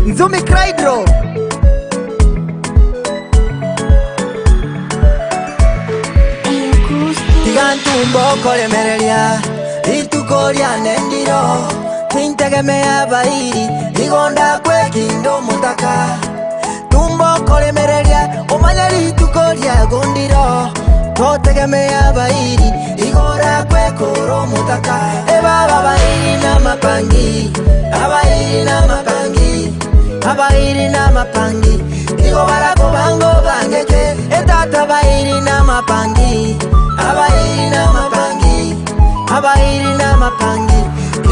Nzumi Clydro. Tiga ntumbe okoremereria rituko riane ndiro tintegemea abairi igo ndakwe kinde omotaka Tumba okoremereria omanye rituko riago ndiro totegemea abairi igo orakwe kore omotaka Ebaba abairi namapangi abairi namapangi Abairi namapangi igo barakobanga obangeke Etata abairi namapangi abairi namapangi abairi namapangi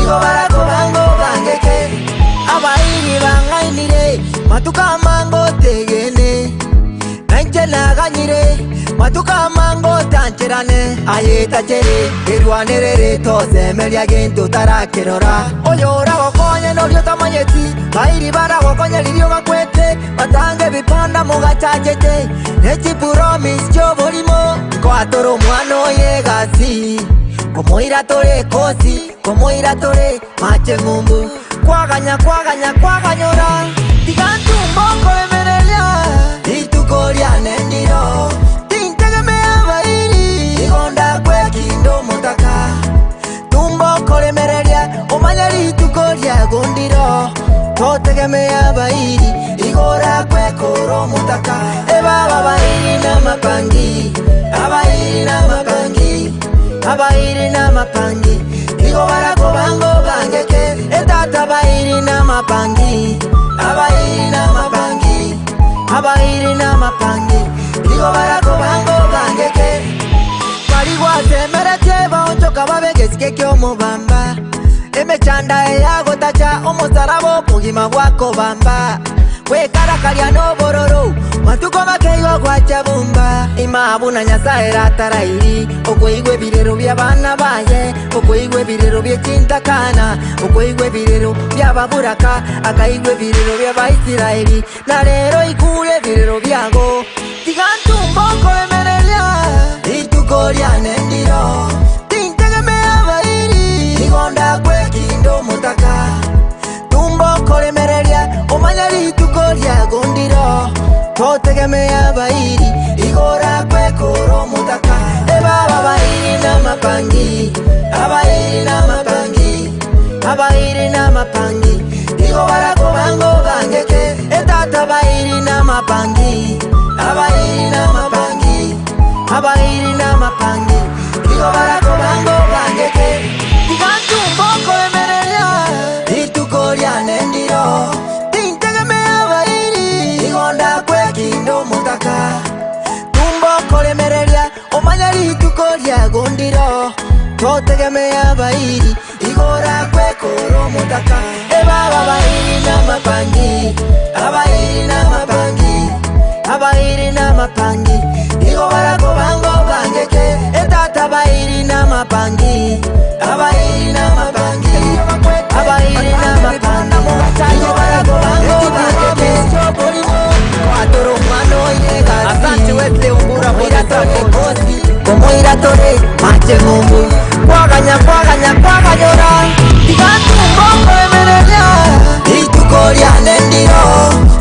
igo barakobanga obangeke Abairi bang'ainire matuko amange otegene Nainche naganyire matuko amange otancherane Aye tachere erwanerere tosemeria gento tarakerora Oyo oragokonye noria otamanyeti Bairi baragokonye riria ogakwete Batange ebipanda mogachachete Ne chipromise chi'oborimo Nkoatora omwana oye egasi Komoira tore ekosi Komoira tore mache ng'umbu Kwaganya kwaganya kwaganyora Tiga ntumbe okoremereria Rituko riane ndiro Tintegemea abairi Igo ndakwe kinde omotaka Tumba okoremereria Omanye rituko riago ndiro Totegemea abairi Igo orakwe kore omotaka Ebaba abairi namapangi Abairi namapangi Abairi namapangi Igo barakobanga obangeke Etata abairi namapangi Abairi namapangi Abairi namapangi Igo barakobanga obangeke Bari gwasemeretie baonchoka babe gesike ki'omobamba Emechanda eyagotacha omosaraba obogima bwakobamba Gwekarakaria nobororo matuko make igo gwacha bumba Ima buna Nyasae ere atarairi Okoigwa ebirero bi'abana baye Okoigwa ebirero bie chintakana Okoigwa ebirero bi'ababuraka Akaigwa ebirero bi'Abaisraeli Na rero ikure ebirero biago Tiga ntumbe okoremereria Rituko riane ndiro Tintegemea abairi Nigo ndakwe kinde omotaka Tumba okoremereria Omanye rituko riago ndiro Totegemea abairi Igo orakwe kore omotaka Ebaba abairi namapangi Abairi namapangi Abairi namapangi Igo barakobanga obangeke Etata abairi namapangi Abairi namapangi Abairi namapangi Igo barakobanga obangeke Tiga ntumbe okoremereria Rituko riane ndiro Tintegemea abairi Igo ndakwe kinde omotaka Tumba okoremereria Omanye rituko riago ndiro Totegemea abairi Igo orakwe kore omotaka Ebaba abairi namapangi Abairi namapangi Abairi namapangi Igo barakobanga obangeke Etata abairi namapangi Abairi namapangi Abairi namapangi Igo barakobanga obangeke Kwatora omwana oye egasi Asante Wesley Ungura for the support. Komoira tore mache ng'umbu Kwaganya kwaganya kwaganyora Tiga ntumbe okoemereria Rituko riane ndiro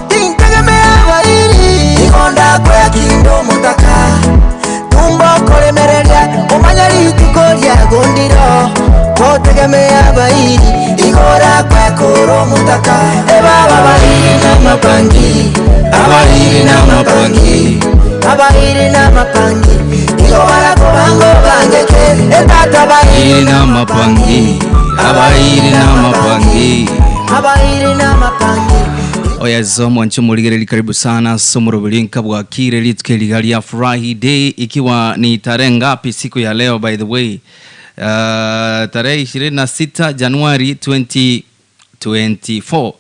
Tintegemea abairi Igo ndakwea kinde omotaka Tumba okoremereria Omanye rituko riago ndiro Totegemea abairi Igo orakwe kore omotaka Ebaba abairi namapangi Abairi namapangi Abairi namapangi Igo barakobanga obangeke Etata abairi Abairi namapangi abairi namapangi Abairi namapangi Oya mwancho muligereri karibu sana somo rubilinka bwakire litke ligali ya furahi day ikiwa ni tarehe ngapi siku ya leo by the way tarehe 26 Januari 2024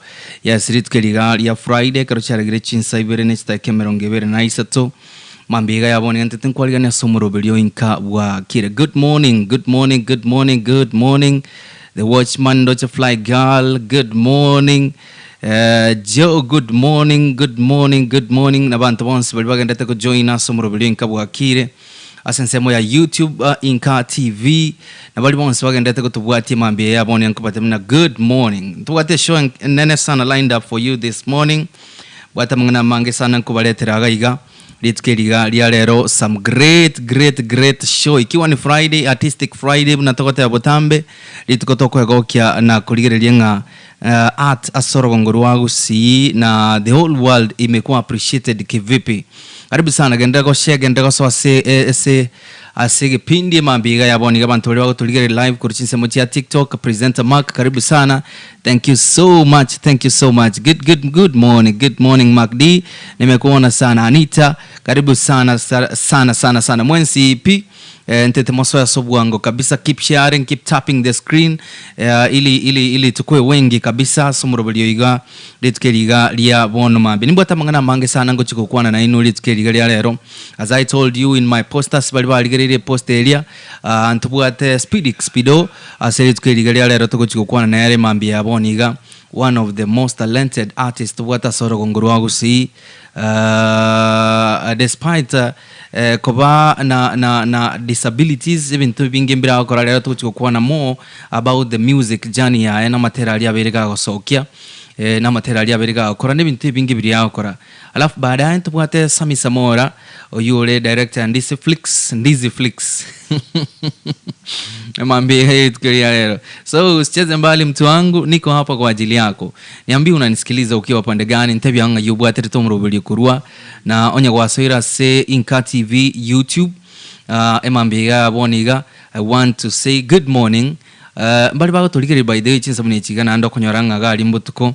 yes ritke ligali ya Friday karo charagire chinsa ibere ne chitake mirongo ibere na isato mambiga yabone ntete nkwaligania somo rubilio inka bwakire good morning good morning good morning good morning the watchman Docha Fly Girl good morning Joe good morning good morning good morning nabantu bonse bari bagendete ko join us mu rubilinka bwakire. Ase ensemo ya YouTube Inka TV na baria bonsi bagenderete gotobwatia mambia eye abwo nigo nkobatebi buna good morning. Ntobwate eshow enene sana lined up for you this morning. Bwate amang'ana amange sana nkobaretera iga iga rituko eri iga ria rero some great great great show ikiwa ni Friday artistic Friday buna togoteba botambe rituko tokoegokia na korigereria ng'a art ase orogongo rwa Gusii na the whole world imekuwa appreciated kivipi. Karibu sana genderera goshare genderera gosoa ase ase ase egepindi emambia iga ya bono iga abanto baria bagotorigereria live korwa chinsemo chia TikTok presenter Mark karibu sana thank you so much thank you so much good good good morning good morning Mark D nimekuona sana Anita karibu sana sana sana sana mwensi pi Eh, ntete mosoe ase obwango kabisa keep sharing keep tapping the screen eh, ili ili ili tukwe wengi kabisa ase omoroberio iga rituko eri iga ria bono mambia nimbwate amang'ana amange sana ngochia gokwana nainwe rituko eri iga ria rero as I told you in my posters baria barigereirie eposter eria ah, ntobwate Speedy Speedo ase rituko eri iga ria rero togochia gokwana nere mambia ya bono iga one of the most talented artist tobwate ase orogongo rwa Gusii despite koba na na na disabilities ebinto ebinge mbire agokora rero togochia gokwana more about the music journey yaye na amatera aria abeire gagosokia na amatera aria abeire gagokora na ebinto ebinge biria agokora. Alafu baadaye ntobwate Sammy Samora oyio ore director ya Ndizi Flicks, Ndizi Flicks Mambia rituko ria rero. So usicheze mbali mtu wangu, niko hapa kwa ajili yako. Niambie unanisikiliza ukiwa pande gani, ntebia ng'a obwaterete omoroberio korwa na onye gwasoire ase Inka TV YouTube uh, emambia iga bono iga I want to say good morning. Uh, mbari bagotorigereria by the way chinsemo nechi iga naende okonyora ng'a iga aria mbotuko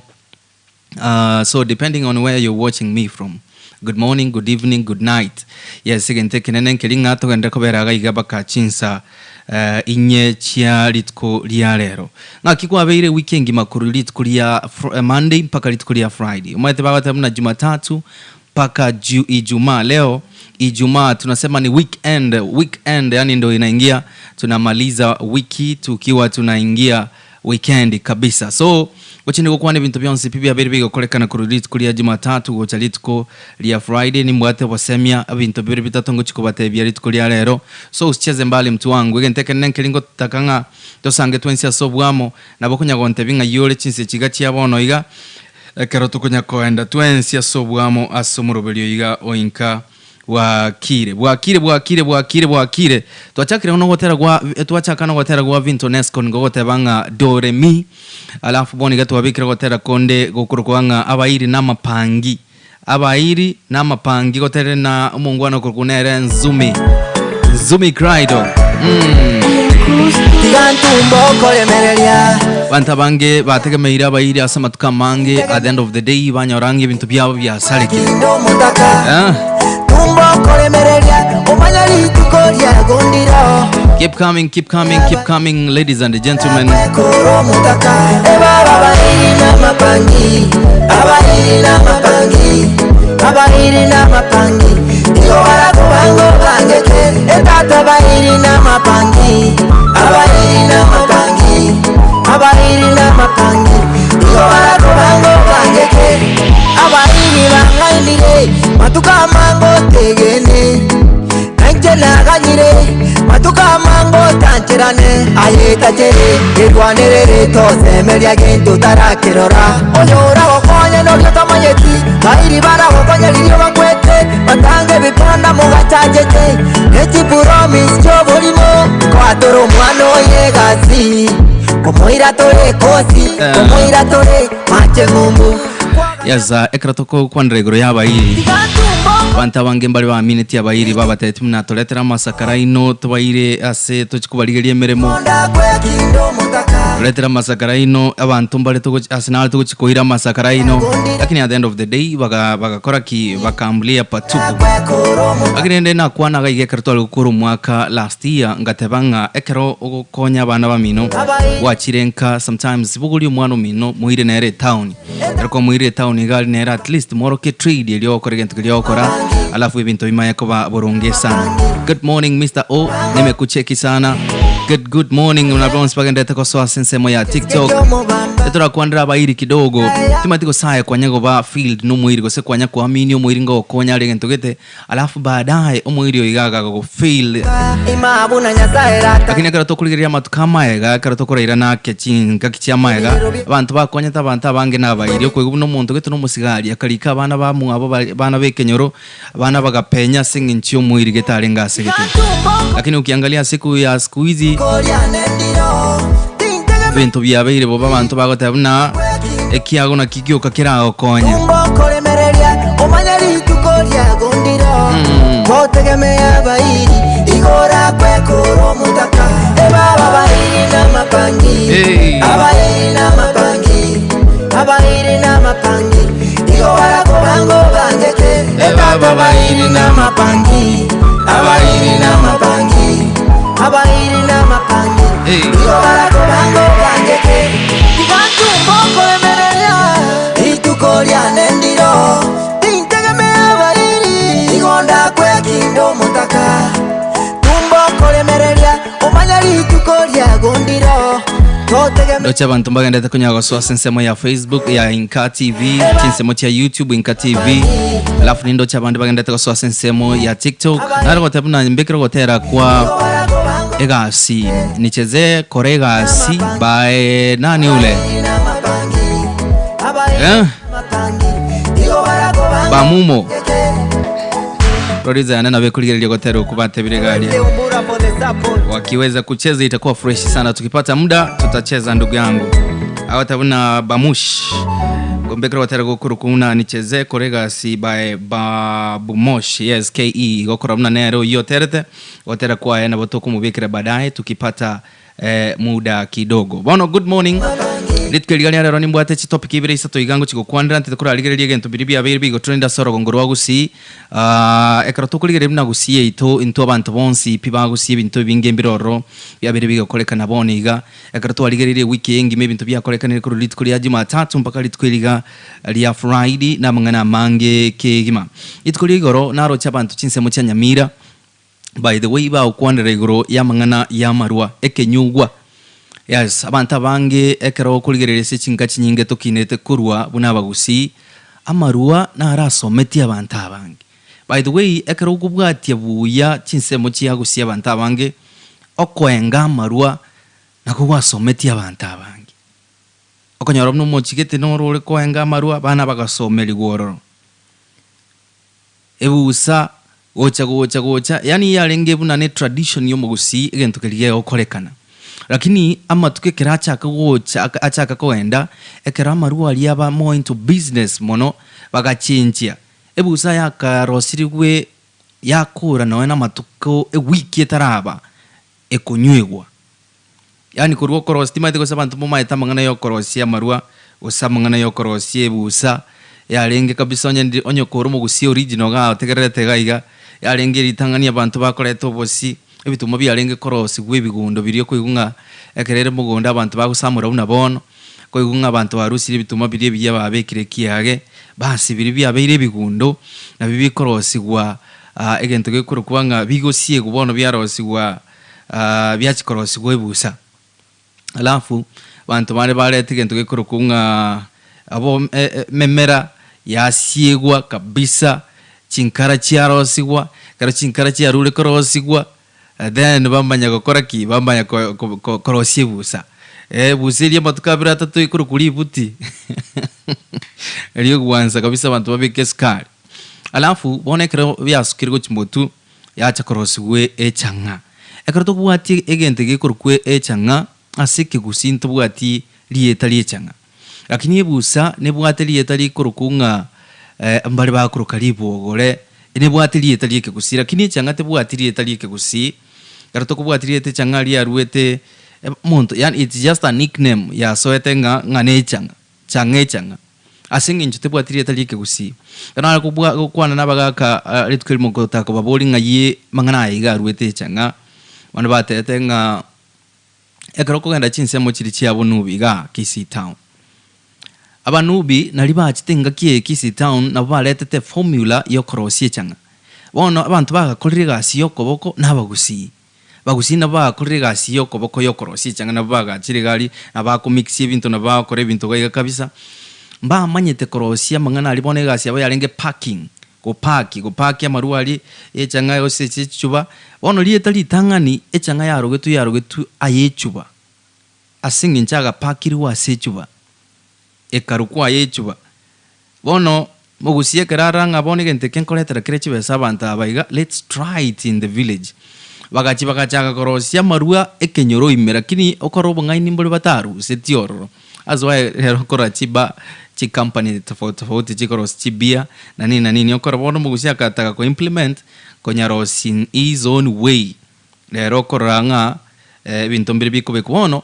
Uh, so depending on where you're watching me from good morning good evening good night yes egento ekenene nkeri ng'a togenderere kobera iga iga baka chinsa uh, inye chia rituko ria rero ng'aki kwabeire wiki engima korwa rituko ria fr- eh, monday mpaka rituko ria friday omanyete bagoteba buna jumatatu mpaka ju, ijumaa leo ijumaa tunasema ni weekend weekend yani ndo inaingia tunamaliza wiki tukiwa tunaingia Weekend kabisa. So gochia nigo gokwana ebinto bionsi pi biabeire bigokorekana korwa rituko ria Jumatatu gocha rituko ria Friday nimbwate obosemia ebinto bibere bitato ngochia kobatebia rituko ria rero. So usicheze mbali mtu wangu egento ekenene nkeri ngotaka ng'a tosange twensi ase obwamo nabo okonya gontebia ng'ai ore chinsa echi iga chia bono iga ekero tokonya koenda twensi ase obwamo ase omoroberio iga oinka Bwakire, bwakire, bwakire, bwakire, bwakire. Twachakire nogotera gwa twachaka nogotera gwa Vintonesco nigo goteba ng'a do re mi, alafu bono iga twabekire gotera konde gokorokwa ng'a abairi namapangi. Abairi namapangi goterire na omongwana okorokwa nere Nzumi. Nzumi Crido. Mm. Tiga ntumba okoremereria Abanto abange bategemeire abairi ase amatuko amange, at the end of the day banyora ng'a ebinto biabo biasarekire. Kinde omotaka Eh? Tumba okoremereria Omanya rituko riagundire Keep coming, keep coming, keep coming, ladies and gentlemen. Kwekora omotaka Ebaba abairi n'amapangi Abairi n'amapangi Abairi n'amapangi Igo barakobanga obangeke Etata abairi n'amapangi Abairi n'amapangi Abairi n'amapangi Igo barakobanga obangeke Abairi bang'ainire Matuko amange otegene Nainche naganyire Matuko amange otancherane Aye tachere Erwanerere tosemeria gento otarakerora Onye oragokonye noria otamanyeti Bairi baragokonye riria bakwete Batange ebipanda mogachachete Ne chipromise chioborimo Nkoatora omwana oye egasi Komoira tore ekosi Komoira tore mache ng'umbu Yes, uh, ekero tokokwanera igoro y'abairi abanto abange mbare baamineti abairi babatebetie buna toretere amasakara aino tobaire ase tochie kobarigeria emeremo toretere amasakara aino abanto mbare togochi ase nare togochi koira amasakara aino lakini at the end of the day baga bagakora ki bakaambulia patupu Lakini rende nakwana iga iga ekero tware gokora omwaka last year ngateba ng'a ekero ogokonya abana bamino gwachire nka sometimes bogoria omwana omino moire nere etown Ekero kwamoirire etown iga aria nere at least mworokie trade eria ogokora egento keria ogokora alafu ebinto bimanye koba boronge sana. Good morning Mister O, nimekucheki sana. Good good morning na bonsi bagenderete gosoa ase ensemo ya TikTok. Etorakwanera abairi kidogo, timati gosaye kwanya goba field nomoiri gose kwanya koamini omoiri ngogokonya are egento gete, alafu baadaye omoiri oyo iga agagofail. Ima buna Nyasaye rata. Lakini ekero tokorigereria amatuko amaega, ekero tokorairana ake chingaki chi'amaega, abanto bakonyete abanto abange nabairi. Okoigwa buna omonto gete nomosigari akarika abana bamwabo bare abana b'ekenyoro, abana bagapenya ase eng'encho y'omoiri gete arenge ase gete. Lakini ukiangalia siku ya siku hizi, ebinto biabeire bobe abanto bagoteba buna ekiago naki gioka keragokonye. Okoremereria omanye rituko riagundiro totegemea abairi igora kwekora omotaka ebaba abairi namapangi Hey. abairi namapangi abairi namapangi igo barakobango bangeke ebaba abairi namapangi abairi namapangi abairi namapangi Hey. igo barakobango bangeke tigatumba okoremereria rituko riane ndiro tintegemea abairi igo ndakwekinda omotaka tumba okoremereria omanye rituko riagundiro totegemea Ndoche abanto mbagendete konya gosoa ase ensemo ya Facebook ya Inka TV, chinsemo chia YouTube Inka TV. Alafu nindoche abande bagendete gosoa ase ensemo ya TikTok. Nare goteba buna mbekere gotera kwa egasi nicheze kora egasi by nani ule Eh? Bamumo Roriza yana nabe kurigereria gotera okubatebire garia Umbura for the support. wakiweza kucheza itakuwa fresh sana. Tukipata muda tutacheza ndugu yangu. Awatabuna bamush gombekera watera gukuru kuna nicheze koregasi by babumosh yes ke gokora muna nero iyo terete gotera kwa na boto kumubikira baadaye tukipata eh, muda kidogo. Bono good morning. Ritwerigaria rero nimbwate chitopic ibere isato igango chigokwanera ntete korarigereria egento biri biabeire bigotrenda ase orogongo rwa gusii Ah, ekero tokorigereria buna gusii yaito intwe abanto bonsi pi bagusia ebinto ebinge mbire ororo biabeire bigokorekana bono iga ekero twarigereire ewiki eye engima ebinto biakorekanire korwa rituko ria jumatatu mpaka rituko eriga ria friday na amang'ana amange kegima. Rituko ria igoro naroche abanto chinsemo chia Nyamira by the way bagokwanera igoro y'amang'ana y'amarwa ekenyugwa. Yes, abanto abange ekero okorigereria ase chinka chinyinge tokinete korwa buna abagusii, amarwa naro asometie abanto abange. By the way, ekero okobwatia buya chinsemo chia gusii abanto abange, okoenga amarwa nako gwasometie abanto abange. Okonyora buna omochigete noro ore koenga amarwa, abana bagasomerigwa ororo. Ebusa gocha gocha gocha yaani yarenge buna ne tradition yomogusii egento keria gegokorekana. Lakini amatuko ekero achaka gocha achaka kogenda, ekero amarwa aria aba more into business mono, bagachenchia, ebusa yakarosirigwe yakora nonya na amatuko ewiki etaraba ekonywegwa. Yaani korwa okorosia, timanyeti gose abanto momaete amang'ana ya okorosia amarwa, gose amang'ana ya okorosia ebusa, yarenge kabisa onye ndi onye kore omogusia original igaa otegererete iga iga, yarenge ritang'ani abanto bakoreta obosie, ebituma biarenge korosigwa ebigondo biria okoigwa ng'a ekero ere mogondo abanto bagosamora buna bono, koigwa ng'a abanto barusirie ebituma biria ebiya babekire kiage, basi biria biabeire ebigundo, nabio bikorosigwa egento gekorokwa ng'a bigosiegwa bono biarosigwa. biachia korosigwa ebusa. Alafu abanto bande bareta egento gekorokwa ng'a abo ememera yasiegwa kabisa, chinkara chiarosigwa, ekero chinkara chiarure korosigwa, then bamanya gokora ki? Bamanya ko- ko- ko- korosia ebusa. Ebusa eria amatuko abere atato ekorokwa ributi, erio egwansa kabisa abanto babeke esukari. Alafu bono ekero biasukire gochia motwe. Yacha korosigwa echang'a. Ekero tobwati egento gekorokwa echang'a, ase ekegusii ntobwati rieta ri'echang'a. Lakini ebusa nebwate rieta rikorokwa ng'a mbare bakoroka ribogore, nebwate rieta ri'ekegusii lakini echang'a tebwati rieta ri'ekegusii. Ekero tokobwati rieta echang'a riaruete omonto yaani it's just a nickname yasoete ng'a ng'a nechang'a. Chang'a echang'a, ase engencho tebwati rieta ri'ekegusii. Ekero nare kobua gokwana nabagaaka rituko erimo gotaka kobaboria ng'ai amang'ana aya iga aruete echang'a, bono batebete ng'a ekero okogenda chinsemo chiria chia Bonubi igaa Kisii town, Abanubi naria bachete engaki eye Kisii town nabo baretete formula yokorosia echang'a. Bono abanto bagakorire egasi yokoboko nabagusii. Bagusii nabo bagakorire egasi ya okoboko ya okorosia echang'a nabo bagachire iga aria, nabo bakomixia ebinto nabo bagokora ebinto iga iga kabisa, mbamanyete korosia amang'ana aria bono egasi yabo yarenge packing, gopaki gopaki amarwa aria ya echang'a gose ase echuba, bono rieta ritang'ani echang'a yarogetwe yarogetwe aye echuba, ase eng'encho agapakirwe ase echuba, ekarokwa aye echuba. Bono mogusie ekero arora ng'a bono egento eke nkoretera kere chibesa abanto aba iga, let's try it in the village. Bagachia bagachaka korosia amarwa ekenyoro ime lakini okore obong'aini mbore batarusetie ororo. That's why rero okorora chiba chicompany tofauti tofauti chikorosia chibeer na nini na nini okore bono omogusia agataka ko implement konyarosia in his own way. Rero okorora ng'a ebinto mbire bikobekwa bono.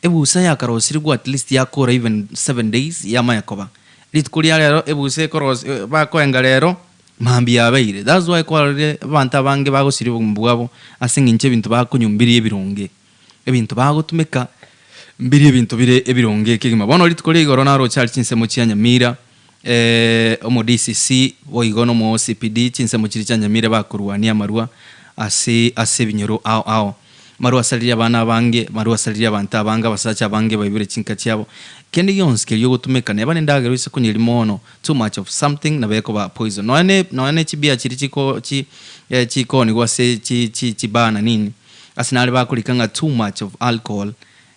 Ebusa yakarosirigwe at least yakora even 7 days yamanya koba. Rituko ria rero ebusa ekorosi bakoenga rero, mambia yabeire. That's why kwarorire abanto abange bagosiria obogima bwabo ase eng'encho ebinto bakonywa mbiri ebironge. Ebinto bagotumeka mbiri ebinto bire ebironge kegima. Bono rituko ria igoro naroche aria chinsemo chia Nyamira, omo DCC boigo na omo OCPD chinsemo chiria chia Nyamira bakorwania amarwa ase ase ebinyoro ao ao. Amarwa asaririe abana abange, amarwa asaririe abanto abange, abasacha abange baibire chinka chiabo. Kende gionsi keria ogotumeka, neba nendagera oise konyeria mono, too much of something nabo ekoba poison. Nonya ne nonya ne chibia chiria chiko chi chikonigwa ase chi chi chibaa na nini, ase nare bakorika ng'a too much of alcohol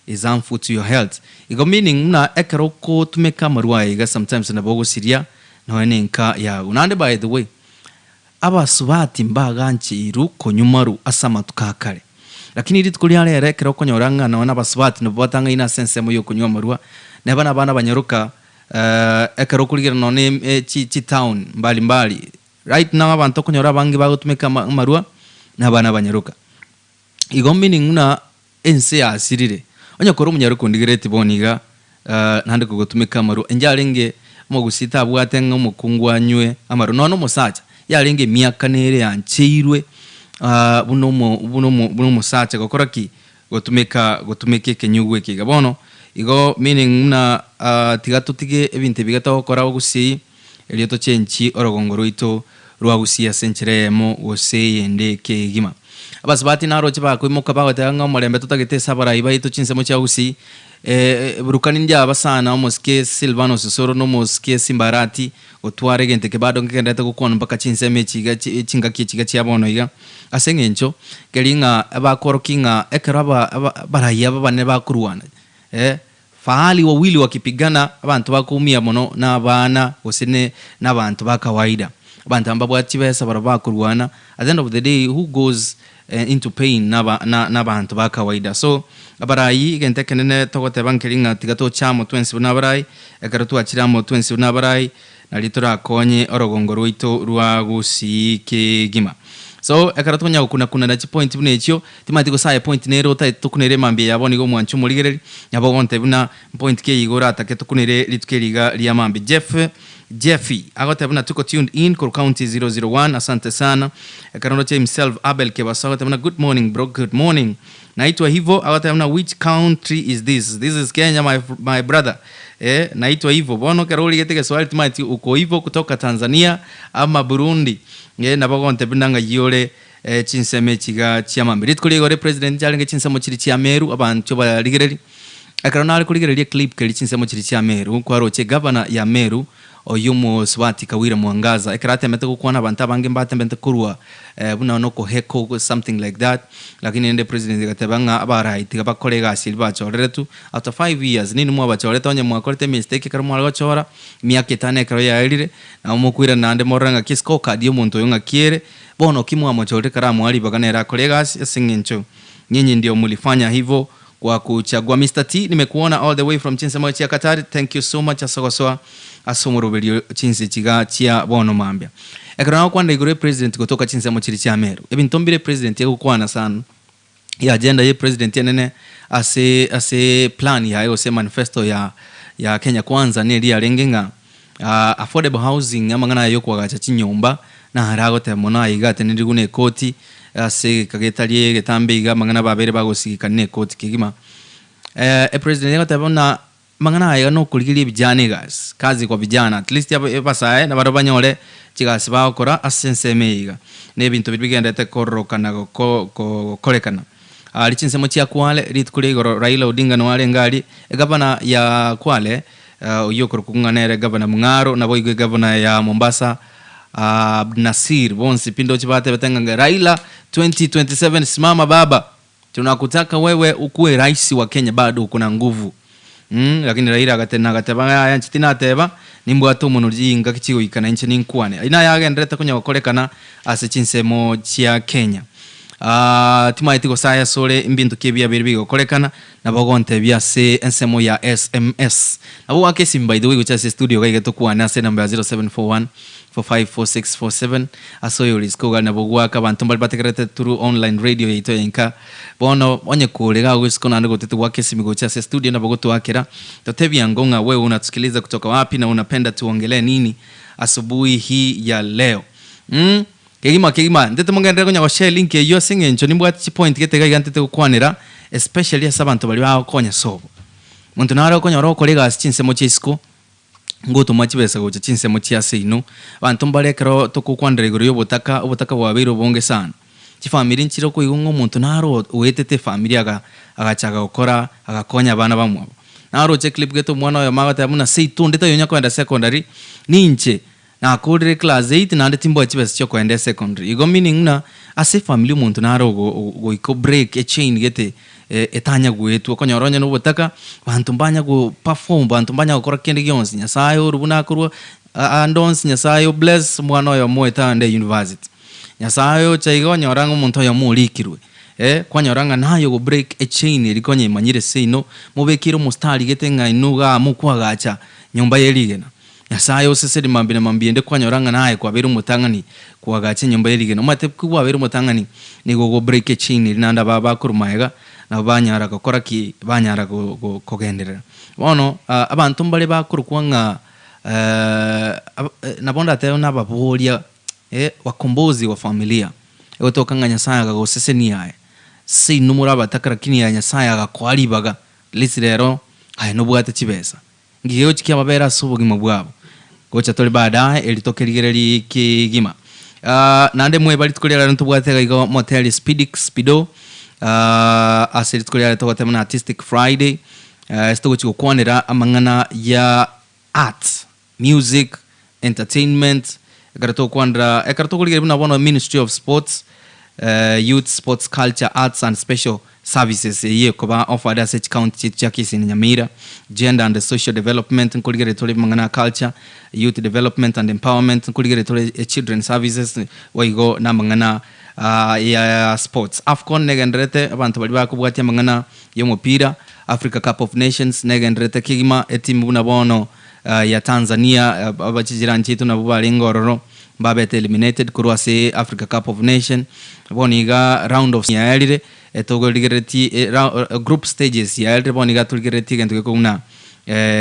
is harmful to your health. Igo meaning buna ekero okotumeka amarwa aya iga sometimes nabo ogosiria nonya ne enka yago. Naende by the way, Abasubati mbagancheirwe konywa maru ase amatuko a kare. Lakini rituko ria rero ekero okonyora ng'a nonya nabasubati nabwo batang'aine ase ensemo y'okonywa amarwa, neba nabana banyaroka, ekero okorigereria nonya ne chitown mbali mbali, right now abanto okonyora abange bagotumeka amarwa, nabana banyaroka. Igo meaning buna ense yasirire. Onye kore omonyaroka ondigereti bono iga, naende kogotumeka amarwa, inche arenge omogusii tabwate ng'a omokungu anywe amarwa, nonya na omosacha, yarenge emiaka nere yancheirwe buna omo buna omo buna omosacha gokora ki? Gotumeka gotumeka ekenyugwa eke iga. Bono, igo meaning buna tiga totige ebinto ebi iga togokora ogusii, erio tochenchie orogongo rwaito rwa gusii ase enchera eyemo gose eyende kegima. Abasubati naroche bakoimoka bagoteba ng'a omorembe totagete ase abarai baito chinsemo chia gusii, burukani ndiaba sana omosike Silvanus Osoro na omosike Simba Arati gotwara egento eke bado nkegendererete gokwana mpaka chinsemo echi iga chingaki echi iga chia bono iga ase eng'encho keri ng'a bakworokia ng'a ekero aba abarai aba abanene bakorwana Fahali wawili wakipigana, abanto bakoumia mono nabana gose ne nabanto ba kawaida. Abanto aba mbabwate chibesa barabwo bakorwana, at the end of the day who goes into pain naba na nabanto ba kawaida. So abarai egento ekenene togoteba nkeri ng'a tiga toche amo twensi buna abarai, ekero twachire amo twensi buna abarai, Nario torakonye orogongo rwaito rwa gusii kegima. So ekero tokonya gokuna-kunana chipoint buna echio, timanyeti gose aye point nere otagete tokunere emambia eye abwo nigo omwanche omorigereri, nabo ogontebia buna mpoint ki eye iga oratake tokunere rituko eri iga ria mambia. Jeff Jeffy agoteba buna tuko tuned in korwa county 001 asante sana. Ekero ndoche himself Abel Kebaso agoteba buna good morning bro good morning. Naitwa hivo agoteba buna which country is this? This is Kenya my, my brother. Eh, naitwa hivo. Bono ekero origete egeswahili timanyeti uko hivo kutoka Tanzania ama Burundi. Eh, nabo ogontebia buna ng'ai ore eh, chinsemo echi iga chiamambia. Rituko riaigoro epresident nchiarenge chinsemo chiria chia Meru abanto barigereria. Ekero nare korigereria eclip keria chinsemo chiria chia Meru, kwaroche egavana ya Meru Oyio omosubati Kawira Mwangaza ekero atemete gokwana abanto abange mbatemete korwa buna nokoheko something like that lakini rende president agateba ng'a abarai tiga bakore egasi eria bachoreretwe after 5 years ninwe mwabachorete onye mwakorete emistake ekero mware gochora emiaka etano ekero yaerire nabo mokoirana naende morore ng'aki escorecard ya omonto oyo ng'aki ere bono ki mwamochorire karamoa ribaga nere akore egasi ase eng'encho nyinyi ndio mulifanya hivo Kwa kuchagua Mister T nimekuona all the way from chinsemo chia Qatar thank you so much ase ogosoa ase omoroberio chinse chiga chia bono mambia. Ekero nagokwanera igoro ye president gotoka chinsemo chiria chia Meru ebinto mbire president egokwana sana ye agenda ye president enene ase ase plan yaye gose manifesto ya ya Kenya Kwanza neri yarenge ng'a affordable housing amang'ana aya yokoagacha chinyomba naro agoteba mono aye iga atenerirwe na ekoti ase egeka getari egetambe iga amang'ana babere bagosigikana na ekoti kegima. Epresident egoteba buna amang'ana aya iga nokorigeria ebijana egasi, kazi kwa vijana at least abasae nabarabwo banyore chigasi bagokora ase ensemo eye iga. Na ebinto biria bigenderete kororokana gokorekana. Aria chinsemo chia Kwale, rituko ria igoro Raila Odinga noo arenge aria, egavana ya Kwale oyio okorokwa ng'a nere gavana Mung'aro, naboigo egavana ya Mombasa Abdinasir, bonsi pi ndoche batebete ng'a Raila 2027 simama baba, tunakutaka wewe ukuwe rais wa Kenya bado uko na nguvu. Mh, lakini Raila agatenena agateba yaya inche tinateba, nimbwate omonwa chingaki chigoika na inche ninkwane. Ayio naye agenderete konya gokorekana ase chinsemo chia Kenya. Aah timaeti gose aye asore mbinto ki ebiabeire bigokorekana, nabo ogontebia ase ensemo ya sms. Nabo goaka esimi by the way gocha ase estudio iga iga tokwane ase enamba ya 0741 454647 ase oyo risiko iga nabo goaka abanto mbare bategererete through online radio yaito ya inka. Bono onye kore iga agwo isiko naende gotete goaka esimi gocha ase estudio nabo gotoakera totebie ango ng'a wewe unatusikiliza kutoka wapi na unapenda tuongelee nini asubuhi hii ya leo. Umm kegima kegima ntete mogenderere konya goshare link eyio ase eng'encho nimbwate chipoint gete iga iga ntete gokwanera especially ase abanto baria bagokonya sobo. Monto nare okonyora okore egasi chinsemo chia isiko ngotoma chibesa gocha chinsemo chia seino. Abanto mbare ekero togokwanera igoro y'obotaka, obotaka bwabeire obonge sana. Chifamiri nchire okoigwa ng'a omonto naro oetete efamiri aga agachaka gokora agakonya abana bamwabo. Naroche eclip gete omwana oyomo agoteba buna seito onde taiyo onya kogenda secondary, ninche nakorire class eight naende timbwati chibesa chiokoenda esecondary. Igo meaning buna ase efamiri omonto naro ogo goika obreak echain gete etanya goetwa okonyora onye nobotaka banto mbanya go perform banto mbanya gokora kende gionsi Nyasaye orwe buna akorwa ande onsi Nyasaye o bless omwana oyomo oete ande university. Nyasaye ocha iga onyora ng'a omonto oyomo orikirwe eh kwanyora ng'a naye ogo break echain eria konya emanyire seino mobekeire omostari gete ng'a inwe igaa mokwagacha nyomba ye rigena. Nyasaye oseseni mambia na mambia ende kwanyora ng'a naye kwabeire omotang'ani koagacha enyomba ye rigena. Omanyete ki kwabeire omotang'ani nigo ogo break echain eria naende aba bakorwa magega nabo banyara gokora ki? Banyara go go kogenderera. Bono abanto mbare bakorokwa ng'a nabo ndatebe nababoria wakombozi wa familia, egotoka ng'a Nyasaye akagosesenia aye, seino more abataka lakini aye Nyasaye agakoa ribaga at least rero aye nobwate chibesa. Ngigeochi ki'amabere ase obogima bwabo. Gocha tore baadaye eri tokerigererie kegima. Ah, naende mweba rituko ria rero ntobwate iga igo moteri Speedix Speedo ah, ase rituko ria rero togoteba buna Artistic Friday eh, ase togochi gokwanera amang'ana ya art, music, entertainment, ekero togokwanera ekero tokorigereria buna bono Ministry of Sports, Youth, Sports, Culture, Arts and Special Services eyio ekoba offered ase chicounty chiaito chia Kisii na Nyamira, Gender and Social Development nkorigereria tore amang'ana a Culture, Youth Development and Empowerment nkorigereria tore Children Services boigo na amang'ana ya Sports. Afcon negendererete abanto baria bakobwatia amang'ana ya omopira, Africa Cup of Nations negendererete kegima etimu buna bono ya Tanzania abachijirani chiaito nabwo barenge ororo mbabete eliminated korwa ase Africa Cup of Nation bono iga round of yaerire etogorigereretie group stages yaerire bono iga torigereretie egento gekogwa buna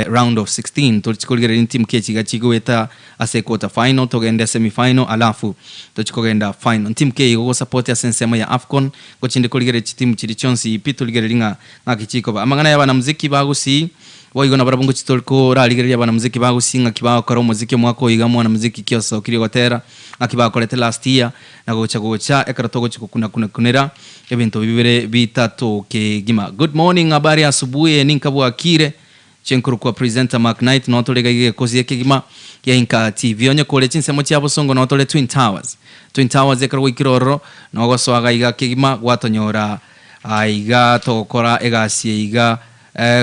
round of 16 tochi korigereria ntimu ki echi iga chigoeta ase quarter final togende semi final alafu tochi kogenda final ntimu ki eye gogosupport ase ensemo ya Afcon ngochinde korigereria chitimu chiria chionsi pi torigererie ng'a ng'aki chikoba amang'ana ya abanamuziki ba Gusii Boigo nabarabwo ngochia tori korarigereria abanamuziki ba Gusii ng'aki bagokora omoziki omwaka oyo iga mwanamuziki ki osokirie gotera ng'aki bakorete last year na gocha gocha ekero togochia gokuna kuna kunera ebinto bibere bitato kegima. Good morning habari ya asubuhi ninka bwakire chenkorokwa presenter Mark Knight noo tore iga iga egekosi ekegima gia Inka TV onye kore chinsemo chia bosongo noo tore Twin Towers Twin Towers ekero gwaikire ororo nogosoa iga iga kegima gwatonyora aiga togokora egasi eye iga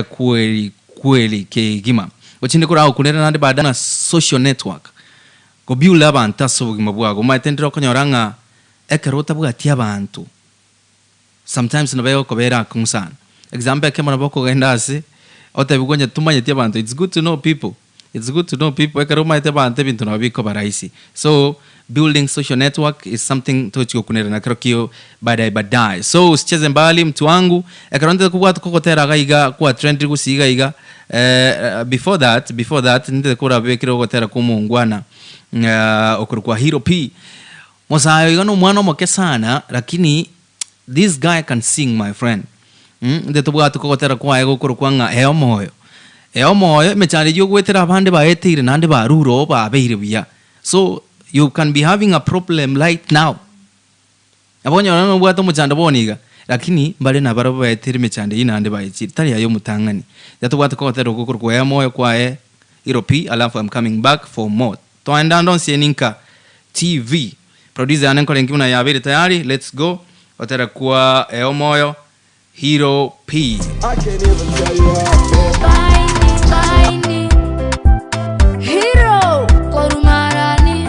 Kweli kweli kegima. Gochinde koragokunere naende baadaye na social network gobuild abanto ase obogima bwago. Omanyete ndire okonyora ng'a ekero otabwati abanto sometimes nabo egokobera akong'u sana. Example ekemo nabo okogenda ase otebigwe onye tomanyeti abanto it's good to know people. It's good to know people ekero omanyete abanto ebinto nabo bikoba rahisi so building social network is something togochi gokunerera nakero kio baadaye baadaye so usicheze mbali mtu wangu ekero ntete kobwata kogotera iga iga kwa trend gusii iga iga eh, before that before that ntete korabekire ogotera kwa omongwana eh, okorokwa Hero P Mosayo iga nomwana omoke sana lakini This guy can sing my friend mm intwe tobwate kogotera kwaye gokorokwa ng'a ee omoyo. Ee omoyo emechando eyio ogoetera abande baeteire naende barure oo babeire buya. So you can be having a problem right now. Nabo onyore nobwate omochando bono iga. Lakini mbare nabarabwo baeteire emechando eyio naende baechire, tari aye omotang'ani. Yatobwate kogotera okwo korwa kwea moyo kwaye Hero P alafu I'm coming back for more. Twaenda ande onsi Eninka TV. Producer yane nkore nki buna yabeire tayari, let's go. Gotera kwa Ea Omoyo, Hero P. I can't even tell you how I feel. Baini, baini, hero, korumarani.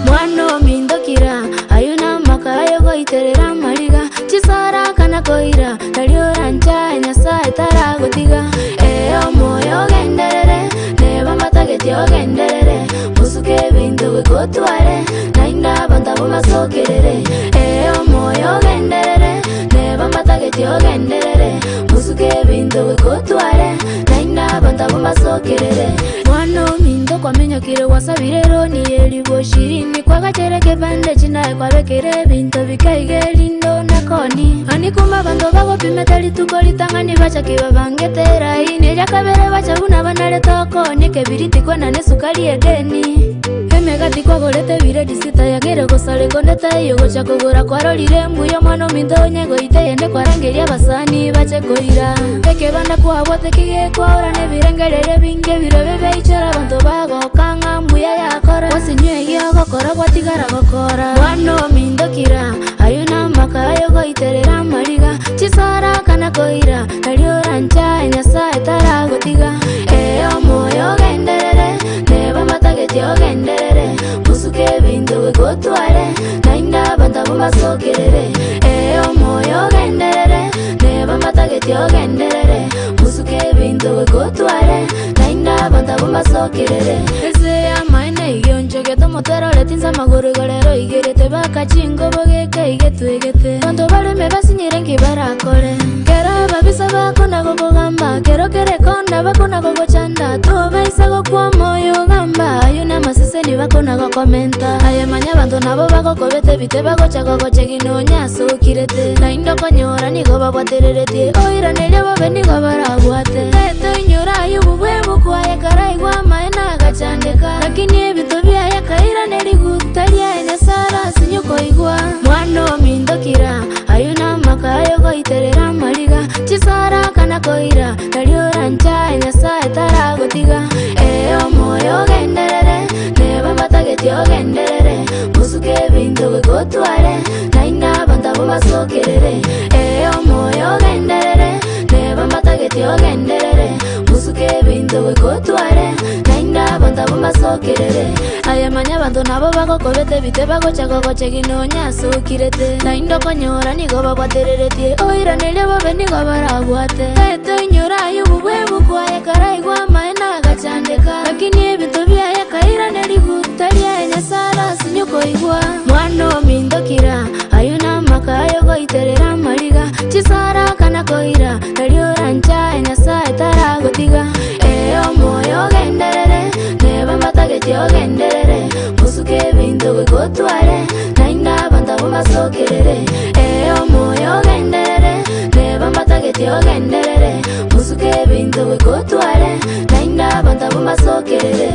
Mwana omindokira, ayio namaka ayogoiterera amariga, chisara kana koira, nari oranchae Nyasae taragotiga. Ee omoyo ogenderere, neba mbatageti ogenderere, mosuke ebinto goika otware, naende abanto abwo mbasokerere. Ee omoyo ogenderere, neba mbatageti ogenderere, mosuke ebinto goika otware, naende abanto abwo mbasokerere. Mwana ominto kwaminyokire gwasabire eroni y'eribu ishirini, kwagachere ekebande chinaye kwabekire ebinto bikaiga erinde onakoni. Ani kumbe abanto bagopimete rituko ritang'ani bachaki babangete eraini, eria kabere bacha buna banarete okoonia ekebiriti kwena nesukari edeni. Emegati kwagorete ebiredi sita yang'eire gosareka onde taiyo gocha kogora kwarorire mbuya omwana ominto onye goita eyende kwarangeria abasani bache koira. Ekebanda kwabwate kigekwaora nebirengererio ebinge ebirobe biaichora abanto bagoka ng'a mbuya yakora. Gwasinywa eyio ogokora gwatigara gokora. Mwana ominto kira, ayio namaka ayogoiterera amariga, chisara kana koira, nario oranchae Nyasae taragotiga. Ee omoyo ogenderere, neba mbatageti ogenderere, mosuke ebinto goika otware, naende abanto abwo mbasokerere. Ee omoyo ogenderere, neba mbatageti ogenderere, mosuke ebinto goika otware, naende abanto abwo mbasokerere. Ense y'amaene iga eonchogete omoteroreti inse amagoro igoro ero oigerete, baka chingobo geka iga etwegete. Abanto bareme basinyire nki barakore? Kero ababisa bakona gokogamba, kero kere konda bakona gogochanda, tobaisa gokwa omoyo ogamba, ayio namaseseni bakona gokomenta. Aye manya abanto nabo bagokobeta ebite bagocha gogochegi nonya ase okirete, naende okonyora nigo babwatereretie, oiranerie bobe nigo barabwate. Etoinyora Ayubu bw'ebuku aye karaigwe amaene agachandeka, lakini ebito biaye akairanerigwa, tari aye Nyasae arasinye koigwa. Mwana ominto kira, ayio namaka ayogoiterera amariga, chisara kana koira, nario oranchae Nyasae taragotiga. Ee omoyo ogenderere, neba mbatageti ogenderere, mosuke ebinto goika otware, naende abanto abwo mbasokerere. Ee omoyo ogenderere, neba mbatageti ogenderere, mosuke ebinto goika otware, naende abanto abwo mbasokerere. Aye manya abanto nabo bagokobeta ebite bagocha gogochegi nonya ase okirete, naende okonyora nigo babwatereretie, oiranerie bobe nigo barabwate. Etoinyora Ayubu bw'ebuku aye karaigwe amaene agachandeka, lakini ebinto biaye akairanerigwa, tari aye Nyasae arasinye koigwa. Mwana ominto kira, ayio namaka ayogoiterera amariga, chisara kana koira, nario oranchae Nyasae taragotiga. Ee omoyo ogenderere, neba mbatageti ogenderere, mosuke ebinto goika otware, naende abanto abwo mbasokerere. Ee omoyo ogenderere, neba mbatageti ogenderere, mosuke ebinto goika otware, naende abanto abwo mbasokerere.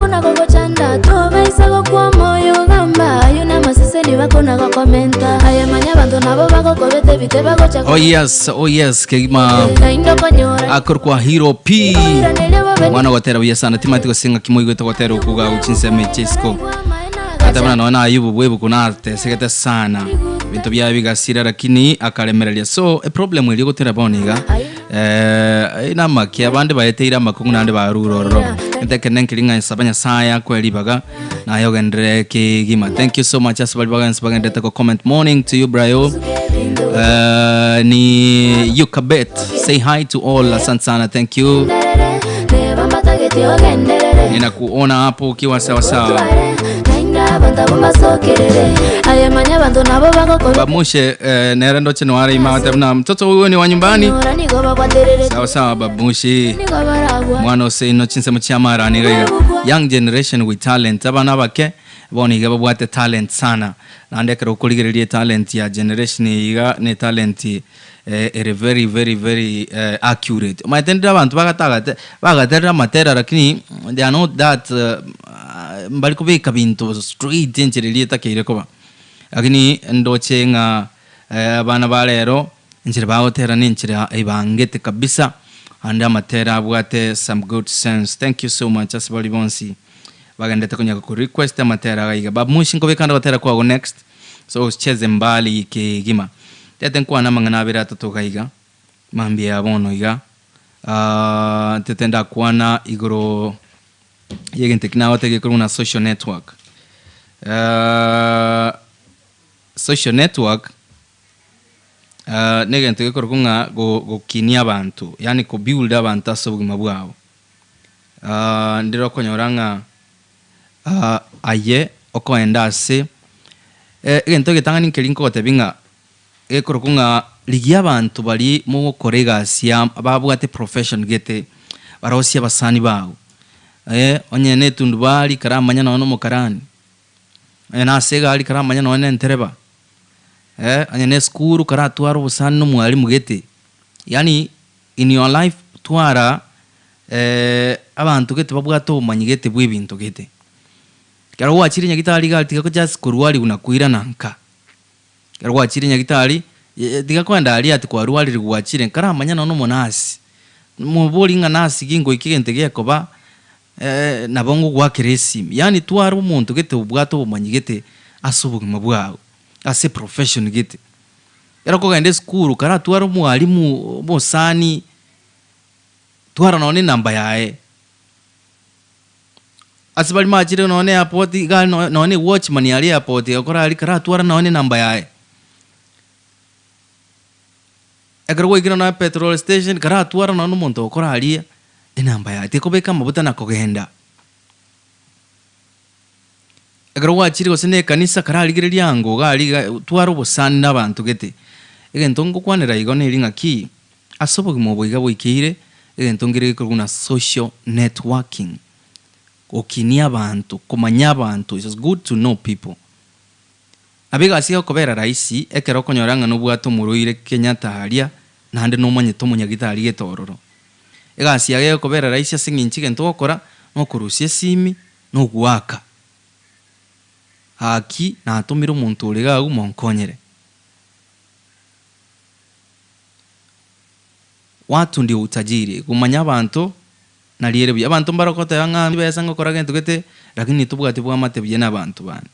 Bakona gogochanda, tobaisa gokwa omoyo gamba, ayio namaseseni bakona gokomenta. Aye manya abanto nabo bagokobeta ebite bagocha Oh yes, oh yes, kegima naende okonyora akorokwa Hero P. oiraneria bobe Mwana gotera buya sana timati gosinga kimoigwete gotera okuga guchinsemo echisiko. Ata buna nonya Ayubu bwebuku natesegete sana ebinto biaye bigasira lakini akaremereria so eproblem eria ogotera bono iga eh, namaki abande baeteire amakong'u naende barure ororo egento ekenene nkeri ng'a saba Nyasaye akoe ribaga naye ogenderere kegima thank you so much ase baria bagensi bagenderete go comment morning to you Brayo ni Yukabet say hi to all asante sana thank you neba mbatageti ogenderere ninakuona hapo ukiwa sawa sawa. Abanto abwo mbasokerere. Aye manya abanto nabo bagokobeka. Bamushe eh, nere ndoche noare ima agoteba buna mtoto huyu ni wa nyumbani. Nyora nigo babwatererete. Sawa sawa babushi. Nigo baragwa. Mwana ose ino chinsemo chiamarani iga iga. Young generation with talent. Abana abake bono iga babwate talent sana. Naende ekero okorigereria etalent ya generation eye iga ne talent eh, ere very very very eh, accurate. Omanyete ndire abanto bagatagate bagaterire amatera lakini they are not that eh, mbari kobeka binto straight enchera eria etakeire koba. Lakini ndoche ng'a eh, abana ba rero enchera bagotera na enchera ebangete kabisa ande amatera abwate some good sense. Thank you so much ase baria bonsi bagendete konya ko request amatera iga iga. Bamushi nkobeka ande gotera kwago next so usicheze mbali kegima. Tete nkwane amang'ana abere atato iga iga mambia ya bono iga ah, ntete ndakwana igoro yegento eki nagotebia gekorwa buna social network. Ah, social network ah, negento gekorokwa ng'a go gokinia abanto yaani ko build abanto ase obogima bwabo. Ah, ndire okonyora ng'a ah, aye okoenda ase egento egetang'ani nkeri nkogotebia ng'a gekorokwa ng'a rigia abanto baria mogokora egasi ya babwate profession gete, barosie abasani bago. Onye na etundubari karamanya nonye na omokarani, onye na ase egari karamanya nonye na entereba, onye na esukuru karatware obosani na omwalimu gete, yaani in your life twara abanto gete babwate obomanyi gete bwa ebinto gete. Ekero gwachire nyagitari iga tiga just korwariwa na koirana nka. Ekero gwachire nyagitari, tiga koenda aria ati kwarwarire gwachire, nkaramanya nonya omonurse, mobori ng'a nurse ki ngoika egento gekoba nabo ngogoakera esimi. Yaani twara omonto gete obwate obomanyi gete ase obogima bwao, ase eprofession gete. Ekero okogenda esukuru karatware omwalimu omosani, twara nonya enamba yaye. Ase baria machire nonya na airport iga aria nonya na ewatchman aria airport egokora aria karatware nonya na enamba yaye. Ekero gwaikire nonya petrol station karatware nonya na omonto ogokora aria enamba yaye, tikobeka amabuta na kogenda. Ekero gwachire gose na ekanisa kararigereria ango iga aria iga tware obosani na abanto gete. Egento ngokwanera igo neri ng'aki, ase obogima obo iga bwaikeire, egento nkere gekorwa buna social networking, gokinia abanto, komanya abanto, it's good to know people. Nabo egasi egokobera rahisi ekero okonyora ng'a nobwate omorwaire Kenyatta aria naende nomanyete omonyagitari gete ororo. Egasi yago egokobera rahisi ase eng'encho egento ogokora nokorusia esimi, nogoaka. Gaki natomire omonto ore iga agwo monkonyere. Watu ndio utajiri, komanya abanto nari ere buya. Abanto mbare goteba ng'a chibesa ngokora gento gete, lakini tobwati bwamate buya na abanto bande.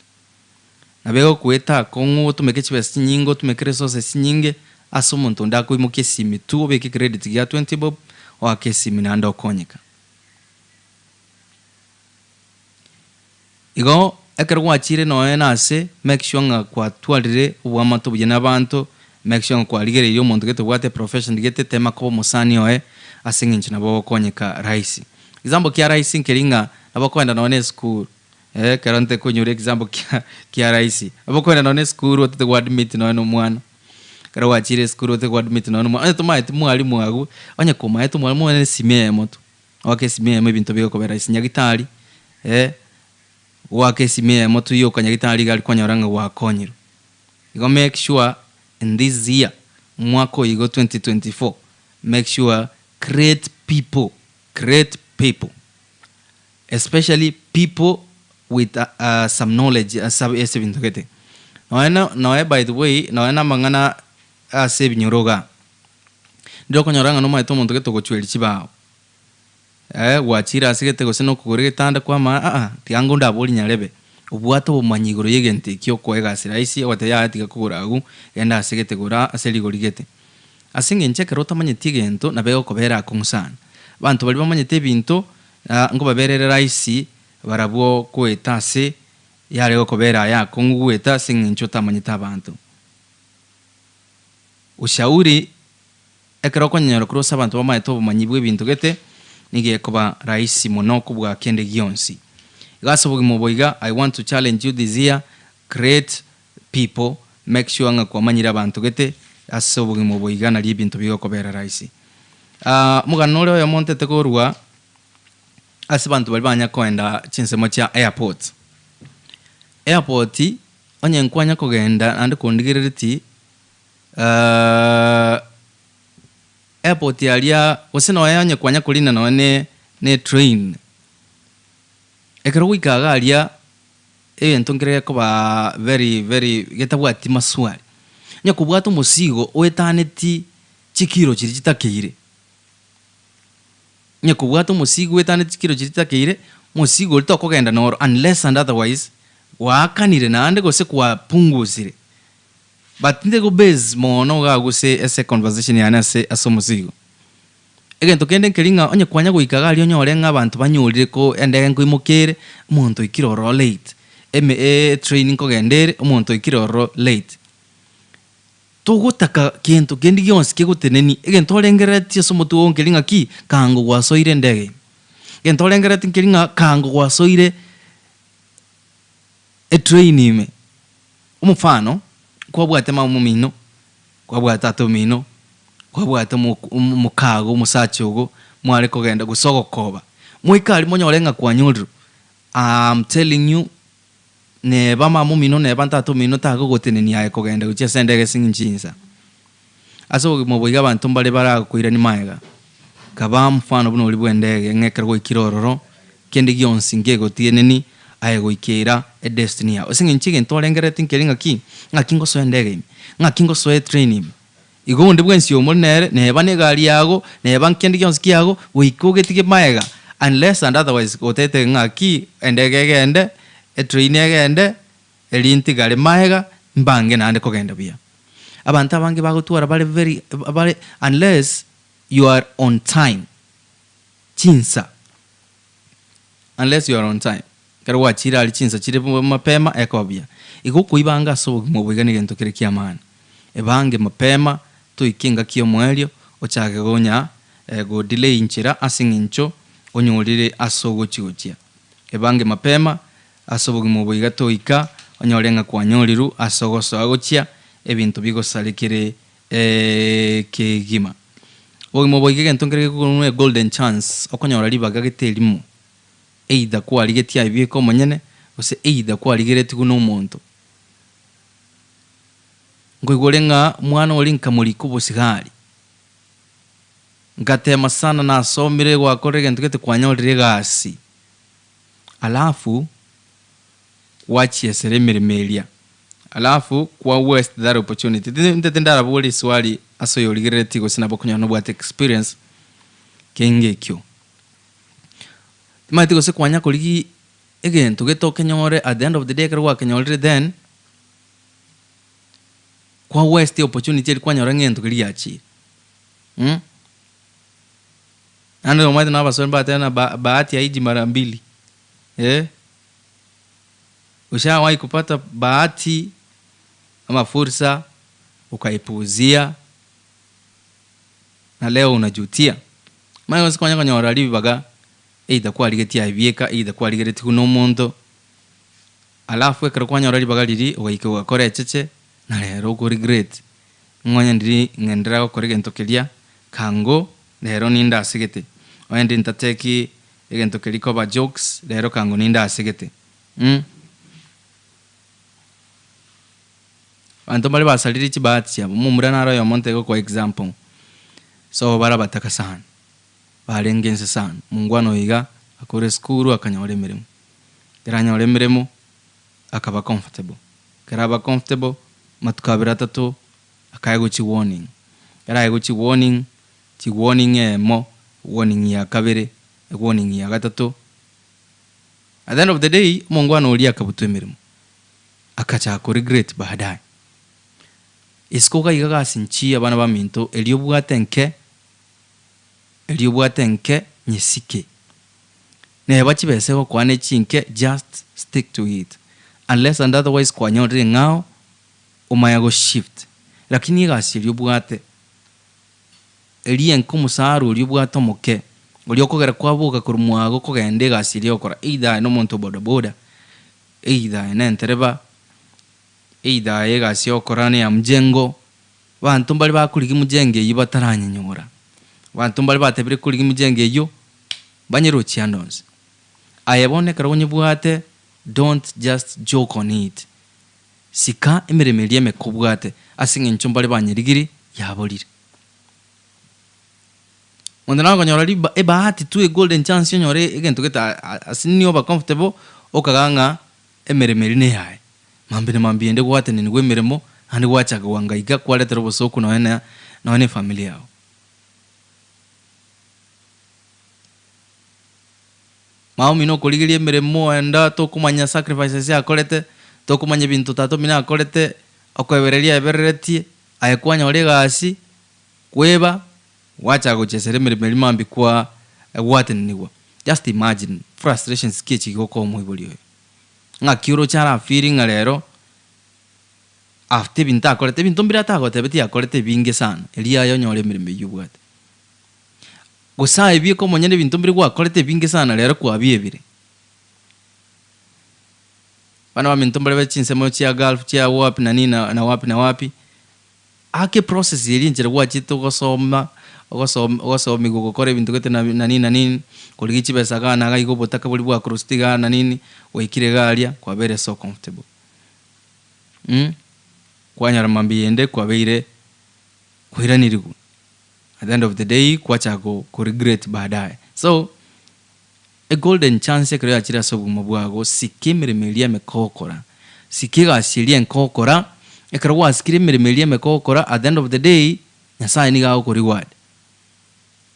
Nabo egokoeta akong'u otumeke chibesa chinyinge, otumeke resources chinyinge, ase omonto onde akoimokia esimi tu obeke ecredit gia twenty bob, oake esimi naende okonyeka. Igo ekero gwachire nonya na ase, make sure ng'a kwatwarire oboamate obuya na abanto, make sure ng'a kwarigereirie omonto gete obwate profession gete, tema koba omosani oye ase eng'encho nabo ogokonyeka rahisi. Example kia rahisi nkeri ng'a nabo okoenda nonya na esukuru, eh ekero ntekonyora example kia kia rahisi, nabo okoenda nonya na esukuru otete go admit nonya na omwana, ekero gwachire esukuru otete go admit nonya na omwana, onye tomaeti mwalimu agwo, onye komaete omwalimu oye na esimi eyemo tu. Goaka esimi eyemo ebinto bigokobera ase nyagitari, eh, goaka esimi eyemo tu yoka nyagitari iga aria kwanyora ng'a gwakonyirwe. Igo make sure in this year, omwaka oyo igo 2024, make sure create people, create people, especially people with some knowledge ase ase ebinto gete. Nonya na nonya by the way, nonya na amang'ana ase ebinyoro igaa, Ndire okonyora ng'a nomaete omonto gete ogochweria chibao, eh, gwachire ase gete gose nokogora egetanda kwamanya aa, tiga ango ndabori nyarebe, obwate obomanyi igoro y'egento ekio okoa egasi rahisi, ogoteba yaya tiga kogora agwo, genda ase gete gora ase rigori gete. Ase eng'encho ekero otamanyeti egento nabo egokobera akong'u sana. Abanto baria bamanyete ebinto, nkobaberere rahisi barabwo koeta ase yare gokobera aye akong'u goeta ase eng'encho otamanyete abanto. Ushauri, Ekero okonyora korwa ase abanto bamaete obomanyi bw'ebinto gete, nigo ekoba rahisi mono kobua kende gionsi. Iga ase obogima obo iga, I want to challenge you this year, create people, make sure ng'a kwamanyire abanto gete ase obogima obo iga nario ebinto bigokobera rahisi. Omogano ore oyomo ntete korwa ase abanto baria banya koenda chinsemo chia airport. Airport onye nkwanya kogenda naende kondigerereti airport aria gose nonya onye kwanya korina nonya ne ne etrain, ekero goika iga aria egento nkere gekoba very very getabwati maswali, onye kobwate omosigo oetaneti chikiro chiria chitakeire, onye kobwate omosigo oetaneti chikiro chiria chitakeire, omosigo oria tokogenda noro unless and otherwise gwaakanire naende gose kwapungusire. But tinde go base mono iga gose ase econversation yane ase ase omosigo. Egento kende nkeri ng'a onye kwanya goika iga aria onyore ng'a abanto banyorire ko endege nkoimoka ere, omonto oikire ororo late, eme etrain nkogenda ere, omonto oikire ororo late. Togotaka kento kende gionsi kegoteneni, egento orengereretie ase omotwe oo nkeri ng'aki, kango gwasoire endege ime. Egento orengereretie nkeri ng'a kango gwasoire etrain ime. Omofano, kwabwate mama omino, kwabwate tata omino, kwabwate omokago omosacha ogo, mware kogenda gose ogokoba, moike aria monyore ng'a kwanyorirwe, am telling you neba mama omino neba tata omino tagogotenenia aye kogenda gochia ase endege ase eng'encho y'insa. Ase obogima obo iga abanto mbare barakoiranie magega, kaba mfano buna oria bw'endege ng'a ekero gwaikire ororo, kende gionsi nkegotieneni aye goikera edestiny yao. Ase eng'encho egento orengerereti nkeri ng'aki, ng'aki ngosoa endege ime, ng'aki ngosoa etrain ime. Igo onde bwensi omore nere, neba na egari yago, neba nkende gionsi kiago, goika ogetige magega unless and otherwise gotete ng'aki endege egende, etrain egende, Erio ntigare magega mbange naende kogenda buya. Abanto abange bagotwara bare very bare unless you are on time chinsa unless you are on time ekero gwachire aria chinsa chire mapema ekoba buya. Igo okoibanga ase obogima obo iga negento kere kia maana. Ebange mapema toike engaki yomoerio ochake konya go delay inchera ase eng'encho onyorire ase ogochi gochia. Ebange mapema Ase obogima obo iga toika onyore ng'a kwanyorirwe ase ogosoa gochia ebinto bigosarekire kegima. Obogima obo iga egento nkere gekogonwa a golden chance, okonyora ribaga gete erimo, either kwarigetie aye bieka omonyene, gose either kwarigeretigwe na omonto. Nkoigwa ore ng'a omwana oria nkamorika obosigari, ngatema sana nasomire gwakorire egento gete kwanyorire egasi. Alafu gwachiesera emeremo eria, alafu kwa waste that opportunity. Tindi ntete ndarabore riswali ase oyorigereretie gose nabo okonyora nobwate experience kenge ekio. Timanyeti gose kwanya korigia egento gete okenyore at the end of the day ekero gwakenyorire then, kwa waste opportunity eria kwanyora ng'a egento keria giachire mh. Naende omanyete nabo abaswahili mbateba ng'a ba- bahati haiji mara mbili, eh. Ushawahi kupata bahati ama fursa ukaipuuzia na leo unajutia? Omanye gose konya konyora ribaga either kwarigetie aye bieka either kwarigeretigwe na omonto, alafu ekero kwanyora ribaga riria ogaika ogakora echeche na rero oko regret ng'a onye ndiri ng'enderera gokora egento keria kango Rero ninde asegete, onye ndi ntateki egento keria koba jokes, rero kango ninde asegete. Umm. Abanto mbare basaririe chibahati chiabo, omomura naro oyomo ntege gokoa example, sobo bare abataka sana, barenge inse sana, omongwana oyo iga akore esukuru akanyora emeremo, ekero anyora emeremo, akaba comfortable, ekero aba comfortable, amatuko abere atato, Akaegwa chiwarning, ekero aegwa chiwarning, chiwarning eyemo, warning ya kabere, ewarning ya gatato, at the end of the day omongwana oria akabutwa emeremo, akachaka ko regret baadaye. Isiko iga iga gasi nchiya abana baminto erio obwate nke, erio obwate nke nyesike. Neba chibesa egokoa ne chinke just stick to it, unless and otherwise kwanyorire eng'ao omanya go shift lakini egasi eria obwate eria enke omosara oria obwate omoke. Oria okogera kwaboka korwa mwago kogenda egasi eria ogokora either aye nomonto o bodaboda, either aye nentereba, either aye egasi ogokora neya mjengo, abanto mbare bakorigia mjengo eyio bataranyenyora, abanto mbare batebire korigia mjengo eyio, banyerochie ande onsi. Aye bono ekero onyebwate don't just joke on it, sika emeremo eria emeke obwate ase eng'encho mbare banyerigiri yaborire. Monto naro okonyora riba ebahati tu egolden chance onyore egento gete ase nioba comfortable okaga ng'a emeremo eria neyaye. Mambia na mambia ende gwatenenigwa emeremo naende gwachaka gohangaika kwaretera obosoku nonye na nonye na efamiri yago. Mama omino okorigeria emeremo enda tokomanya sacrifices akorete, tokomanya ebinto tata omino akorete, okoebereria aebereretie, aye kwanyora egasi, kweba, gwachaka gochesera emeremo eria mambia kwa gwatenenigwa. Just imagine frustrations ki echi gokoa omoibori oyo. Ng'aki oroche ara feel ng'a rero after ebinto akorete, ebinto mbire atagotebeti akorete ebinge sana, erio aye onyore emeremo eyio obwate. Gose aye bieka omonyene ebinto mbire gwakorete ebinge sana rero kwabiebire. Abana baminto mbare bare chinsemo chia Gulf chia wapi na nini na wapi na wapi, ake process eria enchera gwachete ogosoma ogosoma ogosomiwa gokora ebinto gete na na nini na nini, korigia chibesa igaa na igaa iga obotaka boria bwakoroseti igaa na nini, gwaikire iga aria kwabeire so comfortable mh, kwanyora mambia ende kwabeire kwairaniriwe. At the end of the day kwachaka ko ko regret baadaye. So, a golden chance ekero yachire ase obogima bwago, sika emeremo eria emeke ogokora, sika egasi eria enke ogokora, ekero gwasikire emeremo eria emeke ogokora at the end of the day, Nyasaye nigo agoko reward.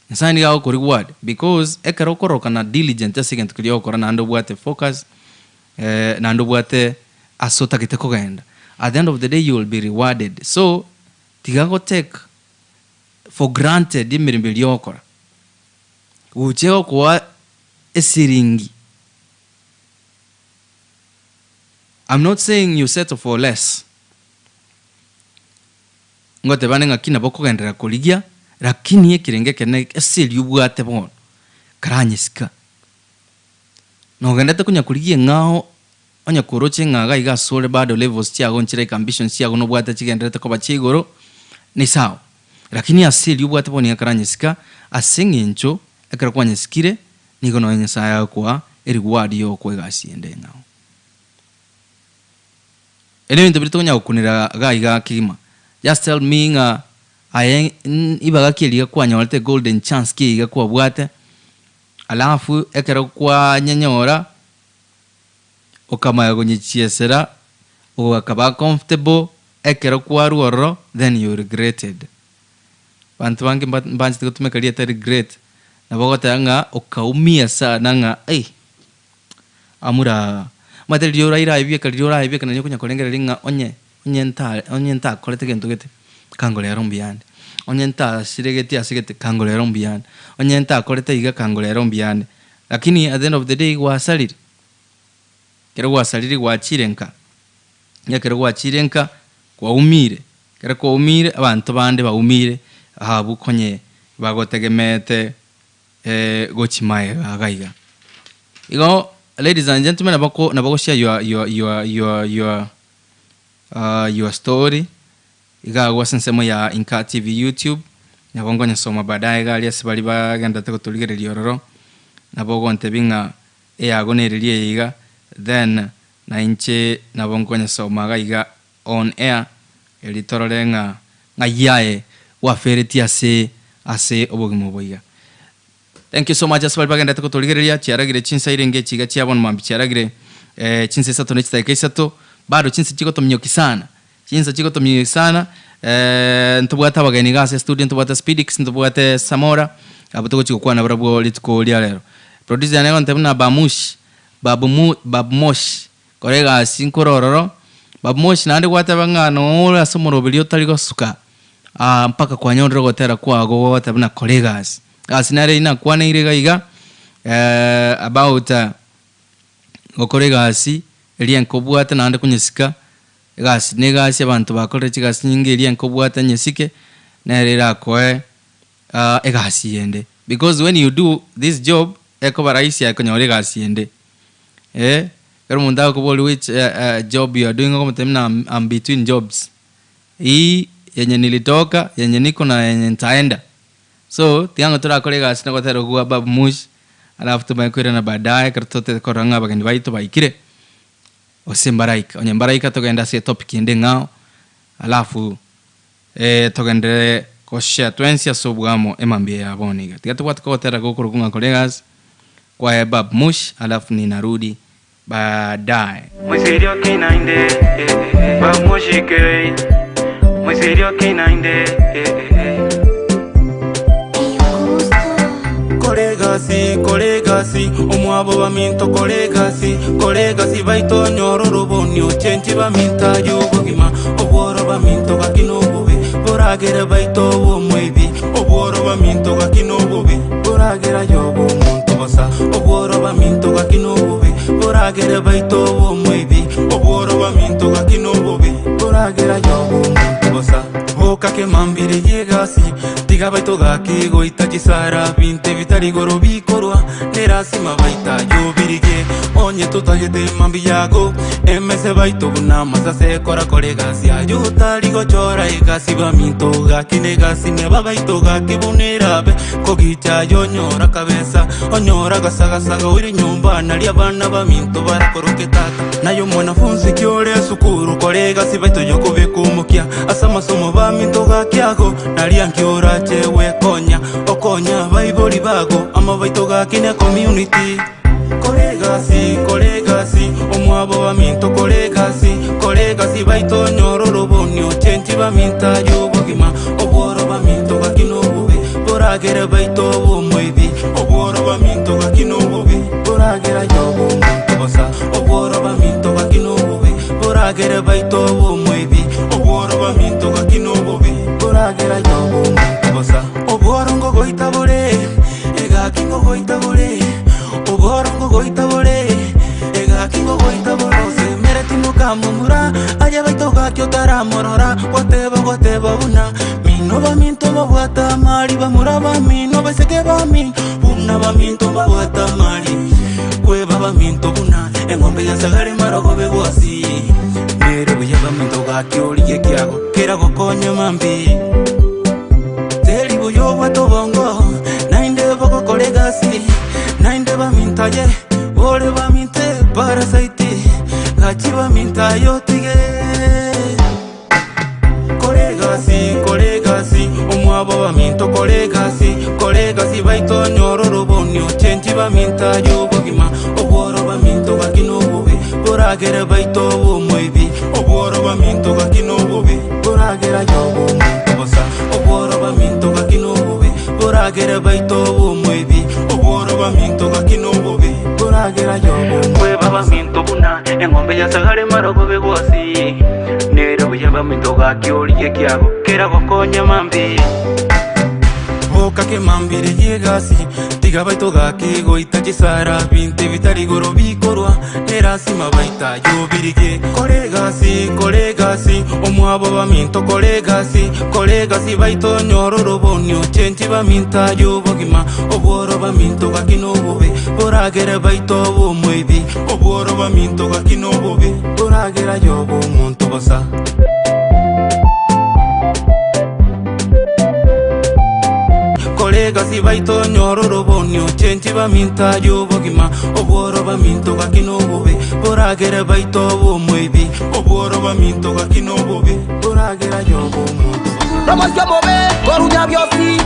Nyasaye nigo agoko reward because ekero okorokana diligent ase egento keria ogokora naende obwate focus, naende obwate ase otagete kogenda, at the end of the day you will be rewarded. So, tiga go take for granted emeremo eria ogokora, gochia gokoa esiringi, I'm not saying you settle for less, ngotebane ng'aki nabo okogenderera korigia, lakini ekerengo ekenene ase eria obwate bono, karanyesika. Nogenderete konya korigia eng'ao Onye koroche ng'a iga iga asore bado levels chiago nchiraika ambitions chiago nobwate chigendererete koba chia igoro, nesawa. Lakini ase erio obwate bono nigo ekaranyesika ase eng'encho ekero kwanyesikire nigo nonya Nyasaye agokoa ereward yogokoa egasi ende eng'ao. Ebi nebinto biria tokonya gokunera iga iga kegima. Just tell me ng'a aye ibaga ki eriga kwanyorete golden chance ki iga kwabwate, alafu ekero kwanyenyora. Okamanya konyechiesera, ogakaba comfortable, ekero kwarwa ororo then you regretted. Banto bange mba mbanchete gotumeka rieta regret, nabo ogoteba ng'a okaumia sana ng'a ai, amura omanyete riria oraire aye bieka riria oraye bieka nario okonya korengereria ng'a onye onye nta onye ntakorete gento gete, kangore ero mbuyande, onye ntasiregeti ase gete kangore ero mbuyande, onye ntakorete iga kangore ero mbuyande, lakini at the end of the day gwasarire. Ekero gwasarire gwachire nka, ekero gwachire nka kwaumire, ekero kwaumire abanto bande baumire abwo konye bagotegemeete gochia magega iga iga. Igo ladies and gentlemen nabo ko nabo goshare your your your your your your story iga agwo ase ensemo ya Inka TV YouTube, nabo nkonyesoma baadaye iga aria ase baria bagenderete gotorigereria ororo, nabo ogontebia ng'a Eyago neriria eye iga, then na inche nabo nkonyesoma iga iga on air erio torore ng'a ng'ai aye gwaferetie ase ase obogima obo iga. Thank you so much ase baria bagenderete gotorigereria, chiaragire chinsa irenge echi iga chia bono mambia chiaragire chinsa isato ne chidakika isato, bado chinsa chigotomioki sana, chinsa chigotomioki sana ntobwate abageni iga ase estudio, ntobwate Speedix, ntobwate Samora, abwo togochi gokwana barabwo rituko ria rero. Producer yane agontebia buna Bamush, Babu mu Babu Moshi, kora egasi nkore ororo, Babu Moshi naende gwateba ng'a noo ore ase omoroberi otari gosuka mpaka kwanyorire ogotera kwago gogoteba buna kora egasi. Egasi nere eyio nakwaneire iga iga about gokora egasi eria nkobwate naende konyesika, egasi na egasi abanto bakorire chigasi chinyinge eria nkobwate nyesike, nere erakoe egasi ende. Because when you do this job, ekoba rahisi aye konyora egasi ende. Eh, ekero omonto agokoboria which job you are doing okomotebia buna I'm I'm between jobs. Hii yenye nilitoka, yenye niko na yenye nitaenda. So, tiga ng'a torakore egasi na gotera okwo gwa Babu Mush, alafu tomanye koirana baadaye ekero totete korora ng'a abageni baito baikire, gose mbaraika. Onye mbaraika togende ase etopic ende eng'ao, alafu togenderere goshare twensi ase obwamo emambia ya bono iga. Tiga tobwate kogotera gokorokwa ng'a kore egasi kwaye Babu Mush, alafu ninarudi baadaye. Moiserio naende, eh, eh, bamoshike. Moiserio naende, eh, eh, eh. Kore egasi, kore egasi, omwabo baminto kore egasi, kore egasi baito onyore oroboni ochenchi baminto aye obogima, obworo baminto gaki nobobe, boragere baito obe omoibi, obworo baminto gaki nobobe, boragere aye obe omonto bosa, obworo baminto gaki nobobe, boragere baito obe omoibi, obworo baminto gaki nobobe, boragere aye obe omonto bosa. Boka kemambire y'egasi, tiga baito gaki goita chisara, binto ebitari igoro bikorwa, nerasima baita yobirigie. Onye totagete mambia yago, emese baito buna amasase, korakora egasi aye otari gochora egasi baminto gaki negasi neba baito gaki buna erabe, kogicha aye onyora kabesa, onyora gasagasaga oire nyomba naria abana baminto barakoroke tata. Naye omwanafunzi ki ore esukuru, kora egasi baito yokobeka omokia ase amasomo baminto gaki ago, naria nki orache gwekonya, okonya abaibori bago, amo baito gaki ne community. Kora egasi, kora egasi, omwabo baminto kora egasi, kora egasi baito onyore oroboni ochenchi baminto aye obogima, obworo baminto gaki nobobe, boragere baito obe omoibi, obworo baminto gaki nobobe, boragere aye obe omonto bosa, obworo baminto gaki nobobe, boragere baito obe omoibi, obworo baminto gaki nobobe, boragere aye obe omonto bosa. Obworo ngogoita bore, egaki ngogoita bore, Obworo ngogoita bore, egaki ngogoita bore. Osemere timokamomura, aye baito gaki otaramorora, Gwateba gwateba buna mino baminto babwate amari, Bamura bamino baiseke bamino, buna baminto babwate amari, Kweba baminto buna eng'ombe ya sagare marogobe gwasi. Nere buya baminto gaki origie ekiago keragokonye mambia. Teri buya obwate obongo, naende bogokora egasi, naende baminto aye, ore baminto eparasite, gachie baminto aye otige. Kora egasi, kora egasi, omwabo baminto kora egasi, kora egasi baito onyore oroboni ochenchi baminto aye obogima, obworo baminto gaki nobobe, boragere baito obe omoibi, obworo baminto gaki nobobe. Boragera aye obe omonto bosa, obworo baminto gaki nobobe, boragere baito obe omoibi, obworo baminto gaki nobobe, boragera aye obe omonto Kweba baminto buna eng'ombe ya sagare marogobe gwasi, nere buya baminto gaki origie ekiago keragokonye mambia. Boka kemambia rigia egasi, tiga baito gaki goita chisara, binto ebitari igoro bikorwa. Nerasima baita yobirigie. Kora egasi, kora egasi, omwabo baminto kora egasi, kora egasi baito onyore oroboni ochenchi baminto aye obogima, obworo baminto gaki nobobe, boragere baito obe omoibi, obworo baminto gaki nobobe, boragere aye obe omonto bosa. Kora egasi baito onyore oroboni ochenchi baminto aye obogima, obworo baminto gaki nobobe, boragere baito obe omoibi, obworo baminto gaki nobobe, boragere aye obe omonto bosa. Nomosio mobe korunya biosi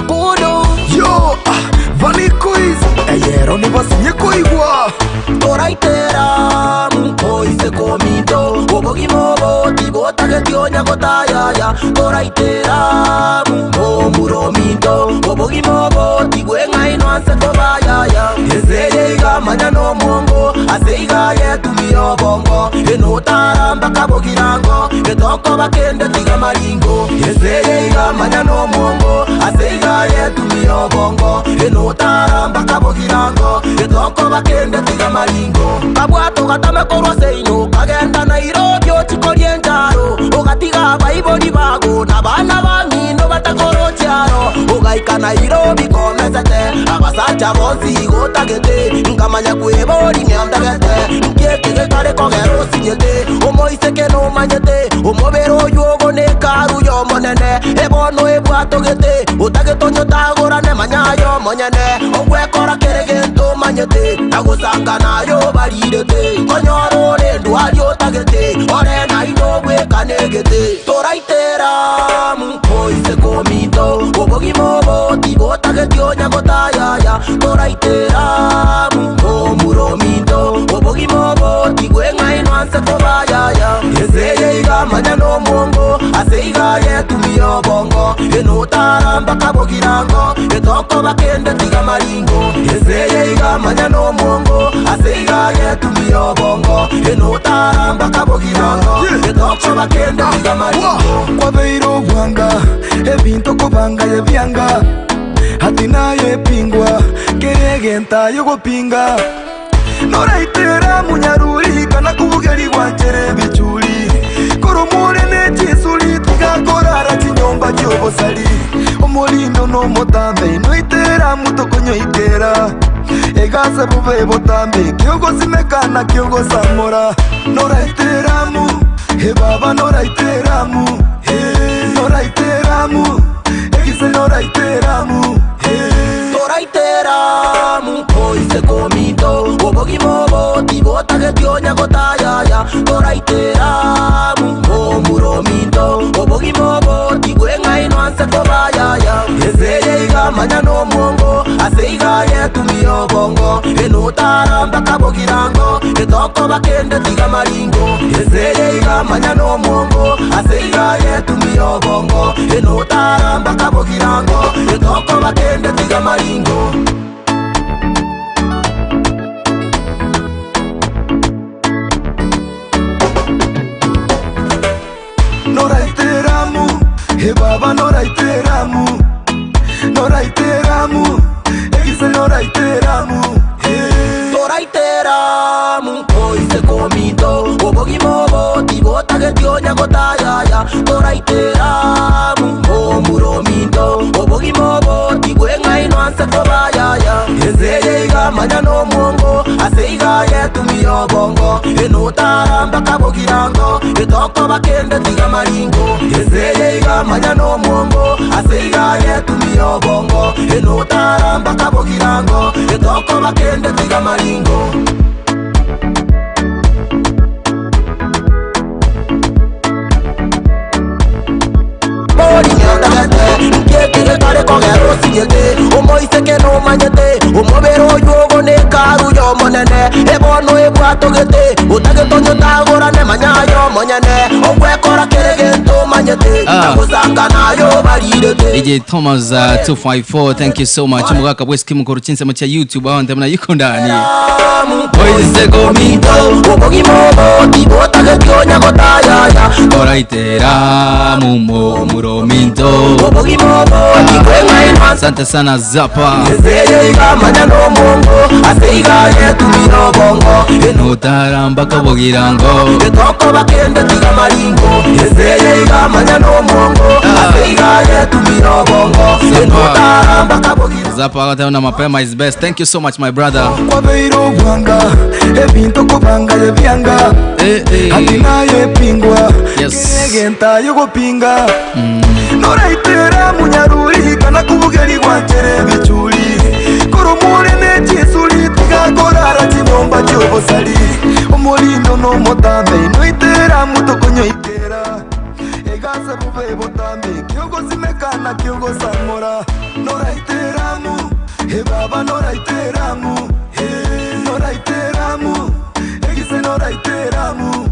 kudu. Yo, ah, Vanny Quiz, eyero nibasinye koigwa. Toraitera oise kominto obogima obo tibotageti onya gotayaya toraitera omuro ominto obogima obo tibweng'ainwa nse kobayaya enseye iga manya nomongo ase iga yetumia obongo enotara mpaka bogirango getokoba kende tiga maringo enseye iga manya nomongo ase iga yetumia obongo enotara mpaka bogirango getokoba kende tiga maringo kabwato gatame korwa seino kagenda Nairobi ochikoria encharo ogatiga abaibori bago na bana bang'ino batakorochiaro ogaika Nairobi komesete. Gwancha bonsi gotagete nkamanya kwebori ng'endagete nkieke getare kogera osinyete omoiseke nomanyete omobere oyo ogo nekaru yomonene ebono ebwatogete otagete onyotagorane manyayo omonyene ogwekora kere gento omanyete nagosanga nayo barirete konyora ore ndwari otagete ore naino obwekanegete toraitera moise komito obogima obo tibotageti onyagotayaya toraitera omuro ominto obogima obo tigweng'ainwa nse kobayaya eseye igamanya nomongo ase iga yetumia obongo enotaramba kabogirango etokoba kende tiga maringo eseye igamanya nomongo ase iga yetumia obongo enotaramba kabogirango etokoba kende tiga maringo Kwabeire obwanga ebinto kobanga yebyanga hati nayepingwa keregentayo gopinga noraitera munyaruri kana kubugeri gwanchere ebichuri koromore nechisuri tigakorara chinyomba chiobosari omorindo nomotambe inoitera mutokonyoikera egase bube botambe kiogosimekana kiogosamora noraiteramu hebaba noraiteramu noraiteramu egise noraiteramu toraitera moise komito obogima obo tibotageti onyagotayaya toraitera omuro ominto obogima obo tigweng'ainwa nse kobayaya eseye igamanya nomongo ase iga yetumia obongo enotaramba kabogirango etokoba kende tiga maringo eseye igamanya nomongo ase iga yetumia obongo enotaramba kabogirango etokoba kende tiga maringo. Noraiteramu hebaba noraiteramu noraiteramu egise noraiteramu toraitera moise komito obogima obo tibotageti onyagotayaya toraitera omuro ominto obogima obo tigweng'ainwa nse kobayaya eseye igamanya nomongo ase iga yetumia obongo enotaramba kabogirango etokoba kende tiga maringo eseye igamanya nomongo ase iga yetumia obongo enotaramba kabogirango etokoba kende tiga maringo. Bori nyandagete nkiekige kogera osinyete omoiseke nomanyete omobere oyo ogo nekaru yomonene ebono ebwatogete otagete onyotagorane manyayo omonyene ogwekora kere gento omanyete nagosanga nayo barirete. DJ Thomas 254, thank you so much. Mugaka bwesi mukuru chinsemo cha YouTube aho ndamuna yuko ndani. Oise komito obogima obo tibotageti onyagotayaya Toraitera mumo murominto. obogima obo tigweng'ainwa Asante sana Zapa. eseye igamanya nomongo ase iga yetumia obongo Notaramba kabogirango. etokoba kende tiga maringo eseye igamanya nomongo ase iga yetumia obongo enotaramba kabogira Zapa akataona mapema is best. Thank you so much my brother. Kwabeire obwanga ebinto kobanga yebyanga Eh, eh. hati nayepingwa Yes. keregentayo gopinga noraitera munyaruri kana kubugeri gwanchere ebichuri koromore nechisuri tigakorara chinyomba chiobosari omorindo nomotambe inoitera mutokonyoikera egase bube botambe kiogosimekana kiogosamora noraiteramu hebaba noraiteramu noraiteramu egise noraiteramu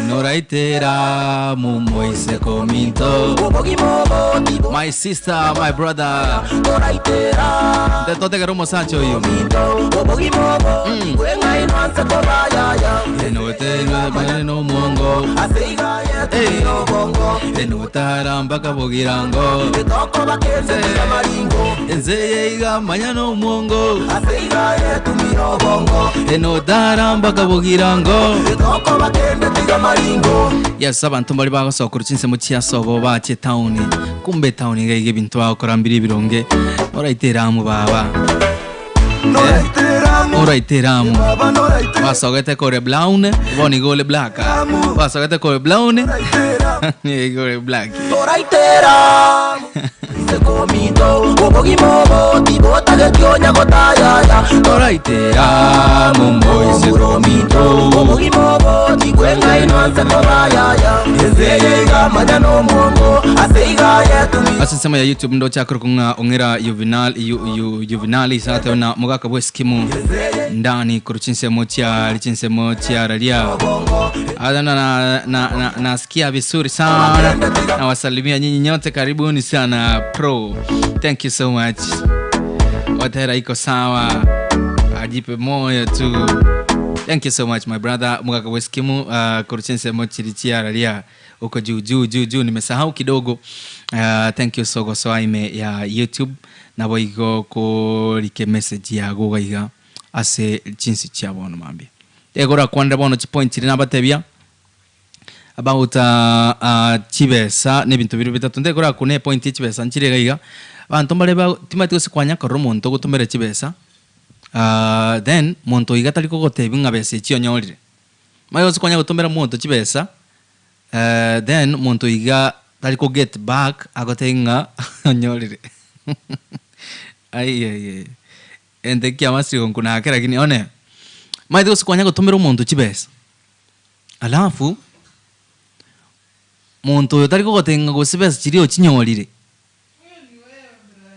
Noraitera mumoise kominto. obogima obo tibo My sister, my brother. toraitera Ndetote garumo Sancho hiyo. minto obogima obo tigweng'ainwa nse kobayaya Enote no mwongo. ase iga yetumia obongo Enotaramba kabogirango. etokoba kende tiga maringo Enzeye igamanya no mwongo. ase iga yetumia obongo Enotaramba kabogirango. etokoba kende tiga maringo. Yes, abantu bari bagosokora chinsemo chiasobo bache town. Kumbe town iga iga ebinto bagokora mbiri ebironge. Oraitera amo baba. Noraiteramu. Oraiteramu. Baba noraiteramu. Wasogete kore brown, bono igo ore black. Wasogete kore brown, nigo ore black. Toraitera Sekomito Obogima obo tibotageti onya gotayaya Toraitera momboise Omuromito Obogima obo tigweng'ainwa nse kobayaya Enseye iga manya nomongo Ase iga yetumi Ase ensemo ya YouTube ndochakore kong'a ong'era Juvenal Yu- Yu- Juvenali isate na mogaka bwa eskimu ndani korwa chinsemo chia chinsemo chiararia Ada na, na, na, na, nasikia vizuri sana nawasalimia nyinyi nyote karibuni sana pro thank you so much watera iko sawa ajipe moyo tu thank you so much my brother mugaka weskimu korwa chinsemo chiri chiararia uko juu juu juu juu nimesahau kidogo thank you sogo soaime ya youtube nabo igo korike message yago gaiga ase chinsi chia bono mambia egora kwandera bono chipoint chiri nabatebia about chibesa n'ebinto biri bitatu ndekora kune epoint ya chibesa nchire iga iga abanto mbare ba timanyeti gose kwanya korora omonto ogotomera chibesa then monto iga tari kogotebia ng'a besa echi onyorire. Manya gose kwanya gotomera monto chibesa then monto iga tari ko get back agotebie ng'a onyorire aiaiai ente kiamasire gonkunake lakini one omanyete gose kwanya gotomera omonto chibesa alafu monto oyo tari kogotebia ng'a gose besa chiria ochinyorire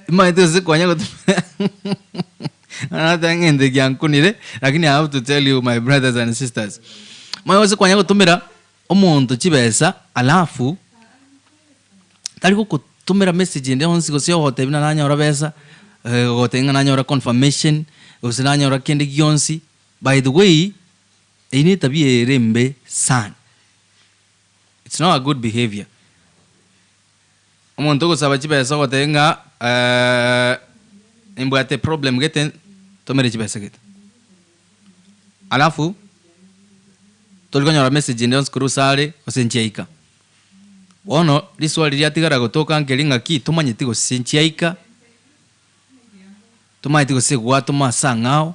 omanyete gose kwanya gotomera nateba ng'a ente kiankunire lakini I have to tell you my brothers and sisters omanyete gose kwanya gotomera omonto chibesa alafu tari gokotomera message ende yonsi gose ogotebia buna nanyora besa ogotebia ng'a nanyora confirmation gose nanyora kende gionsi by the way eyio na etabia ere embe sana it's not a good behavior. Omonto ogosaba chibesa ogotebia ng'a nimbwate eproblem gete ntomere chibesa gete. Alafu tori konyora message ende yonsi korwa ase are gose nchiaika. Bono riswali riatigara gotoka nkeri ng'aki tomanyeti gose nchiaika, tomanyeti gose gwatoma ase ang'ao,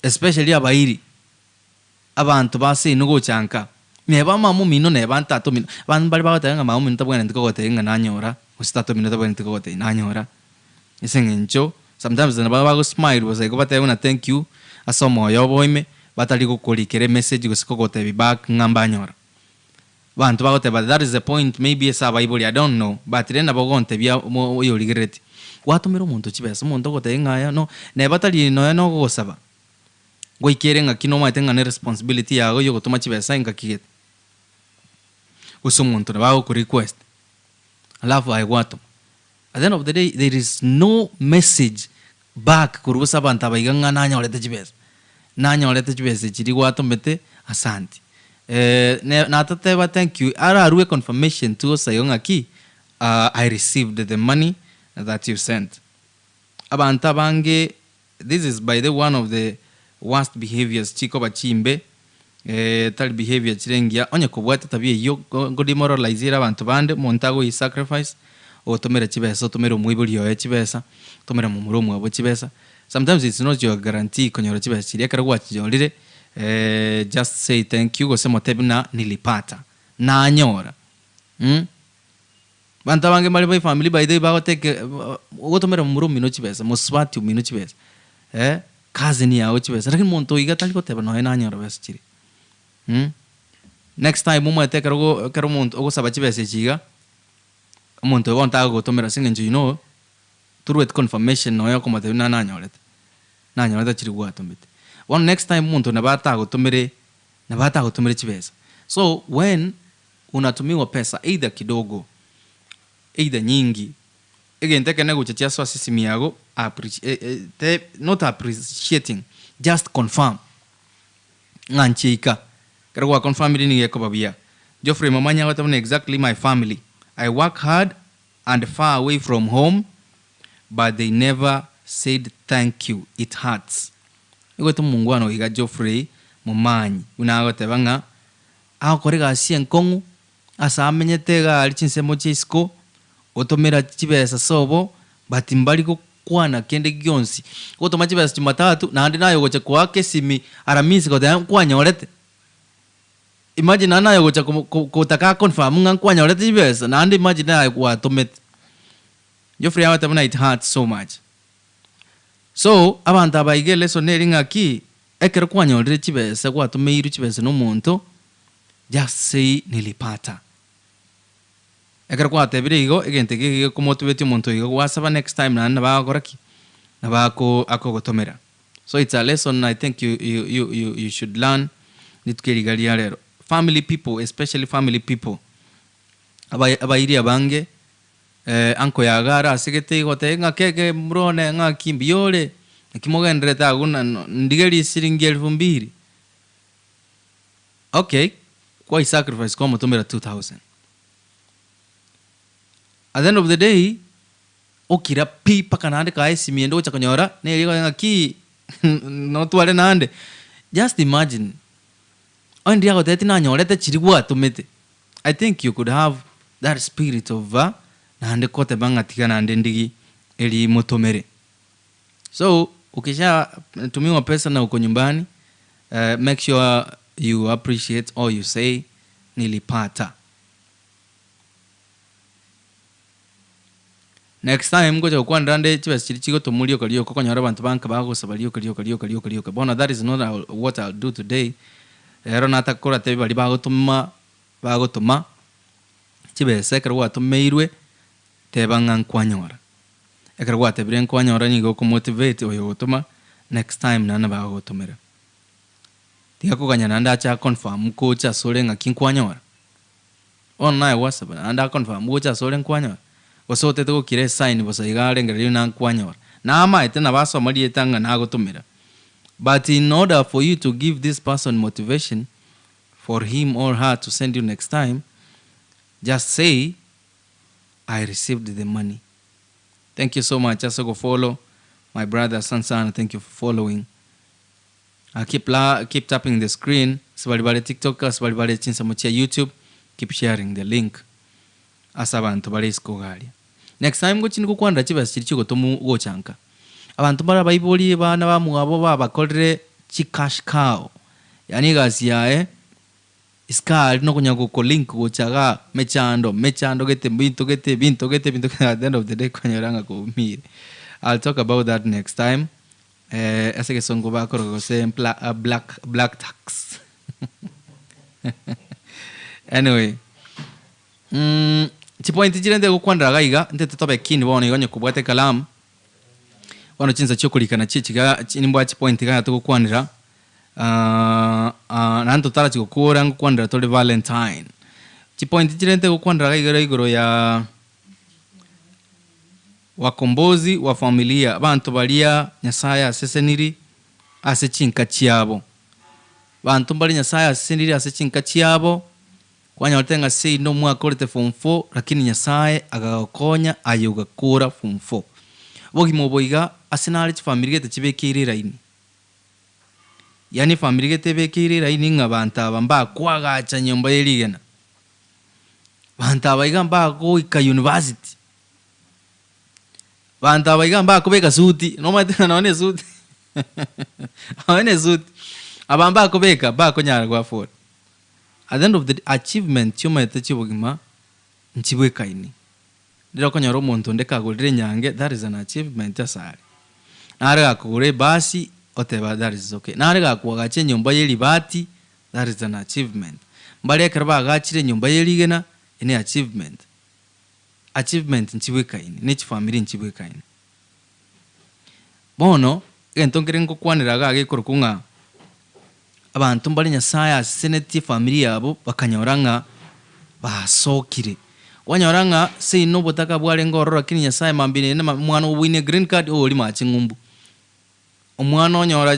especially abairi, abanto ba seino gocha nka, neba mama omino neba tata omino, abanto mbare bagoteba ng'a mama omino tabwenereti kogotebia ng'a nanyora, gose tata omino tabwenereti kogotebia nanyora, ase eng'encho sometimes nabo bago smile bosa igo batebe buna thank you ase omoyo obo ime, batari gokorikera emessage gose kogotebia back ng'a mbanyora. Abanto bagoteba that is the point maybe ase abaibori I don't know but rende nabo ogontebia omo oyorigerereti, gwatomera omonto chibesa omonto ogotebia ng'a aya no neba tari nonya na ogosaba, goika ere ng'aki nomanyete ng'a ne responsibility yago ya ogotoma chibesa engaki gete. Gose omonto nabo agoko request alafu aye gwatoma. At the end of the day there is no message back korwa ase abanto aba iga ng'a nanyorete chibesa, nanyorete chibesa echi riria gwatomete asanti. Natateba thank you ararue confirmation tu gose igo ng'aki I received the money that you sent. Abanto abange This is by the one of the worst behaviours chikoba chimbe tari behaviour chire engiya onye kobwate etabia eyio go demoralize ere abanto bande omonto agoyi sacrifice ogotomera chibesa otomere omoibori oye chibesa otomere momura omwabo chibesa sometimes it's not your guarantee konyora chibesa chiria ekero gwachinyorire just say thank you gose motebi buna nilipata nanyora. Abanto abange mbare ba efamiri by the way bagoteke ogotomera momura omino chibesa, mosubati omino chibesa, eh, cousin yago chibesa, lakini monto oiga tari goteba nonya nanyora besa chiria mh. Next time omanyete ekero ogo ekero omonto ogosaba chibesa echi iga, omonto oyo bono tagogotomera ase eng'encho you know, torueti confirmation nonya okomotebia buna nanyorete, nanyorete chiria gwatomete. Bono next time omonto nabo atagotomere, nabo atagotomere chibesa. So when Unatumiwa pesa either kidogo either nyingi, egento ekenene gocha chiasoa ase esimi yago not appreciating just confirm ng'a nchiaika. Ekero gwa confirmire nigo ekoba buya. Geoffrey Momanyi agoteba buna exactly my family, I work hard and far away from home but they never said thank you, it hurts. Nigo omongwana oyo iga Geoffrey Momanyi buna agoteba ng'a Agokora egasi enkong'u ase amenyete iga aria chinsemo chia isiko, otomera chibesa sobo, but mbari go. gokwana kende gionsi. Ogotoma chibesa Jumatatu, naende naye ogocha koaka esimi Aramisi goteba nkwanyorete. Imagine naende naye ogocha komo ko kotaka aconfirm ng'a nkwanyorete chibesa, naende imagine naye gwatomete. Geoffrey agoteba buna it hurts so much. So, abanto aba iga elesson neri ng'aki, ekero kwanyorire chibesa gwatomeirwe chibesa na omonto, just say nilipata. Ekero gwatebire igo, egento eke gekomotivetia omonto iga gwasaba next time naende nabo agokora ki? Nabo ako akogotomera. So it's a lesson I think you you you you you should learn rituko eri iga ria rero. Family people, especially family people, abai abairi abange Uncle yaga are ase gete igo otebe ng'a keke murone ng'aki mbuya ore, naki mogendererete agwo na ndigerie siringi elfu mbili. Okay, kwai sacrifice kwamotomera 2000. At the end of the day, okira pi mpaka naende kae esimi ende ogocha konyora, neri egoteba ng'aki notware naende. Just imagine, onye ndiria agotebetie nanyorete chiria gwatomete. I think you could have that spirit of naende koteba ng'a tiga naende ndigi eri motomere. So ukisha tumiwa pesa na uko nyumbani make sure you appreciate or you say nilipata. Next time ngocha gokwanera nde chibesa chiria chigotomwa rioka rioka okonyora abanto banka bagosaba rioka rioka rioka rioka rioka bono that is not what I'll do today rero natakoratebia baria bagotoma bagotoma chibesa ekero gwatomeirwe teba ng'a nkwanyora ekero gwatebire nkwanyora nigo okomotivate oyo ogotoma next time naende nabo agogotomera tiga koganya naende ache aconfirm gocha asore ng'aki nkwanyora. Bono naye gwasaba, naende aconfirm gocha asore nkwanyora, gose otete gokira esign bosa iga arengererio ng'a nkwanyora. Namaete nabo asoma rieta ng'a nagotomera. But in order for you to give this person motivation for him or her to send you next time, just say I received the money. Thank you so much ase ogofollow my brother asante sana thank you for following. Keep la keep tapping the screen ase baria bare tiktok ase baria bare chinsemo chia youtube keep sharing the link ase abanto bare isiko iga aria. Next time ngochia gokwanera chibesa chiria chigotomwa gocha nka. Abanto mbare abaibori abana bamwabo babakorire chi cash cow yaani egasi yaye isiko aria nokonya gokolink gocha igaa mechando mechando gete binto gete binto gete binto gete at the end of the day kwanyora ng'a kwaumire. I'll talk about that next time. Ase egesongo bakoroka gose black black tax anyway chipoint chiria nte gokwanera iga iga ntete tobe keen bono iga onye kobwate ekalamu, bono chinsa chia okorikana chiachi iga nimbwate chipoint iga togokwanera naende totarachi gokora ngokwanera tore valentine. Chipoint chiria nte gokwanera iga iga igoro ya. Wakombozi wa familia, abanto baria Nyasae aseseniri ase chinka chiabo. Abanto mbaria Nyasae aseseniri ase chinka chiabo, kwanyorete ng'a seino mwakorete form four lakini Nyasae agagokonya aye ogakora form four. Obogima obo iga ase nare chifamiri gete chibekeire eraini. Yaani efamiri gete ebekeire eraini ng'a abanto aba mbakoagacha nyomba ye rigena. Banto aba iga mbagoika university. Banto aba iga mbakobeka suti, nomanyete ng'a nonye na esuti nonye na esuti, aba mbakobeka mbakonyara go afford. At the end of the day, achievement chiomanyete chia obogima nchibwekaini. Riria okonyora omonto onde kagorire enyange, that is an achievement asare. Nare gakogora ebasi, oteba that is okay. Nare gakoagacha enyomba ye ribati, that is an achievement. Mbare ekero baagachire enyomba ye rigena, ene achievement. Achievement nchibwekaini, ne chifamiri nchibwekaini. Bono, egento nkere ngokwanera iga gekorokwa ng'a abanto mbare Nyasaye asesenetie efamiri yabo bakanyora ng'a basokire. Kwanyora ng'a seino obotaka bwarenge ororo lakini Nyasaye mambia naende omwana oboine egreen card oria mache ng'umbu. Omwana onyora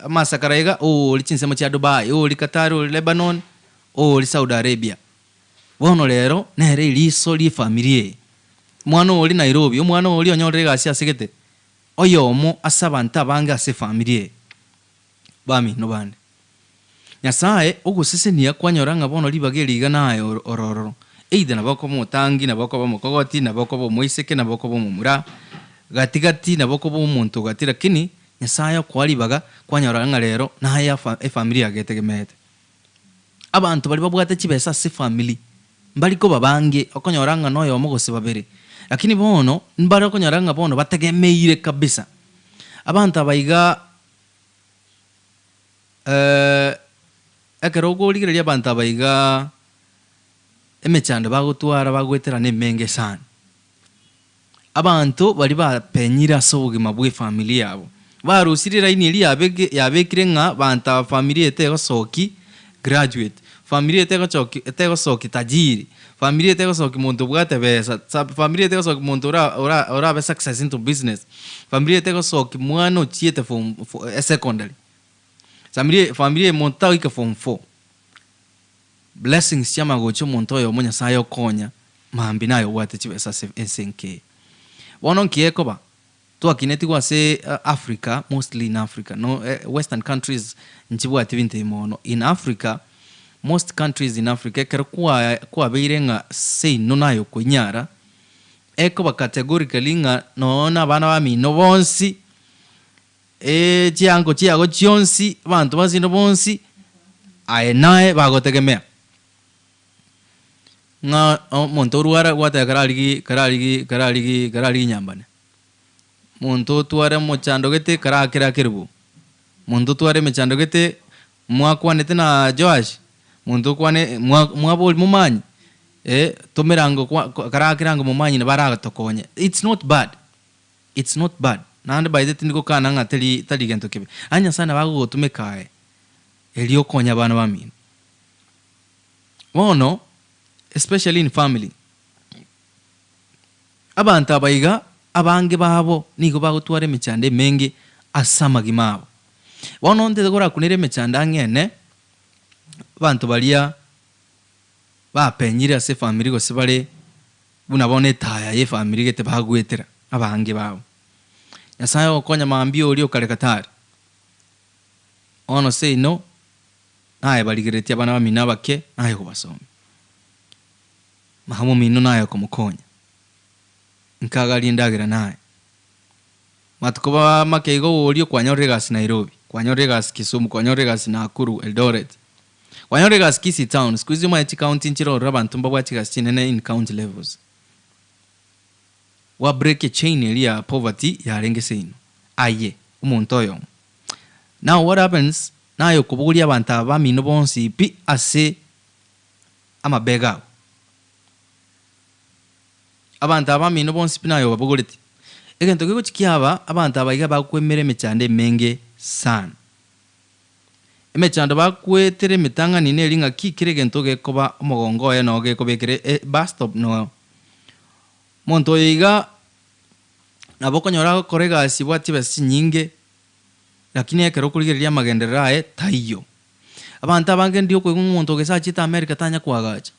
amasakara iga oria chinsemo chia Dubai, oria Qatar, oria Lebanon, oria Saudi Arabia. Bono rero nere eriso ri'efamiri eye. Omwana oria Nairobi, omwana oria onyorire egasi ase gete, oyomo ase abanto abange ase efamiri eye. Bamino bande. Nyasae ogosesenia kwanyora ng'a bono ribaga eri iga naye ore ororo. Either nabo okoba omotangi, nabo okoba omokogoti, nabo okoba omoiseke, nabo okoba omomura. Gati gati nabo okoba omonto gati lakini Nyasaye okoa ribaga kwanyora ng'a rero naye efamiri yago etegemeete. Abanto baria babwate chibesa ase efamiri mbari koba bange okonyora ng'a noyomo gose babere, lakini bono mbare okonyora ng'a bono bategemeire kabisa. Abanto aba iga ekero okorigereria abanto aba iga emechando bagotwara bagoetera nemenge sana. Abanto baria bapenyire ase obogima bw'efamiri yabo, barusirie elaini eria yabeke yabekire ng'a banto aba famiri eye tegosoki graduate, famiri eye tegochoki tegosoki tajiri, famiri eye tegosoki monto obwate besa, sa famiri eye tegosoki monto ora ora orabe success into business, famiri eye tegosoki mwana ochiete form fo esecondary, samiri eye famiri eye monto tagoika form four. Blessings chiamagocha omonto oyomo Nyasaye okonya mambia naye obwate chibesa ase ense enke. Bono nki ekoba? Twakinetigwe ase Africa mostly in Africa no western countries nchibwati binto ebi mono. In Africa most countries in Africa ekero kwa kwabeire ng'a seino naye okoinyara ekoba categorically ng'a nonya na abana bamino bonsi Chiango chiago chionsi, abanto basino bonsi, aye naye bagotegemea. Ng'a omonto orware gwateba kararigie kararigie kararigie kararigie nyambane, monto otware omochando gete karakere akerubo, monto otware emechando gete mwakwanete na Joash, monto okwane mwa mwabori momanye tomerango kwa karakere ango momanye nabaratokonye, it's not bad. It's not bad naende by the tindi gokana ng'a teri tari gento kebe aye Nyasaye nabo agogotumeka aye erio okonye abana bamino. Bono especially in family abanto aba iga abange babo nigo bagotwara emechando emenge ase amagima abo. Bono ntete korakunere emechando ang'e ene abanto baria bapenyire ase efamiri gose bare Buna bono etaya y'efamiri gete bagoetera abange babo. Nyasae ogokonya mambia oria okare Katari. Bono seino naye barigereretie abana bamino abake naye okobasomia. Mama omino naye okomokonya. Nkagaria endagera naye. Matuko ba make igo oria kwanyorire egasi Nairobi, kwanyorire egasi Kisumu, kwanyorire egasi Nakuru, Eldoret. Kwanyorire egasi Kisii town, siku hizi omanye chicounty nchire ororo abanto mbabwate chigasi chinene in county levels. Gwa break echain eria ya poverty yarenge seino. Aye, omonto oyomo. Now what happens, naye okobogoria abanto aba bamino bonsi pi ase amabega abo. Abanto aba bamino bonsi pi naye obabogoreti. Egento kegochi kiaba, abanto aba iga bakwemera emechando emenge sana. Emechando bakwetera emetang'ani neri ng'aki kera egento gekoba omogongo oye noo gekobekera e bus stop noo. Omonto oyo iga nabo okonyora agokora egasi ebwate chibesa chinyinge lakini ekero okorigereria amagenderero aye taiyo. Abanto abange ndi okoigwa ng'a omonto gese achiete America tanya koagacha.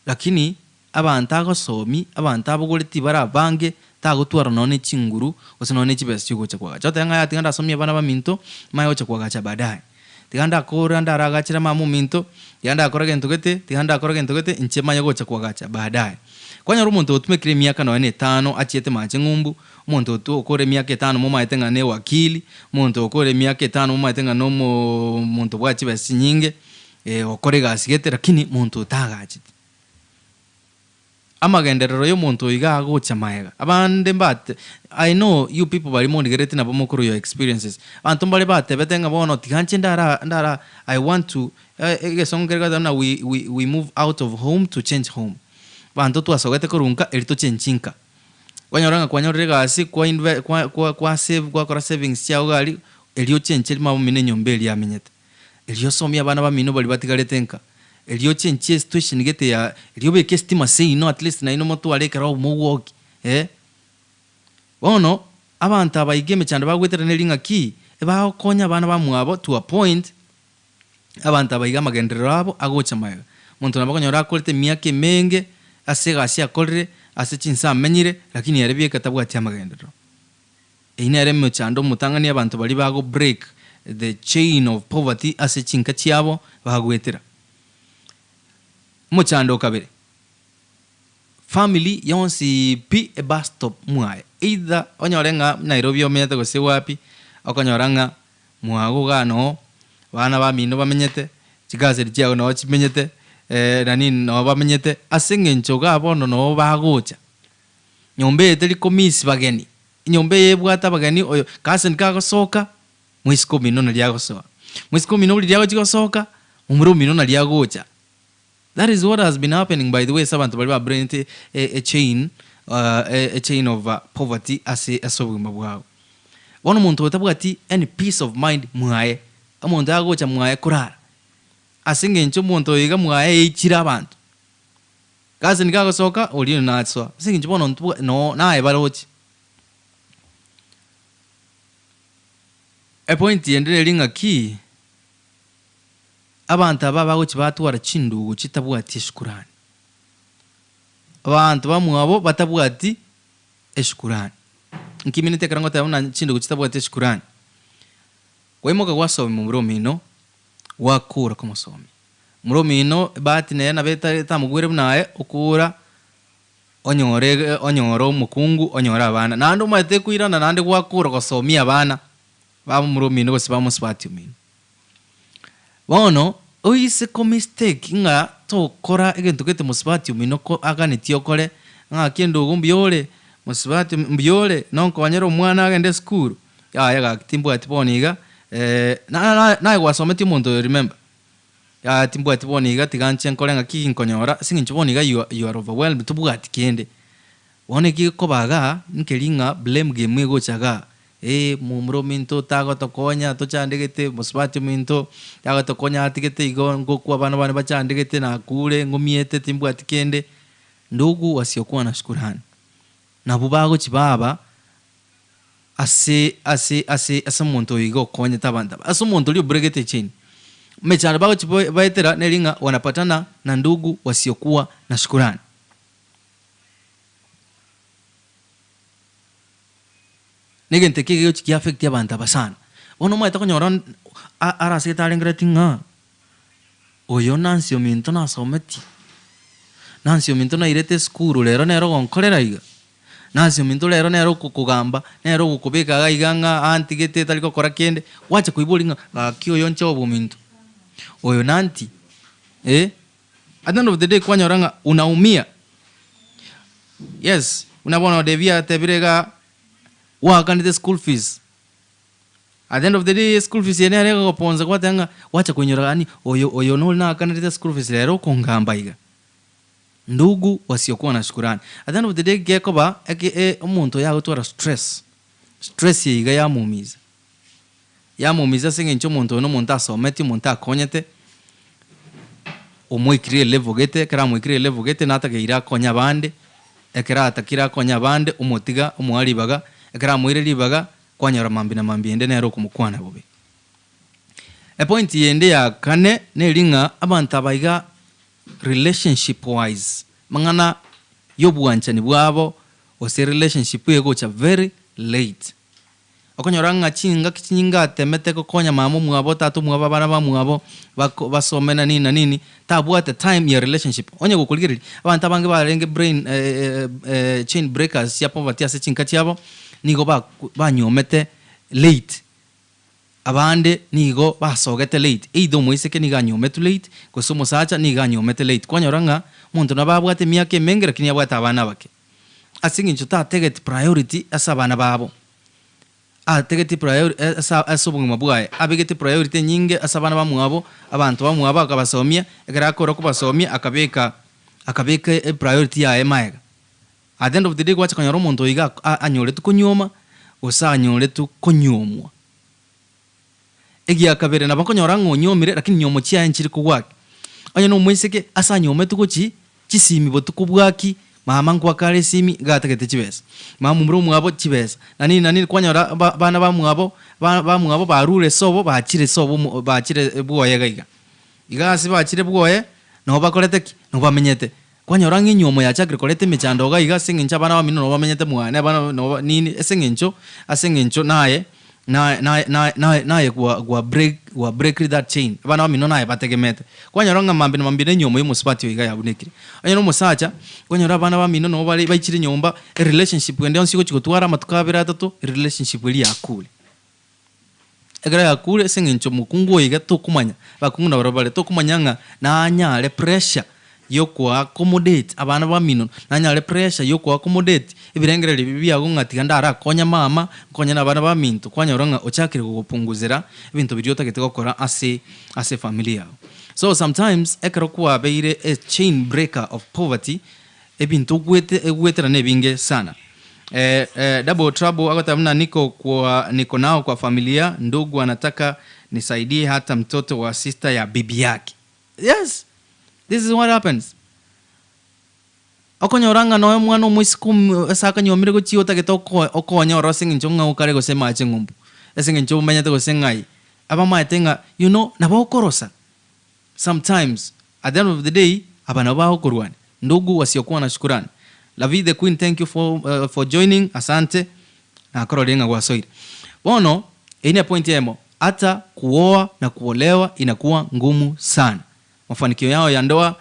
Lakini abanto agosomi, abanto abogoreti bare abange, tagotwara nonya ne chinguru, gose nonya ne chibesa chiogocha koagacha. Oteba ng'a yaya tiga ndasomie abana baminto, manye gocha koagacha baadaye. Tiga ndakora ndaragachere mama ominto, tiga ndakora gento gete, tiga ndakora gento gete, inche manye gocha koagacha baadaye. Kwanyora omonto otumekire emiaka nonya na etano achiete mache ng'umbu, omonto otu okore emiaka etano momaete ng'a ne wakili, omonto okore emiaka etano momaete ng'a nomoo omonto obwate chibesa chinyinge. Gokora egasi gete lakini monto otagacheti. Amagenderero y'omonto oyo iga agocha maega. Abande mbate I know you people baria mondigerereti nabo mokorwa your experiences. Abanto mbare batebete ng'a bono tiga inche ndara ndara I want to egesongo kere goteba buna we we we move out of home to change home. Abanto twasogete korwa nka eri tochenchi nka. Kwanyora ng'a kwanyorire egasi kwa inve kwa kwa kwa save gwakora savings chiago iga aria, erio ochenche rimabomino enyomba eria amenyete. Erio osomie abana bamino baria batigarete nka, erio ochenchie esituesheni gete ya, erio obeke esitima seino at least nainwe motware ekero mogwoki eh. Bono, abanto aba iga emechando bagoetera neri ng'aki, ebagokonya abana bamwabo to a point, abanto aba iga amagenderero abo agocha magega. Omonto nabo okonyora akorete emiaka emenge, ase egasi akorire, ase chinsa amenyire, lakini ere bieka tabwati amagenderero. Eyio nere emechando omotang'ani abanto baria bago break the chain of poverty ase chinka chiabo bagoetera. Omochando o kabere, Family yonsi pi ebus stop mwaye either onyore ng'a Nairobi omenyete gose wapi, okonyora ng'a mwago igaa noo abana bamino bamenyete, chicousin chiago noo chimenyete, nani noo bamenyete, ase eng'encho igaa bono noo bagocha. Nyomba eye teri komiss bageni, enyomba eye ebwate abageni oyo cousin kagosoka, moiseke omino naria agosoa, moiseke omino riria agochia gosoka, momura omino naria agocha. That is what has been happening by the way ase abanto baria ba brainete a chain a chain of poverty ase ase obogima bwabo. Bono omonto oyo tabwati any peace of mind mwaye, omonto agocha mwaye korara, ase eng'encho omonto oyo iga mwaye eichire abanto. Gasi nigo agosoka oria nasoa, ase eng'encho bono ntobwa no naye baroche. Epoint ende neri ng'aki. Abanto aba bagochia batwara chindugu chitabwati eshukurani. Abanto bamwabo batabwati eshukurani. Nkimineti ekero ngoteba buna chindugu chitabwati eshukurani. Kwaimoka gwasomia momura omino, gwakora komosomia. Momura omino ebahati nere nabo etamogwere buna aye, okora onyore onyore omokungu, onyore abana. Naende omanyete ekoirana naende gwakora gosomia abana ba momura omino gose ba mosubati omino. Bono oise ko mistake ng'a tokora egento gete mosubati omino ko aganetie okore, ng'aki endugu mbuya ore, mosubati omi mbuya ore, nonkonyere omwana agende esukuru, yaya gaki timbwati bono iga na na naye gwasometie omonto oyo remember, yaya timbwati bono iga tiga nche nkore ng'aki ginkonyora ase eng'encho bono iga you are you are overwhelmed tobwati kende. Bono eki gekoba igaa, nkeri ng'a blame game egocha igaa, eh momura ominto tagotokonya tochandegete, mosubati ominto tagotokonya atigete igo ngokwa abana bane bachandegete nakure ng'umiete timbwati kende. Ndugu wasiokuwa na shukurani, nabwo bagochi baba ase ase ase ase omonto oyo iga okonyete abanto aba, ase omonto oria oburegete echain. Emechando bagochi baetera neri ng'a wanapatana na ndugu wasiokuwa na shukurani. Negento eke gegochi gia affect abanto aba sana. Bono omanyete konyora arasegete arengereretie ng'a oyo Nancy ominto nasometie, Nancy ominto nairete esukuru rero nere ogonkorera iga, Nancy ominto rero nere okokogamba, nere ogokobeka iga iga ng'a antigete tari gokora kende, gwacha koiboria ng'a gaki oyo nchobe ominto, oyo nanti eh. At the end of the day kwanyora ng'a unaumia. Yes, buna bono Devi atebire igaa, gwakanete school fees. At the end of the day school fees eye nere egogoponsa gwateba ng'a gwacha koinyora yaani oyo oyo nore nakanerete school fees rero okongamba iga. Ndugu wasiokuwa na shukurani. At the end of the day gekoba eke omonto oyo agotwara stress, stress eye iga yamuumiza. Yamoumisa ase eng'encho omonto oyo nomonto asometie, omonto akonyete, omoikire elevel gete, ekero amoikire elevel gete natakeire akonye abande, ekero atakire akonye abande, omotiga omoa ribaga, ekero amoire ribaga, kwanyora mambia na mambia ende nere okomokwana bobe. Epoint yende ya kane neri ng'a abanto aba iga relationship wise, amang'ana ya obwanchani bwabo gose relationship egocha very late. Okonyora ng'a chingaki chinyinge atemete gokonya mama omwabo, tata omwabo, abana bamwabo, bako basome na nini na nini, tabwate time ya relationship. Onye gokorigereria, abanto abange barenge brain chain breakers chia poverty ase chinka chiabo, nigo baku banyuomete late, abande nigo basogete late, either omoiseke nigo anyuometwe late, gose omosacha nigo anyuomete late. Kwanyora ng'a omonto nabo abwate emiaka emenge lakini abwate abana abake. Ase eng'encho tategeti priority ase abana babo, ategeti priority ase ase obogima bwaye, abegete priority enyinge ase abana bamwabo, abanto bamwabo akabasomia, ekero akora kobasomia akabeka akabeka epriority yaye maega. At the end of the day gwacha konyora omonto oyo iga anyoretwe konyuoma, gose anyoretwe konyuomwa. Egiakabere nabo okonyora ng'a onyuomire lakini nyuomo chiaye nchiri kogwaki. Onye na omoiseke ase anyuometwe gochi chisimi botuko bwaki, mama nkwake are esimi iga atagete chibesa, mama momura omwabo chibesa, na nini na nini kwanyora ba abana bamwabo ba bamwabo barure sobo bachire sobo omo bachire bwoye iga iga. Iga ase bachire bwoye, nabo bakorete ki? Nabo bamenyete. Kwanyora ng'a enyuomo yachakire koreta emechando iga iga ase eng'encho abana bamino nabo bamenyete mwane abana nabo nini ase eng'encho ase eng'encho naye. Na na na na naye gwa gwa break gwa breakire that chain, abana bamino naye bategemete. Kwanyora ng'a mambia na mambia na enyomo ya omosubati oyo iga yabunekire. Onye na omosacha, kwanyora abana bamino nabo bare baichire nyomba, erelationship ende yonsi ogochi gotwara amatuko abere atato, erelationship eria yakure. Ekero yakure ase eng'encho omokungu oyo iga tokomanya, abakungu nabarabwo bare, tokomanya ng'a nanyare pressure ya okoaccommodate abana bamino, nanyare pressure ya okoaccommodate ebirengererio ebi biago ng'a tiga ndarakonya mama, nkonye na abana baminto, kwanyora ng'a ochakire gogopunguzera ebinto biria otagete gokora ase ase efamiri yago. So sometimes ekero kwabeire a chain breaker of poverty, ebinto ogwete ogwetera na ebinge sana. Double trouble agoteba buna niko kwa niko nao kwa familia, ndugu anataka nisaidie hata mtoto wa sister ya bibi yake. Yes, this is what happens. Okonyora ng'a nonya omwana omoiseke omo ase akanyuomire gochia otagete oko okonya oro ase eng'encho ng'a okare gose mache ng'umbu, ase eng'encho omenyete gose ng'ai, abamaete ng'a you know nabo okorosa sometimes at the end of the day aba nabo bagokorwania. Ndugu wasiokuwa na shukurani. Lavie the queen thank you for for joining asante nakororire ng'a gwasoire. Bono eyio ne point eyemo hata kuoa na kuolewa inakuwa ngumu sana. Mafanikio yao ya ndoa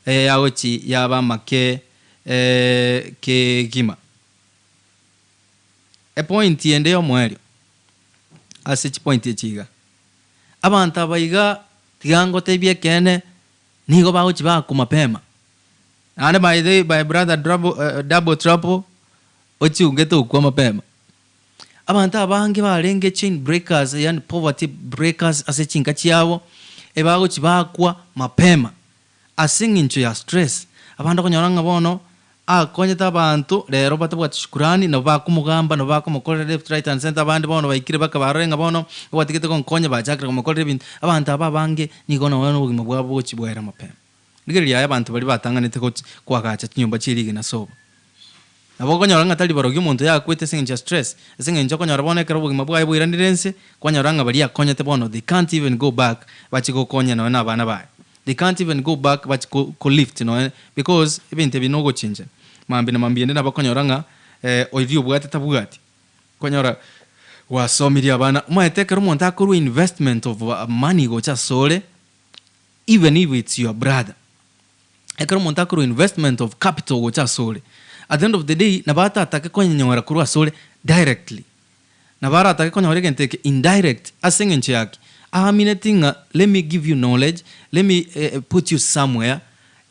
yagochi yaba amake kegima. Epoint ende yomoerio ase chipoint echi iga, abanto aba iga tiga ngotebie ekeene nigo bagochi bakwa mapema. Naende by the by brother double, double trouble ochiungete okwa mapema. Abanto abange barenge chain breakers yaani poverty breakers ase chinka chiabo, ebagochi bakwa mapema ase eng'encho ya stress. Abande okonyora ng'a bono akonyete abanto rero batabwati shukurani nabo bakomogamba nabo bakomokorera left right and center abande bono baikire mpaka barore ng'a bono obatigete gonkonya bachakire komokorera ebinto. Abanto aba abange nigo nonya na obogima bwabo bogochi bwaera mapema. Rigereria aye abanto baria batang'anete gochi koagacha chinyomba chie rigena sobo. Nabo okonyora ng'a tari barobio omonto yakwete ase eng'encho ya stress, ase eng'encho okonyora bono ekero obogima bwaye bwairanire inse, kwanyora ng'a baria akonyete bono they can't even go back bache gokonya nonya na abana baye. They can't even go back bache ko ko lift nonya because ebinto ebi nogochinchana. Mambia na mambia ende nabo okonyora ng'a oria obwate tabwati. Okonyora gwasomirie abana, omanyete ekero omonto akorwa investment of money gocha asore, Even if it's your brother, ekero omonto akorwa investment of capital gocha asore, at the end of the day nabo atatake konyora korwa asore directly, nabo aratake konyora egento eke indirect ase eng'encho ya ki? Aamineti ng'a let me give you knowledge, let me put you somewhere,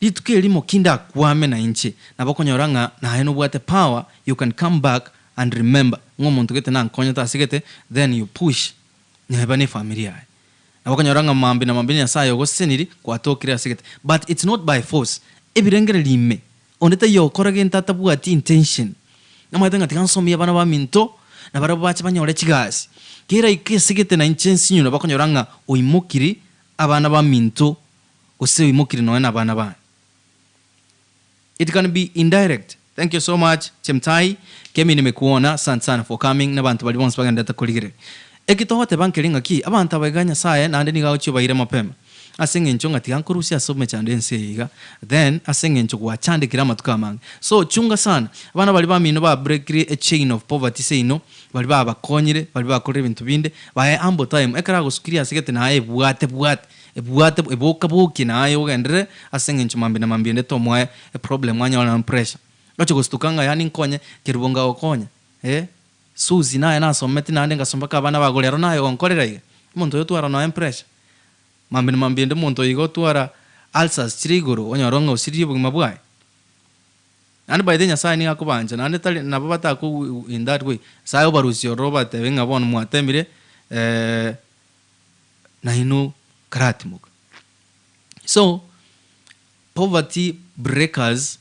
rituko erimo ki ndakwame na inche, nabo okonyora ng'a naye nobwate power, you can come back and remember ng'a omonto gete nankonyete ase gete, then you push neba ne efamiri yaye. Nabo okonyora ng'a mambia na mambia Nyasaye ogoseseniri kwatokire ase egete but it's not by force ebirengererio ime onde taiyo okora gento atabwati intention namanyete ng'a tiga nsomie abana baminto na barabwo bache banyore chigasi keraike ase egete na inche nsinywe nabo okonyora ng'a oimokiri abana baminto gose oimokiri nonya na abana bane. It can be indirect. Thank you so much Chemtai, Kemi nimekuona, asante sana for coming na abanto baria bonsi bagenderete korigereria. Eki togoteba nkeri ng'aki, abanto aba iga Nyasaye naende nigo agochia obaire mapema ase eng'encho ng'a tiga nkorusie ase emechando y'ense eye iga then ase eng'encho gwachandekire amatuko amange. So chunga sana, abana baria bamino ba breakire a chain of poverty seino, baria babakonyire, baria bakorire ebinto binde, bae ample time, ekero agosukirie ase gete naye ebwate bwate. Ebwate eboka-bokie na aye ogenderere ase engencho mambia na mambia ende tomoe eproblem anyore na pressure. Oche gostuka ng'a yaani nkonye, kerubo ngagokonya eh, Suzy naye nasometi naende ngasoma mpaka abana bago rero naye ogonkorera iga? Omonto oyo otwara nonya pressure. Mambia na mambia ende omonto oyo iga otwara ulcers chire igoro onyore ng'a osiririe obogima bwaye. Naende by the way Nyasaye nigo akobancha naende tari nabo bataku in that way, Nyasaye obarusie ororo obatebie ng'a bono mwatemire. Nainwe karatimoka. So poverty breakers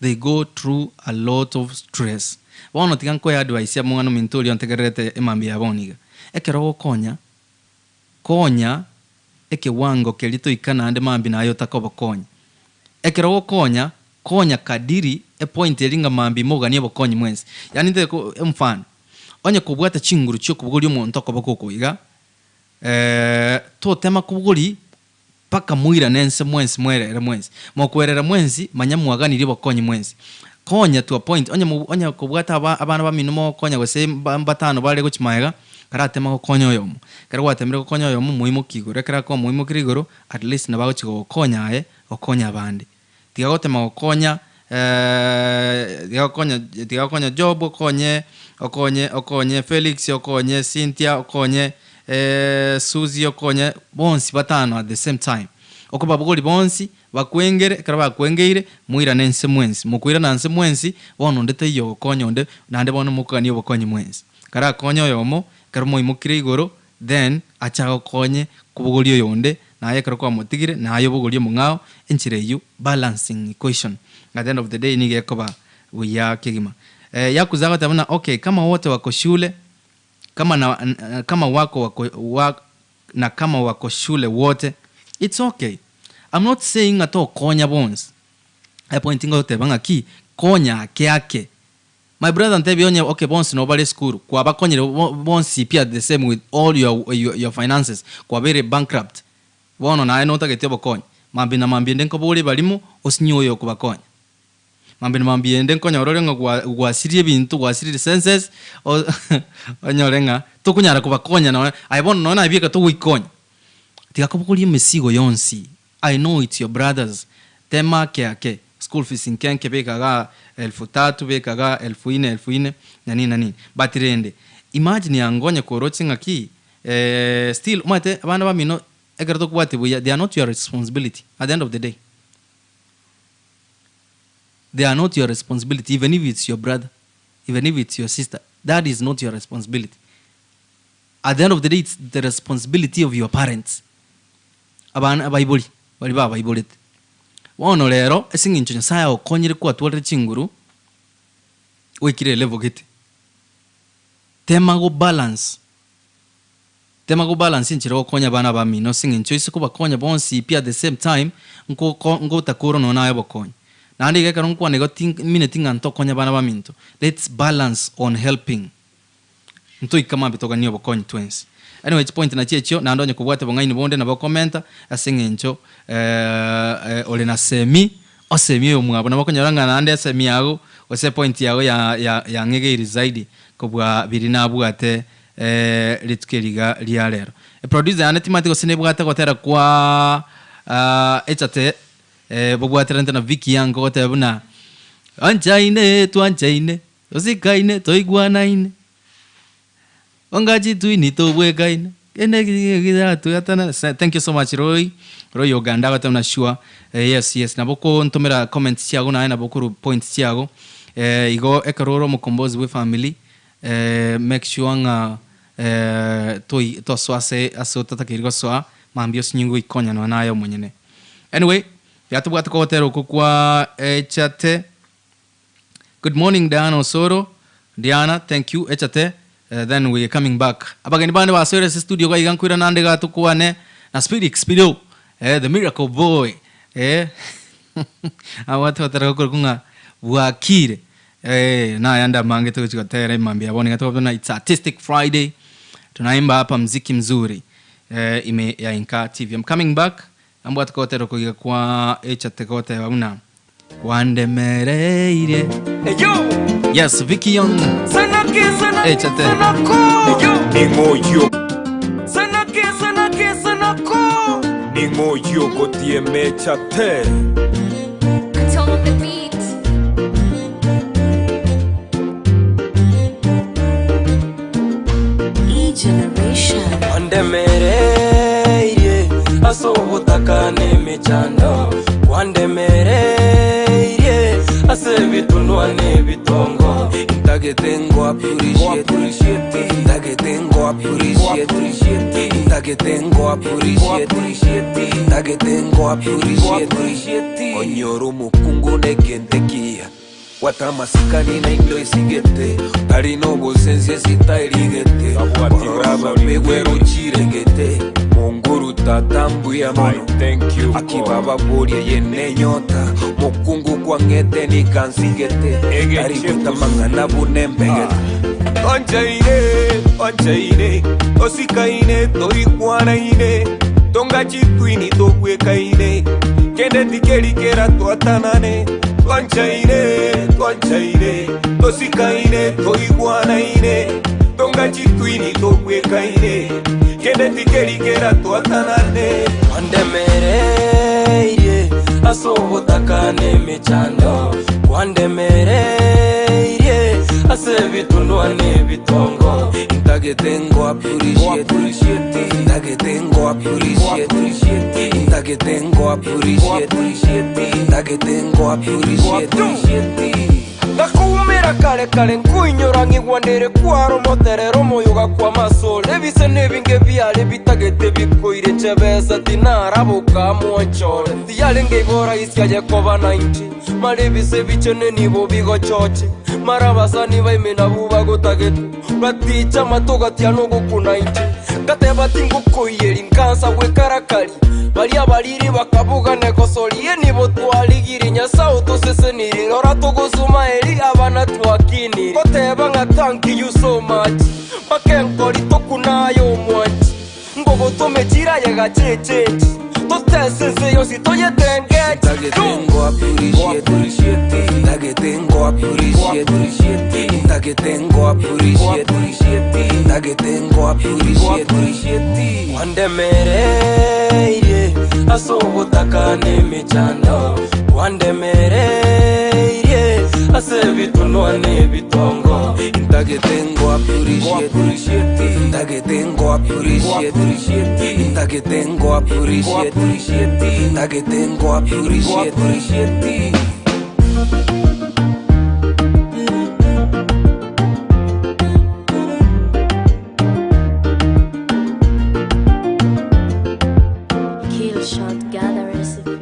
they go through a lot of stress. Bono tiga nkoe advice ya omwana ominto oria ontegererete emambia ya bono iga. Ekero ogokonya, konya ekewango keria toika naende mambia naye otakobokonya. Ekero ogokonya, konya kadiri epoint eria ng'a mambia moganie obokonyi mwensi. Yaani nte ko omfano, onye kobwate chinguru chiokobogoria omonto okoboko oko iga, Totema kobori mpaka moirane ense mwensi mwerere mwensi. Mokwerera mwensi, manya mwaganirie obokonyi mwensi. Konya to a point, onye mo onye kobwate aba abana bamino mogokonya gose mba mbatano bare gochia magega, Karatema gokonya oyomo. Ekero gwatemire gokonya oyomo moimokie igoro, ekero akomoimokeria igoro at least nabo agochia gogokonya aye gokonya abande. Tiga gotema gokonya tiga gokonya tiga gokonya Job okonye okonye okonye Felix okonye Cynthia okonye Suzie okonye bonsi batano at the same time. Okobabogoria bonsi bakwengere, ekero bakwengeire moirane inse mwensi, mokoirana inse mwensi bono onde taiyo ogokonya onde naende bono mokogania obokonyi mwensi. Karakonye oyomo ekero mwaimokire igoro then ache agokonye kobogoria oyonde, naye ekero kwamotigire naye obogorie omong'ao, enchera eyio balancing equation at the end of the day nigo ekoba buya kegima. Yakuza agoteba buna okay kama wote wako shule kama na kama wako wako wa na kama wako shule wote it's okay I'm not saying ng'a tokonya bonsi, epoint ngoteba ng'aki konya ake ake. My brother ntebie onye okay bonsi nabo bare esukuru kwabakonyire bonsi pi at the same with all your, your, your finances kwabeire bankrupt bono naye notagete obokonyi mambia na mambia ende nkobore ebarimo osinye oyo okobakonya mambia na mambia ende nkonyora ore ng'a gwa gwasirie ebinto gwasirire senses onyore ng'a tokonyara kobakonya nonya aye bono nonya naye bieka togoikonya tiga kobogoria emesigo yonsi I know it's your brothers tema ake ake school fees nke nke beka igaa elfu tatu beka igaa elfu ine elfu ine na nini na nini but rende imagine yango onye koroche ng'aki still omanyete abana bamino ekero tokobwatia buya they are not your responsibility at the end of the day they are not your responsibility even if it's your brother even if it's your sister that is not your responsibility at the end of the day it's the responsibility of your parents. Abana abaibori baria babaiborete. Bono rero ase eng'encho Nyasae agokonyire kwatwarire chinguru, oikire elevel gete, tema go balance, tema go balance enchera ogokonya abana abamino ase eng'encho ase kobakonya bonsi pi at the same time, nkoko ngotakora nonya naye obokonyi. Naende iga ekero nkwana igo tinmineti ng'a ntokonye abana baminto, let's balance on helping. Ntoike mambia toganie obokonyi twensi. Anyway chipoint nachio echio naende onye kobwate obong'aini bonde nabo okomenta ase eng'encho ore na semi osemi oyomwabo nabo okonyora ng'a naende esemi yago gose epoint yago ya ya yang'egeiri zaidi kobua biria nabwate rituko eri iga ria rero. Eproducer yane timanyeti gose nebwate ogotera kwa echate bobwaterante na Vicky Young gogoteba buna anchaine twanchaine. Tosikaine, toigwanaine, onga chitwini tobwekaine, kende kiratweatanana. Thank you so much Roy, Roy Oganda agoteba buna sure, yes yes nabo okontomera comments chiago naye nabo okorwa points chiago, igo ekero ore omokombozi bwe efamiri make sure ng'a toi tosoa ase ase otatakeiri gosoa, mambia osinye goikonya nonya naye omonyene. Anyway, yatobwate kogotera okwo kwa echate. Good morning Diana Osoro, Diana thank you echate then we coming back. Abageni bande basoire ase studio iga iga nkoirana ande iga tokwane na Spirix Spiro eh, the miracle boy eh abwate gotera gokorokwa ng'a bwakire eh nayande amange togochi gotera emambia ya bono iga tokobuna it's artistic Friday tunaimba hapa mziki mzuri eh ime ya Inka TV. I'm coming back Nambwate gotera okoiga kwa echate goteba buna Kwandemereirie. Yes, Vicky Young. Echate. Ning'o oyio Ning'o oyio ogotiema echate? Kwandemereirie ase obotaka na emechando, kwandemereirie ase ebitunwa na ebitongo. Ntagete ngo appreciate Ntagete ngo appreciate Ntagete ngo appreciate Ntagete ngo appreciate Onyora omokungu negente kiya Bwata amasikani naende oisigete Tari nobosensi esitairigete Korora abapegwe gochiregete Monguru tata mbuya mono Aki baba boria eye nenyota Mokungu kwang'ete nikansigete Tari goita mang'ana buna embegete Tonchaine, tonchaine, tosikaine, toigwanaine, Tonga chitwini tobwekaine, Kende tikeri kera twatanane. Twanchaine, twanchaine, tosikaine, toigwanaine, Tonga chitwini tobwekaine, kende tikeri kera twatanane. Kwandemereirie ase obotaka na emechando, kwandemereirie ase ebitunwa na ebitongo. Ntagete ngo appreciate, ntagete ngo appreciate, ntagete ngo appreciate, ntagete ngo appreciate. Ngakoumera kare kare nkoinyora ng'igwanere kwaro omoterero omoyoga kw'amasoro ebise nebinge biare bitagete bikoire chebesa tinaraboka mwanchore tiyarenge igo rahisi aye koba nainche mara ebise bichene nibo bigochoche mara abasani baime nabwo bagotagete batiche amato gatiana ogokuna inche ngateba tingokoiyeri nkansa gwekarakari Baria abariri bakabuga negosoria, Nibo twarigirie Nyasae otoseseniri, Rora togosuma eri abana twakiniri. Goteba ng'a thank you so much, Mpaka enkori tokuna aye omwanchi, Ngogotome chira aye gacha echenji, Totese ense yonsi toyetengeche. Ntagete ngo appreciate, ntagete ngo appreciate, ntagete ngo appreciate, ntagete ngo appreciate. Kwandemereirie ase obotaka na emechando, kwandemereirie ase ebitunwa na ebitongo. Ntagete ngo appreciate, ntagete ngo appreciate, ntagete ngo appreciate, ntagete ngo appreciate. Kill shot, got the recipe.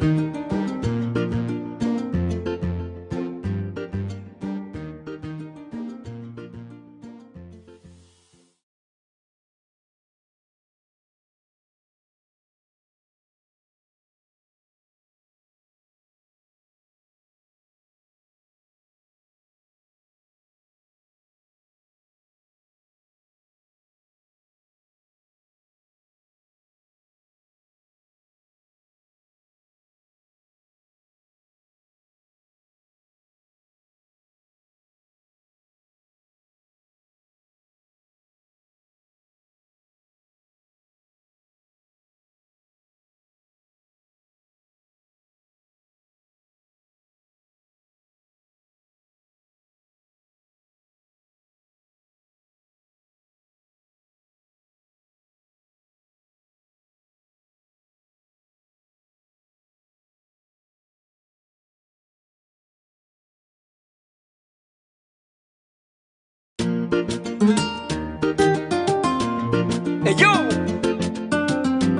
Eyo!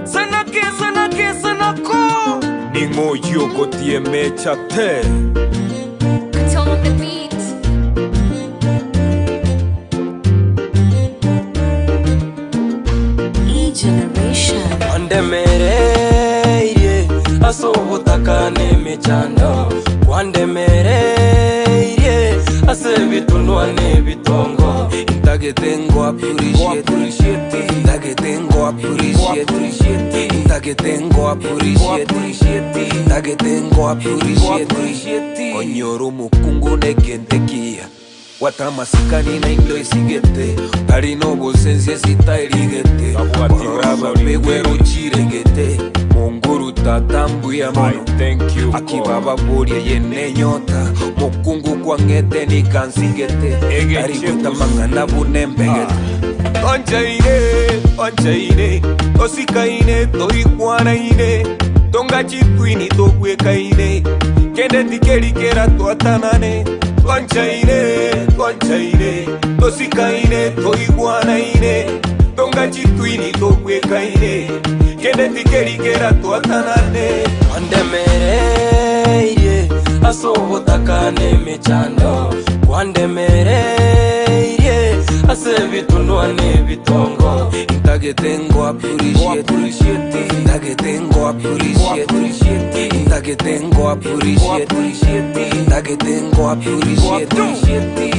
Sanake, sanake, sanako! Ning'o oyio ogotiemecha te? Cartel on the beat. E generation. Kwandemereirie ase obotaka na emechando, kwandemereirie ase ebitunwa na ebitongo. Ntagete ngo appreciate, ntagete ngo appreciate, ntagete ngo appreciate, ntagete ngo appreciate. Onyora omokungu nekente kiya watamasikani naindo esigete tari nobosensi esitaerigete korora bapegwe rochiregete monguru tata mbuya mono akibaba boria yene nyota mokungu kwang'ete nikansigete tari gotamang'ana buna embegete Tonchaine, tonchaine, tosikaine, toikwanaine, tonga chitwini tobwekaine, kende tikeri kera twatanane. Twanchaine, twanchaine, tosikaine, toigwanaine, tonga chitwini tobwekaine, kende tikeri kera twatanane. Kwandemereirie ase obotaka na emechando, kwandemereirie ase ebitunwa na ebitongo. Ntagete ngo appreciate, ntagete ngo appreciate, ntagete ngo appreciate, ntagete ngo appreciate.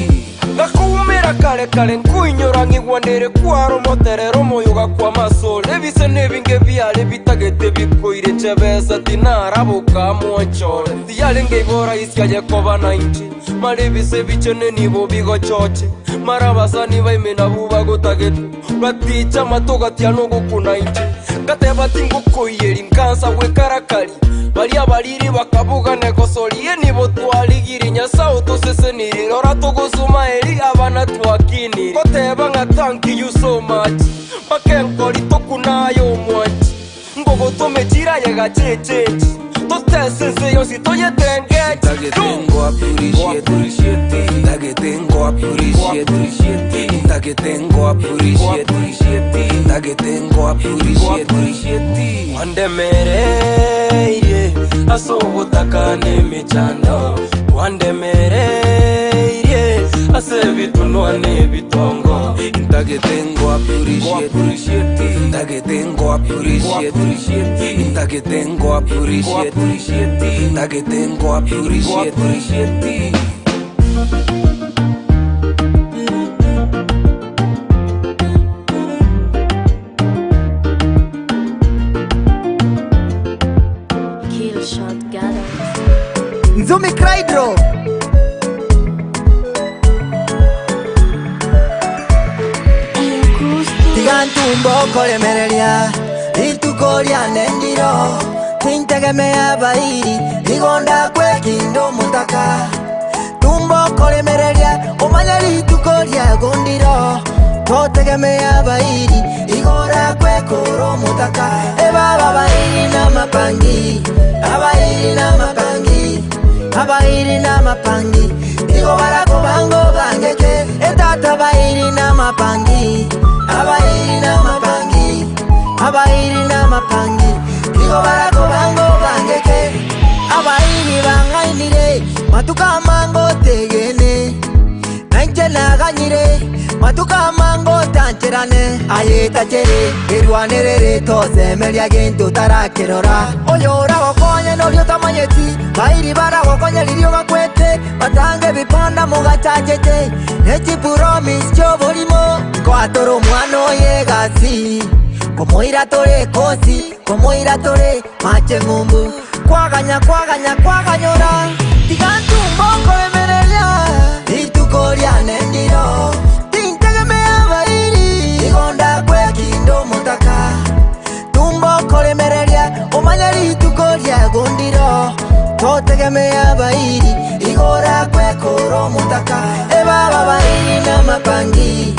Ngakoumera Kera kare kare nkoinyora ng'igwanere kwaro omoterero omoyoga kw'amasoro ebise nebinge biare bitagete bikoire chebesa tinaraboka mwanchore tiyarenge igo rahisi aye koba nainche mara ebise bichene nibo bigochoche mara abasani baime nabwo bagotagete batiche amato gatiana ogokuna inche ngateba tingokoiyeri nkansa gwekarakari Baria abariri bakabuga negosoria enibo twarigirie Nyasae otoseseniri rora togosuma eri abana twakiniri Goteba ng'a thank you so much Mpaka enkori tokuna aye omwanchi Ngogotome chira aye gacha echenji Totese ense yonsi toyetengeche Ntagete ngo appreciate Ntagete ngo appreciate Ntagete ngo appreciate Ntagete ngo appreciate Kwandemereirie ase obotaka na emechando, kwandemereirie ase ebitunwa na ebitongo. Ntagete ngo appreciate Ntagete ngo appreciate Ntagete ngo appreciate Ntagete ngo appreciate Killshot Gathers. Nzumi Craidro Tiga ntumbo koremereria rituko riane ndiro tintegemea abairi igo ndakwekinda omotaka tumbo koremereria omanye rituko riago ndiro totegemea abairi igo orakwekora omotaka ebaba abairi namapangi abairi namapangi abairi namapangi igo barakobanga obangeke etata abairi namapangi abairi namapangi abairi namapangi igo barakobanga obangeke abairi bang'ainire matuko amange otegene nainche naganyire matuko amange otancherane aye tachere erwanerere tosemeria gento tarakerora oyo oragokonye noria otamanyeti bairi baragokonye riria ogakwete batange ebipanda mogachachete ne chipromise chioborimo nkoatora omwana oye egasi komoira tore ekosi komoira tore mache ng'umbu kwaganya kwaganya kwaganyora tiga ntumba okoremereria rituko riane ndiro tintegemea abairi igo ndakwekinda omotaka tumba okoremereria omanye rituko riago ndiro totegemea abairi igo orakwekora omotaka ebaba abairi namapangi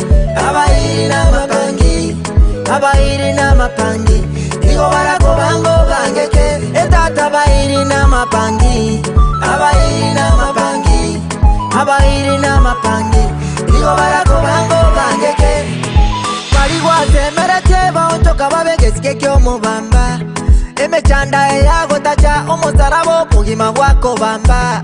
abairi namapangi abairi namapangi igo barakobanga obangeke etata abairi namapangi abairi namapangi abairi namapangi igo barakobanga obangeke bari gwasemeretie baonchoka babe gesike kia omobamba emechanda eyagotacha omosaraba obogima bwakobamba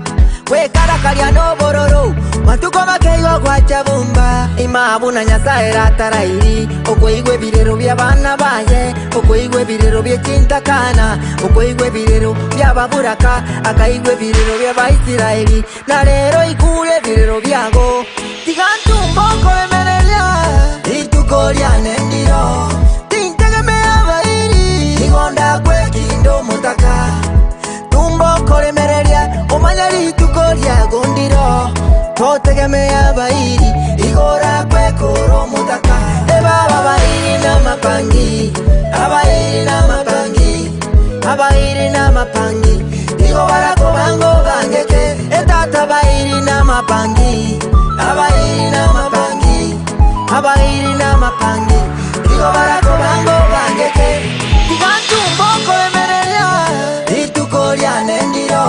gwekarakaria na obororo matuko makeigo gwacha bumba imabu na nyasaye ratarairi okoigwa ebirero bia abana baye okoigwa ebirero bia chintakana okoigwa ebirero bia ababuraka akaigwa ebirero bia abaisiraeli na rero ikure ebirero biago tiga ntumba okoremereria rituko riane ndiro tintegemea abairi igo ndakwekinda omotaka tumba okoremereria omanye rituko riago ndiro totegemea abairi igo orakwekora omotaka ebaba abairi namapangi abairi namapangi abairi namapangi igo barakobanga obangeke etata abairi namapangi abairi namapangi abairi namapangi igo barakobanga obangeke tiga ntumba okoremereria rituko riane ndiro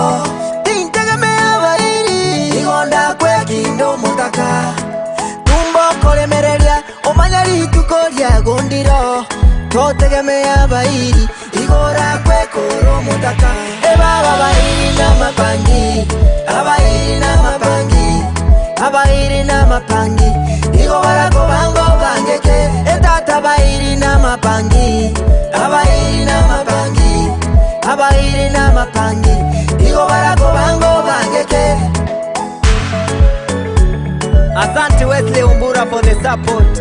tintegemea abairi igo ndakwekinda omotaka tumba okoremereria omanye rituko riago ndiro totegemea abairi igo orakwekora omotaka ebaba abairi namapangi abairi namapangi abairi namapangi igo barakobanga obangeke etata abairi namapangi abairi namapangi abairi namapangi igo barakobanga obangeke. Asante Wesley Umbura for the support.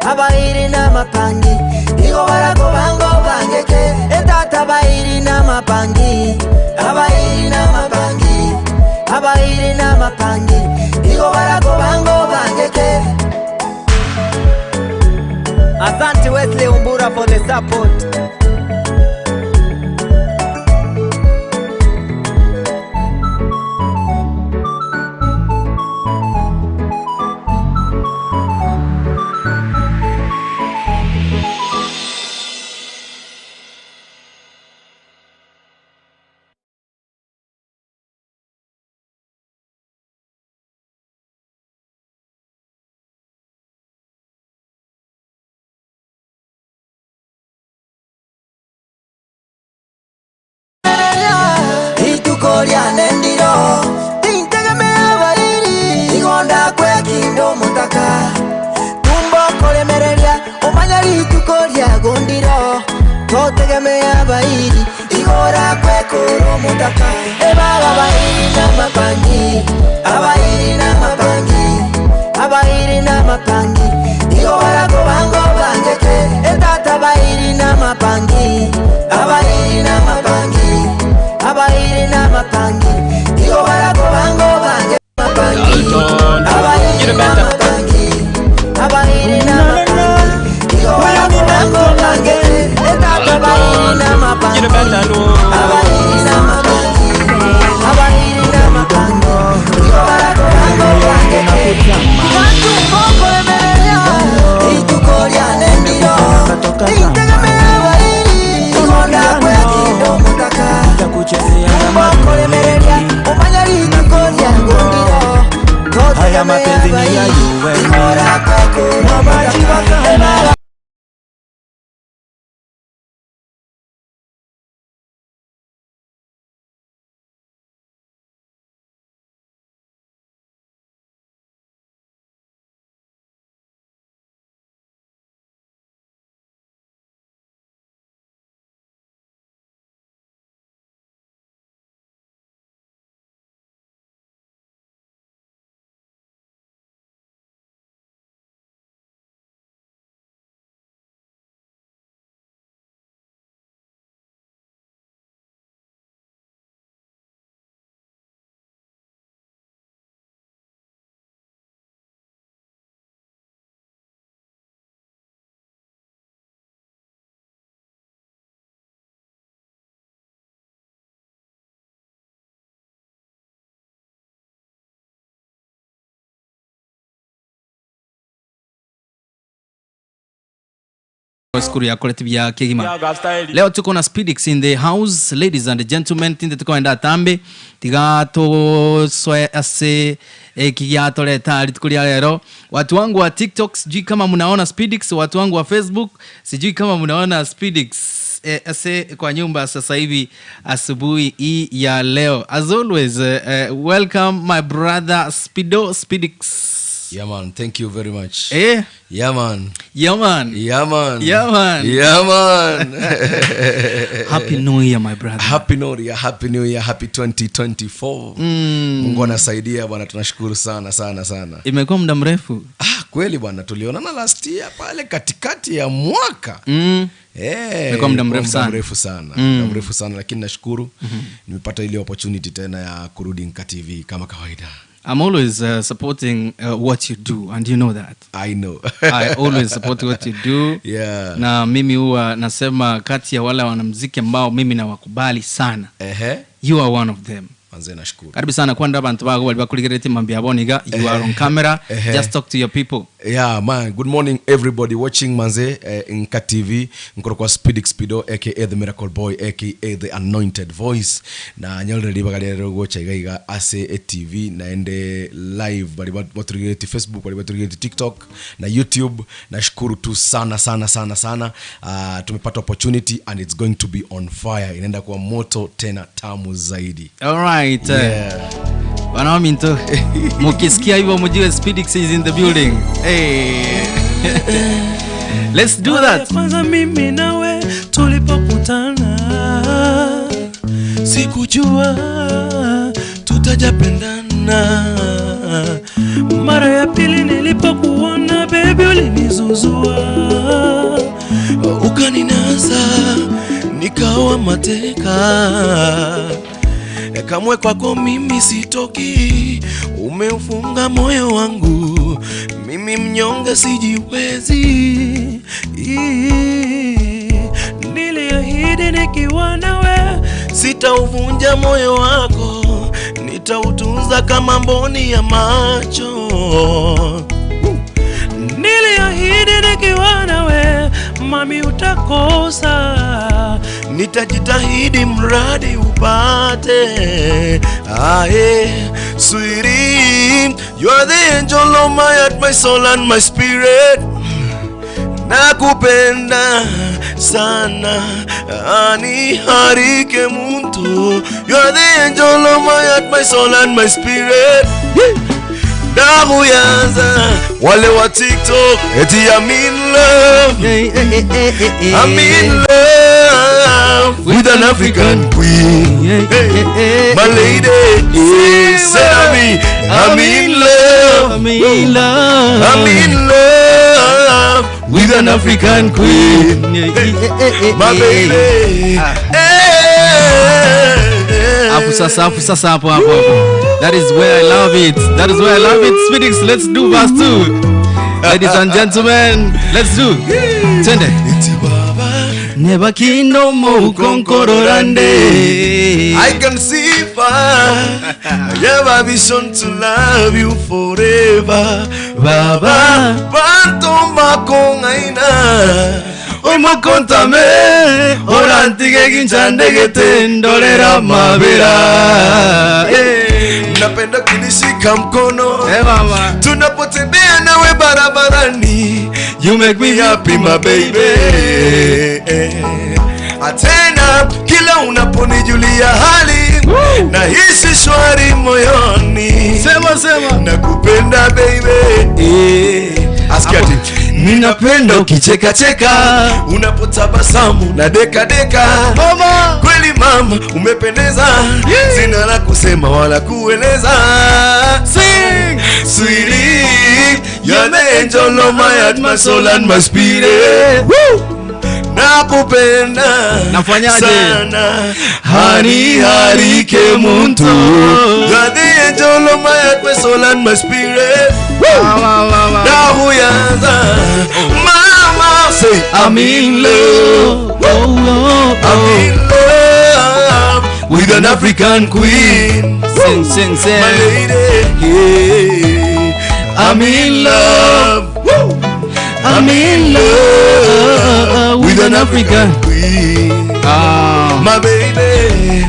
Abairi n'amapangi igo barakobanga obangeke etata abairi n'amapangi abairi n'amapangi abairi n'amapangi igo barakobanga obangeke. Asante Wesley Umbura for the support. Rituko riane ndiro tintegemea abairi igo ndakwekinda omotaka tumbo koremereria omanya rituko riago ndiro totegemea abairi igo orakwekora omotaka ebaba abairi n'amapangi abairi n'amapangi abairi n'amapangi igo barakobanga obangeke etata abairi n'amapangi abairi n'amapangi abairi n'amapangi igo barakobanga obange mapangi abairi n'amapangi abairi n'amapangi igo barakobanga obange etata abairi n'amapangi abairi n'amapangi abairi n'amapangi igo barakobanga obange rituko riane ndiro tintegemea abairi igo ndakwekinda omotaka mbokoremereria omanya rituko ryango ndiro Haya mapenzi ni ya UN. Ebara Skuru ya collective ya kegima. Leo tuko na Speedix in the house, ladies and gentlemen, tinde tukoenda tambe tiga toswe ase ekigiatoleta rituko ria lero. Watu wangu wa TikTok sijui kama mnaona Speedix, watu wangu wa Facebook sijui kama mnaona Speedix ase kwa nyumba sasa hivi asubuhi hii ya leo. As always, welcome my brother Speedo Speedix. Yeah man, thank you very much. Yeah man. Yeah man. Yeah man. Yeah man. Yeah man. Happy New Year my brother. Happy New Year, Happy New Year, Happy 2024. Mungu anasaidia bwana, tunashukuru sana sana sana. Imekuwa muda mrefu. Ah, kweli bwana, tulionana last year pale katikati ya mwaka. Imekuwa muda mrefu sana. Mrefu sana. Muda mrefu sana, lakini nashukuru nimepata ile opportunity tena ya kurudi Nka TV kama kawaida. I'm always supporting what you do and you know that. I know. I always support what you do. Yeah. Na mimi huwa nasema kati ya wale wanamuziki ambao mimi nawakubali sana. You are one of them. Manze nashukuru. Karibu sana kwanda abantu bako bali bakuligerete mambi aboniga. You are on camera. Just talk to your people. Yeah man, good morning everybody watching manze Nka TV nkoro kwa Speedix Speedo aka the Miracle Boy aka the Anointed Voice na nyolre libaga rero gocha iga iga ase e TV naende live bali baturigerete Facebook bali baturigerete TikTok na YouTube. Nashukuru tu sana sana sana sana. Tumepata opportunity and it's going to be on fire. Inaenda kuwa moto tena tamu zaidi. All right. Yeah. Wanaominto mukisikia hivyo mjue Speedix is in the building. Hey. Let's do Mara ya that. Kwanza mimi nawe tulipokutana, sikujua tutajapendana. Mara ya pili nilipokuona, baby, ulinizuzua ukaninasa, nikawa mateka kamwe kwako mimi sitoki, umeufunga moyo wangu, mimi mnyonge sijiwezi. Niliahidi nikiwa nawe sitauvunja moyo wako, nitautunza kama mboni ya macho. Niliahidi nikiwa nawe, mami utakosa nitajitahidi mradi upate. Aye, sweetie, you are the angel of my heart, my soul and my spirit. Nakupenda sana ani harike muntu. You are the angel of my heart, my soul and my spirit. Dakuyanza wale wa TikTok eti I'm in love. I'm in love with an African queen. Hey, my lady, yeah, say I'm in love. I'm in love. I'm in love with an African queen. Hey, my baby. Hey. Hapo sasa, hapo sasa, hapo hapo hapo. That is where I love it. That is where I love it. Speedix, let's do verse 2. Ladies and gentlemen, let's do. Twende. Eti baba Neba kindomo ukonkororande. I can see far. I have a vision to love you forever. Baba. Bantomba kongaina. Omokontame orantige ginchandegete ndolera mabera. Eh. Napenda kunishika mkono Eh, mama. tunapotembea nawe barabarani. You make me happy my baby. Atena kila unaponijulia hali Woo! nahisi shwari moyoni. Sema sema. Nakupenda baby. Asikia ati Ninapenda ukichekacheka. unapotabasamu na deka deka. Mama. Kweli mama umependeza, Yeah. sina la kusema wala kueleza. Sing. Sweetie, you're the angel of my heart, my soul and my spirit. Woo! Nakupenda Nafanyaje? sana hani harike muntu. You're the angel of my heart, my soul and my spirit. Mama, mama. Nahuyanza mama say I'm in love. Oh, oh, I'm oh. in love with an African queen. Sing, sing, sing. My lady, yeah. I'm in love. Woo. I'm in love with an African queen. Ah. My baby.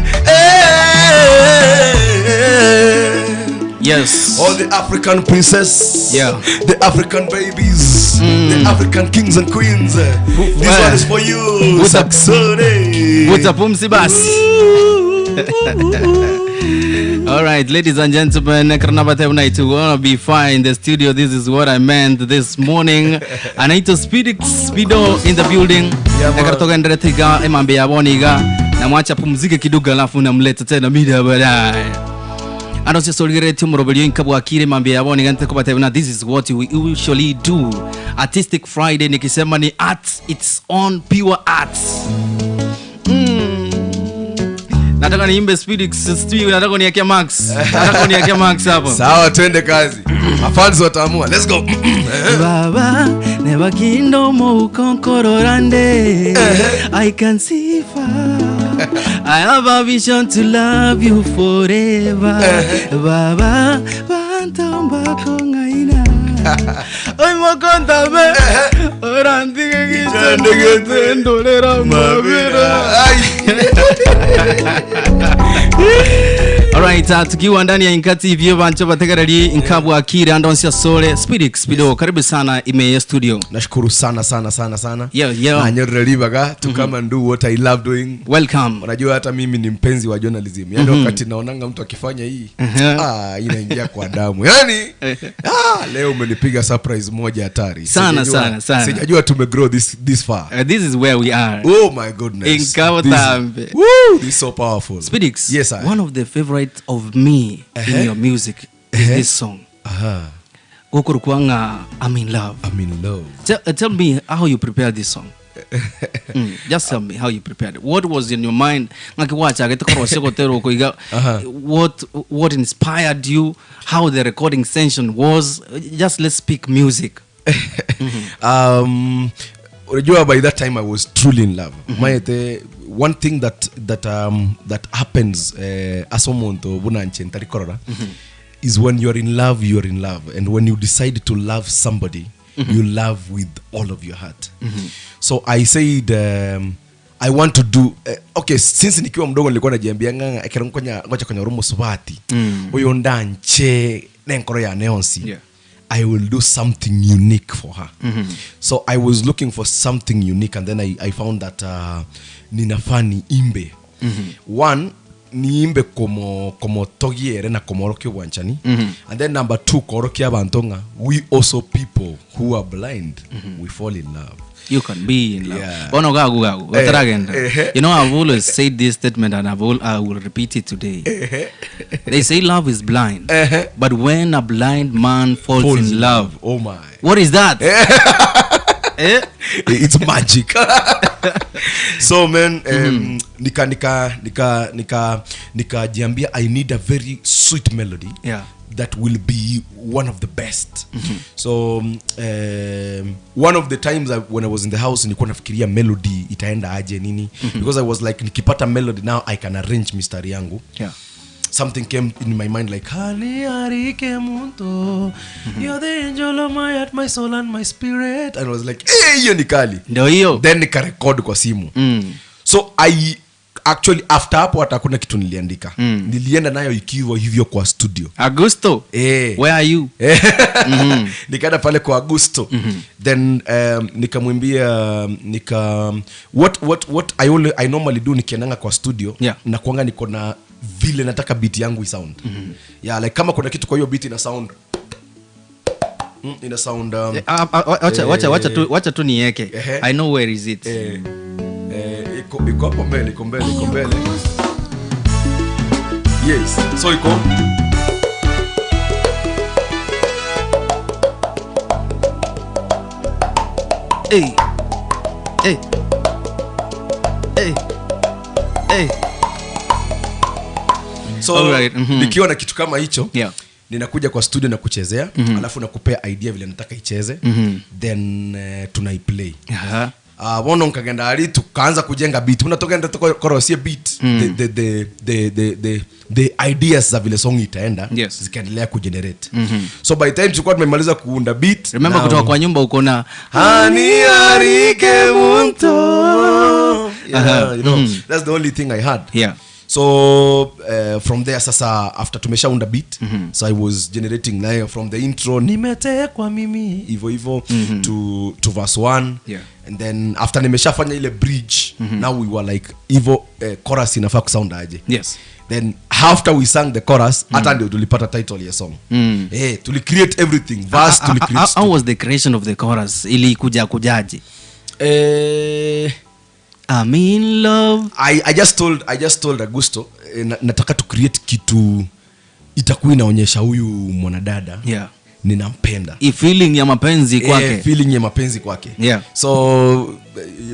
Hey. Yes. All the African princess, Yeah. the African babies, the African kings and queens. This one is for you. What's up? Saxony. Vuta pumzi basi. All right, ladies and gentlemen, Karnabate night we're gonna be fine in the studio. This is what I meant this morning. Anaitwa Speed Speedo in the building. Yeah, man. Nakaratoka endelea emambe yaboniga. Namwacha pumzike kidogo alafu namleta tena mida baadaye. Anosisolgereti murobelio inkabwakire mambe yaboniga ntekobate this is what we usually do. Artistic Friday nikisema ni art, it's on pure arts. Nataka niimbe Speed Steve, nataka uniwekee Max. Nataka uniwekee Max hapo. Sawa, twende kazi. Mafans wataamua. Let's go. Baba, never kindomo ukonkororande. I can see far. I have a vision to love you forever. Baba, bantomba kongaina. Oy mokontame. Orantige gichandegete ndolera mabera. Ai. Alright, tukiwa ndani ya Inka TV bancho bategereri inkabwa akire andonsia sole Spirix Spido karibu sana ime studio. Nashukuru sana sana sana sana. Yeah, yeah. Nanyorere ribaga to come and do what I love doing. Welcome. Unajua hata mimi ni mpenzi wa journalism. Yaani wakati naonanga mtu akifanya hii, ah, inaingia kwa damu. Yaani leo umenipiga surprise moja hatari. Sana, sana, sana. Sijajua tumegrow this far. This is where we are. Oh my goodness. Inkawa tambe. Woo, this is so powerful. Spirix. Yes, sir. One of the favorite of me in your music is this song. Gokurukwanga, I'm in love. I'm in love. Tell me how you prepared this song. Just tell me how you prepared it. What was in your mind? Ngakiwacha getokorosio gotero koiga. What inspired you? How the recording session was? Just let's speak music. Unajua by that time I was truly in love. Maete, one thing that happens asomonto bunanche ntari korora is when you're in love, you're in love, and when you decide to love somebody, you love with all of your heart. So I said, I want to do, okay, since nikiwa mdogo nilikuwa najiambia nganga ekero nkonya ngocha konya rumo subati. Uyo ndanche nenkoro ya neonsi. I will do something unique for her. So I was looking for something unique, and then I found that ninafaa niimbe. One, niimbe komo togiere na komorokia obwanchani. And then number two, korokia abanto ng'a we also people who are blind, we fall in love. You can be in love. Yeah. Bono gagu gagu. Otaragenda. You know, I've always said this statement and I will repeat it today. They say love is blind. But when a blind man falls, Falls in in love, love. Oh my. What is that? It's magic. So man, nikajiambia I need a very sweet melody. That will be one of the best. So one of the times when I was in the house nilikuwa nafikiria melody itaenda aje nini. Because I was like nikipata melody now I can arrange mistari yangu. Something came in my mind like Hali arike muntu, you're the angel of my heart, my soul and my spirit. And I was like, hey, hiyo ni kali. Ndio hiyo. Then nikarecord kwa simu. So I actually after hapo hata hakuna kitu niliandika. Nilienda nayo ikiwa hivyo kwa studio. Augusto? Where are you? Nikaenda pale kwa Augusto. Then nikamwambia, nika, what, what, what I only, I normally do nikiendanga kwa studio, na kuanga niko na vile nataka beat yangu isound. Yeah, like kama kuna kitu kwa hiyo beat ina sound. Ina sound, Wacha tu niweke. I know where is it. Iko hapo mbele, iko mbele, iko mbele. Yes. So iko. Hey. Hey. Hey. Hey. So, All right. nikiwa na kitu kama hicho, ninakuja kwa studio na kuchezea, alafu nakupea idea vile nataka icheze, then tunaiplay. Wono nkagenda ali tukaanza kujenga beat. Unatokenda tukorosie beat. The ideas za vile song itaenda, zikaendelea kugenerate. So by the time tulikuwa tumemaliza kuunda beat, Remember now kutoka kwa nyumba uko na Hani arike muntu. Yeah, you know, that's the only thing I had. So from there sasa after tumeshaunda beat, so I was generating nayo from the intro nimetekwa mimi hivyo hivyo to verse 1. And then after nimeshafanya ile bridge, now we were like hivyo chorus inafaa kusound aje. Then after we sang the chorus, hata ndio tulipata title ya song. Tuli create everything. Verse, tuli create How was the creation of the chorus? Ilikuja kujaje? I'm in love. I just told Augusto nataka to create kitu itakuwa inaonyesha huyu mwanadada ninampenda. I feeling ya mapenzi kwake. Feeling ya mapenzi kwake. So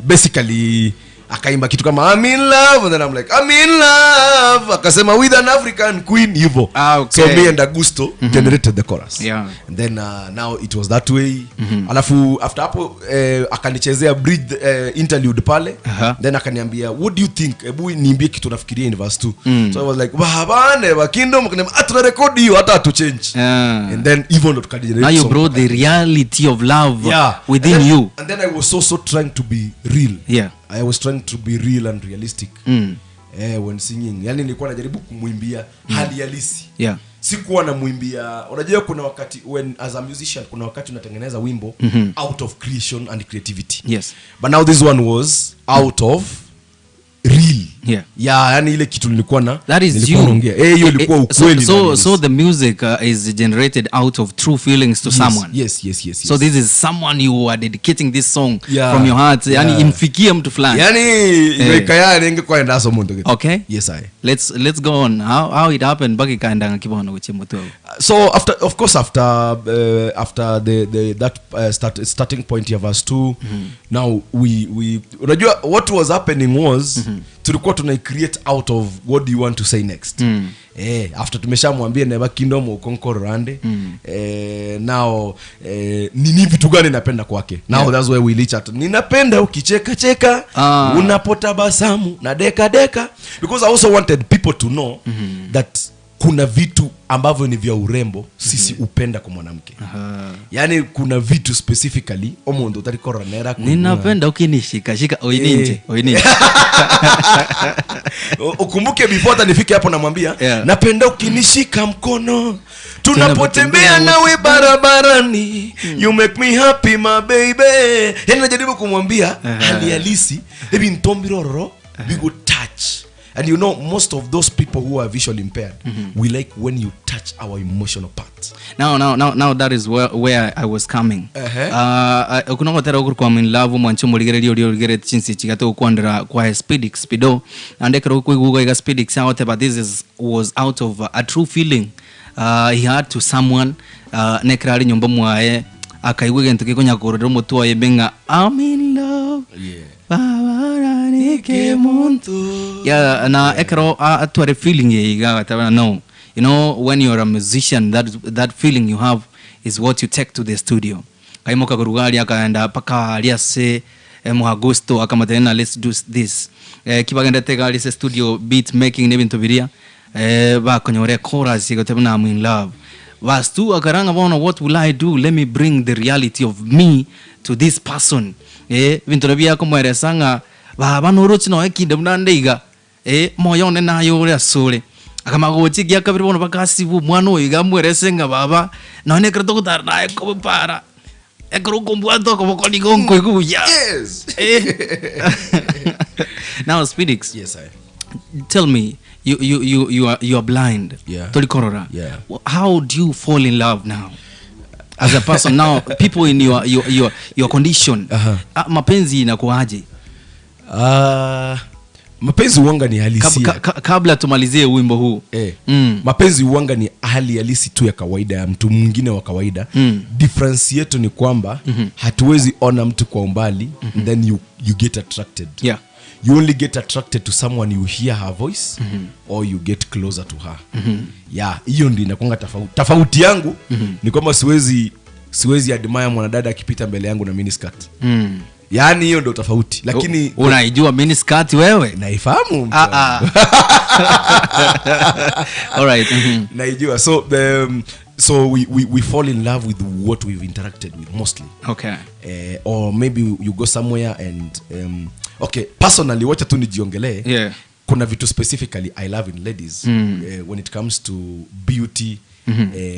basically akaimba kitu kama I'm in love, and then I'm like I'm in love, akasema with an African queen hivyo. So me and Augusto generated the chorus. And then now it was that way. Alafu after hapo akanichezea bridge interlude pale. Then akaniambia what do you think, hebu niimbie kitu nafikiria in verse 2. So I was like babane wa kingdom, akaniambia, tuna record hiyo hata tu change. And then even ndo tukagenerate Now you song. brought the reality of love within you. And then I was also trying to be real. I was trying to be real and realistic. Eh, when singing yani nilikuwa najaribu kumwimbia hali halisi Yeah. sikuwa namwimbia unajua kuna wakati when as a musician kuna wakati unatengeneza wimbo out of creation and creativity Yes. but now this one was out of real Yeah. yeah yani ile kitu nilikuwa na That is nilikuwa you. naongea eh hiyo ilikuwa Eh, ukweli So, na so, halisi. so the music is generated out of true feelings to yes, someone. yes yes yes, yes. So this is someone you are dedicating this song Yeah. from your heart. Yani Yeah. imfikie mtu fulani. yani ikayane ingekwaenda so muntu kitu. Okay. yes i Let's go on. How it happened mpaka ikaenda kibono kuchimutu. So after of course after after the that starting point ya verse 2 now we unajua what was happening was tulikuwa tuna create out of what do you want to say next eh, after tumeshamwambia neba kingdom ukonkororande eh, now eh, nini vitu gani napenda kwake now Yeah. that's where we reach out ninapenda ukicheka cheka Ah. unapotabasamu na deka deka because i also wanted people to know that kuna vitu ambavyo ni vya urembo sisi upenda kwa mwanamke yaani kuna vitu specifically omundu utarikoranera Ninapenda ukinishika shika oininje Eh. oininje. ukumbuke before hata nifike hapo namwambia Yeah. napenda ukinishika mkono Tunapotembea tunapotembea nawe barabarani you make me happy my baby yani najaribu kumwambia hali halisi hivi ntombirororo we go touch and you know most of those people who are visually impaired we like when you touch our emotional part Now that is where I was coming. Uh-huh. Kunogotera okuri kwa in love mwancho murigereria oria origere chinsi chigate gokwandera kwa Speedix Speedo and ekero okoiguga iga Speedix agoteba this is was out of a true feeling he had to someone nekero are nyomba mwaye akaigwa egento gekonyakorera omotwe oye mbe ng'a I'm in love Yeah. babaranike muntu yeah na ekero atware feeling ye iga agateba no you know when you're a musician that feeling you have is what you take to the studio kaimoka kurugari akaenda paka aliase muhagusto akamatena let's do this kibagendete gari se studio beat making n'ebintu biria bakonyore chorus igoteba I'm in love vastu akaranga bona what will I do let me bring the reality of me to this person bintu nabia kumweresa ng'a baba norochi noe kinde buna ndeiga moyo one nayo ore asore akamagochi gia kabiri bono bakasibu omwana oyo iga amwerese ng'a baba nonye ekero togotara naye kobara ekero okombwata okoboko nigo nkoigwa buya. Yes. Now Speedix, yes I tell me you are blind. Yeah. Tolikorora. Yeah. How do you fall in love now as a person now people in your condition? Uh-huh. Mapenzi inakuaje? Mapenzi uwanga ni halisia. Kabla tumalizie wimbo huu. Eh. Mapenzi uwanga ni hali halisi tu ya kawaida ya mtu mwingine wa kawaida. Difference yetu ni kwamba hatuwezi ona mtu kwa umbali then you get attracted. Yeah. You only get attracted to someone you hear her voice or you get closer to her. Yeah, hiyo ndio inakuanga tofauti. Tofauti yangu ni kwamba siwezi admire mwanadada akipita mbele yangu na miniskirt. Yaani hiyo ndio tofauti. Lakini Unaijua miniskirt wewe? Naifahamu mtu wangu. All right. Naijua. So we fall in love with what we've interacted with mostly. Okay. Or maybe you go somewhere and okay, personally wacha tu nijiongelee. Yeah. Kuna vitu specifically I love in ladies. When it comes to beauty,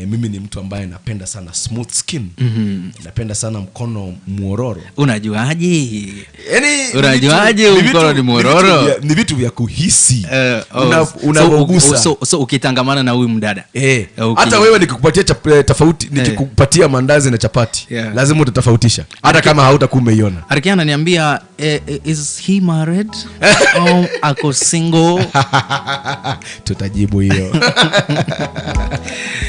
mimi ni mtu ambaye napenda sana smooth skin. Napenda sana mkono mwororo. Unajuaje? Yaani, Unajuaje mkono ni mwororo? Ni vitu vya kuhisi. Unavyogusa. So ukitangamana na huyu mdada. Hata wewe nikikupatia tofauti, nikikupatia mandazi na chapati, lazima utatofautisha. Hata kama hautakuwa umeiona. Arikia ananiambia, is he married? Au ako single? Tutajibu hiyo.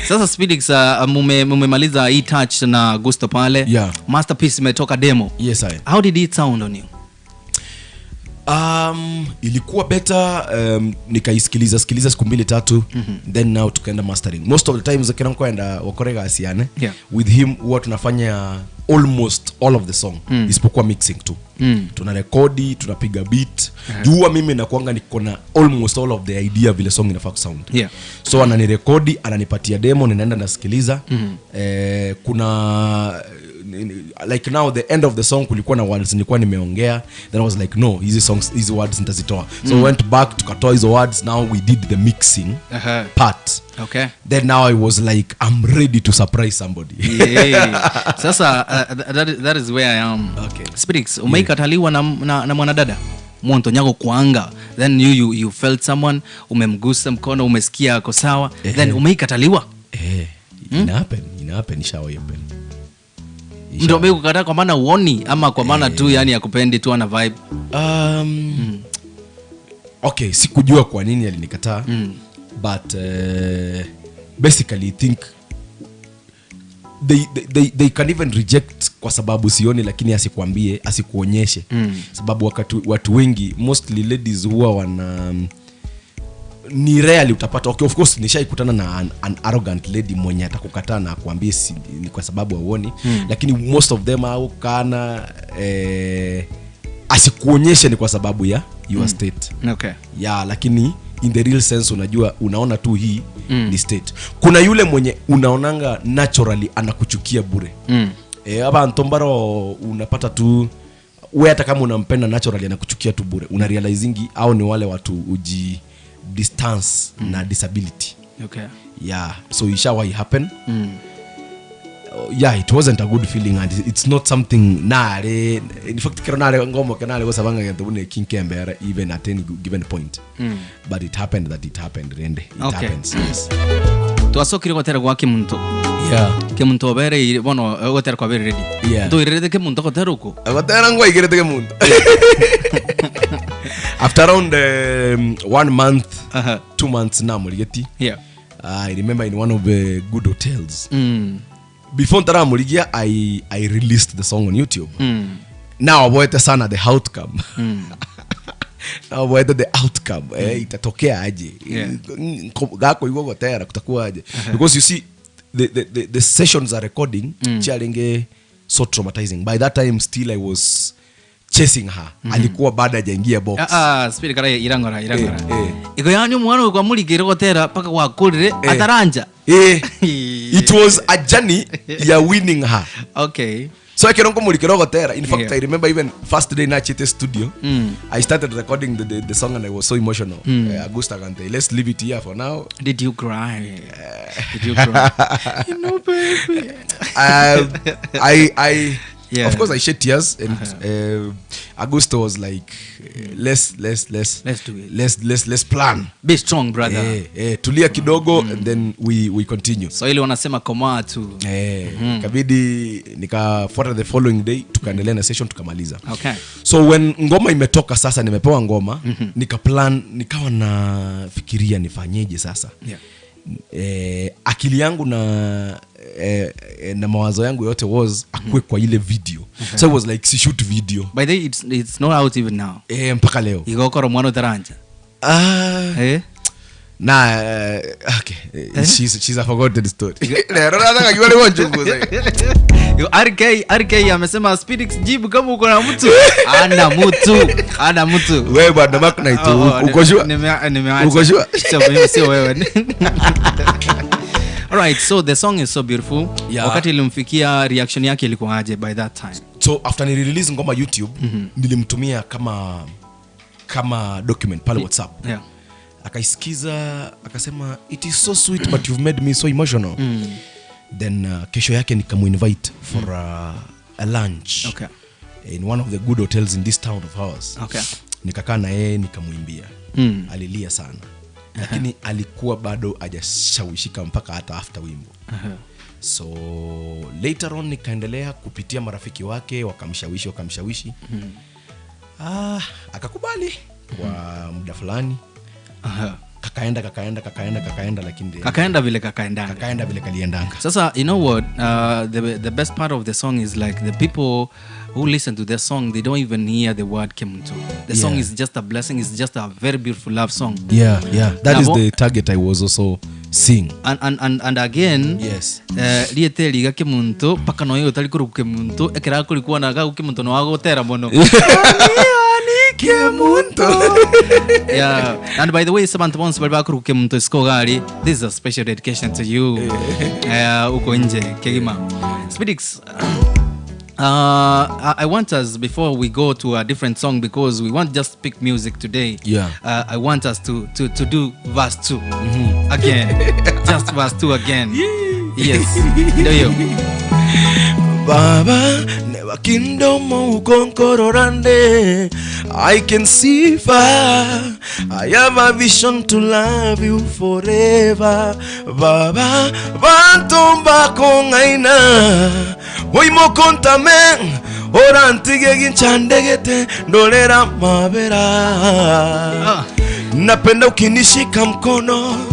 Sasa Speedix, mumemaliza hii touch na Gusto pale. Yeah. Masterpiece imetoka demo. Yes, I. How did it sound on you? Ilikuwa better, nikaisikiliza sikiliza siku mbili tatu, then now tukaenda mastering. Most of the times kila mtu aenda wakorega asiane. Yeah. With him huwa tunafanya almost all of the song, isipokuwa mixing tu. Tunarekodi, tunapiga beat. Juu huwa mimi nakuanga niko na almost all of the idea vile song inafaa kusound. Yeah. So ananirekodi, ananipatia demo, ninaenda nasikiliza. Kuna Like now the end of the song kulikuwa na words nilikuwa nimeongea, then I was like, no, hizi songs, hizi words nitazitoa. So we went back, tukatoa hizo words. Now we did the mixing part. Then now I was like, I'm ready to surprise somebody. Yeah. Sasa that is where I am. Okay. Spirits, umeikataliwa na mwanadada monto nyako kuanga, then you felt someone, umemgusa mkono, umesikia ako sawa, then umeikataliwa. Eh, ina happen, ina happen, ishawahi happen. Ndio umeikukataa kwa maana uoni ama kwa maana tu yani akupendi tu ana vibe? Okay, sikujua kwa nini alinikataa, but basically I think they can even reject kwa sababu sioni, lakini asikuambie, asikuonyeshe. Sababu wakati watu wengi, mostly ladies, huwa wana, ni rarely utapata, okay, of course nishaikutana na an arrogant lady mwenye atakukataa na akuambie si, ni kwa sababu auoni, lakini most of them au kana asikuonyeshe ni kwa sababu ya your state. Ya, lakini in the real sense unajua, unaona tu hii ni state. Kuna yule mwenye unaonanga naturally anakuchukia bure. Abantu mbaro unapata tu we hata kama unampenda, naturally anakuchukia tu bure. Una realizingi au ni wale watu uji distance na disability. Yeah, so ishawahi happen. Yeah, it wasn't a good feeling and it's not something nare, in fact kero nare ngomo kenare gosabanga gento bune kinkembere even at any given point, but it happened that it happened rende it happens, yes. Twacokire gotera gwa kimuntu. Kimuntu obere bono gotera kwa bere ready. Ntuirerete kimuntu gotera uko. Gotera ngwaigirete kimuntu after around one month, 2 months namurigeti. I remember in one of the good hotels. Before ntaramurigia, I released the song on YouTube. Now aboete sana the outcome, now aboete the outcome, itatokea aje? Gako igwo gotera kutakuwa aje? Because you see the sessions are recording chiarenge so traumatizing. By that time still I was chasing her. Alikuwa bado hajaingia box. Ah, ah, spirit kara irangora irangora. Eh. Iko yani omwana kwamurikire gotera paka gwakurire ataranja. It was a journey ya winning her. So ekero nkomurikira ogotera, in fact, I remember even first day nachite studio, I started recording the song and I was so emotional. Augusta kante, let's leave it here for now. Did you cry? Did you cry? You know, baby. I of course I shed tears and Augusto was like, let's Let's do it. Let's plan. Be strong, brother. Tulia kidogo and then we continue. Swahili wanasema komaa tu. Ikabidi nikafuata the following day, tukaendelea na session, tukamaliza. So when ngoma imetoka sasa, nimepewa ngoma, nikaplan, nikawa nafikiria nifanyeje sasa. Akili yangu na mawazo yangu yote was akue kwa ile video. So I was like, si shoot video. By the way, it's not out even now. Mpaka leo. Igokora mwana utaranja. Ah, na okay, she's a forgotten story. Lero nataka kiwale wanchunguza. Yo, RK amesema Speedix, jibu kama uko na mtu. Ana mtu. Ana mtu. Wewe bwana Mark Knight, Oh, uko sure? Nimeacha. Uko sure? Sio mimi, sio wewe. Alright, so the song is so beautiful. Yeah. Wakati ilimfikia, reaction yake ilikuwa aje by that time? So after nilirelease ngoma YouTube, nilimtumia kama document pale WhatsApp. Akaisikiza akasema, it is so sweet, but you've made me so emotional. Then kesho yake nikamuinvite for a lunch in one of the good hotels in this town of ours. Nikakaa na yeye, nikamwimbia. Alilia sana, lakini alikuwa bado hajashawishika mpaka hata after wimbo. So later on nikaendelea kupitia marafiki wake, wakamshawishi, wakamshawishi, akakubali kwa muda fulani. Kakaenda, kakaenda, kakaenda, kakaenda, lakini Kakaenda vile kakaendanga. Kakaenda vile kaliendanga. Sasa, you know what, the best part of the song is like the people who listen to the song, they don't even hear the word kemuntu. The song is just a blessing. It's just a very beautiful love song. Yeah, that is Nabo- the target I was also seeing. And again, riete riga kemuntu paka noyo utari kuruku kemuntu ekera kurikuona gagu kemuntu no wagutera mono. Kemuntu. Yeah, and by the way, sabantu bonse bari bakuruku kemuntu isiko gari, this is a special dedication to you. Uko nje kegima Speedix. I, I want us before we go to a different song because we want just pick music today. Yeah. I want us to to to do verse 2 again. Just verse 2 again. Yes. Do you? Baba, never kingdom ukonkororande. I can see far. I have a vision to love you forever. Baba, banto mbakong'aina. Oimokontame, orantige ginchandegete, ndorera mabera. Napenda ukinishika mkono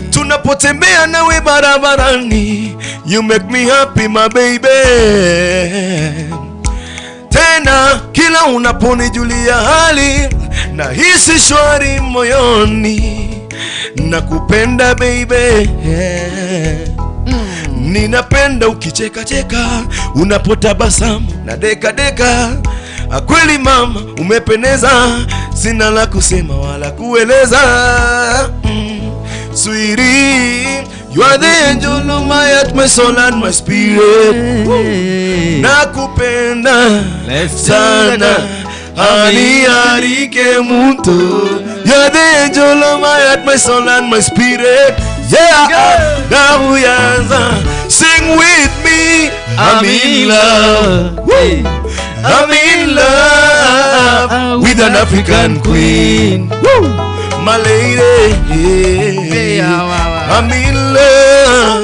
tunapotembea nawe barabarani, you make me happy my baby. Tena kila unaponijulia hali nahisi shwari moyoni, nakupenda baby. Ninapenda ukichekacheka, unapotabasamu na deka deka. Kweli mama, umependeza, sina la kusema wala kueleza. Sweetie, you are the angel of my heart, my soul and my spirit. Woo. Nakupenda Let's sana aniarike muntu. You are the angel of my heart, my soul and my spirit. Yeah, Nabuyanza, sing with me. I'm in love. Woo. I'm in love with an African queen. Woo. My lady. I'm in love.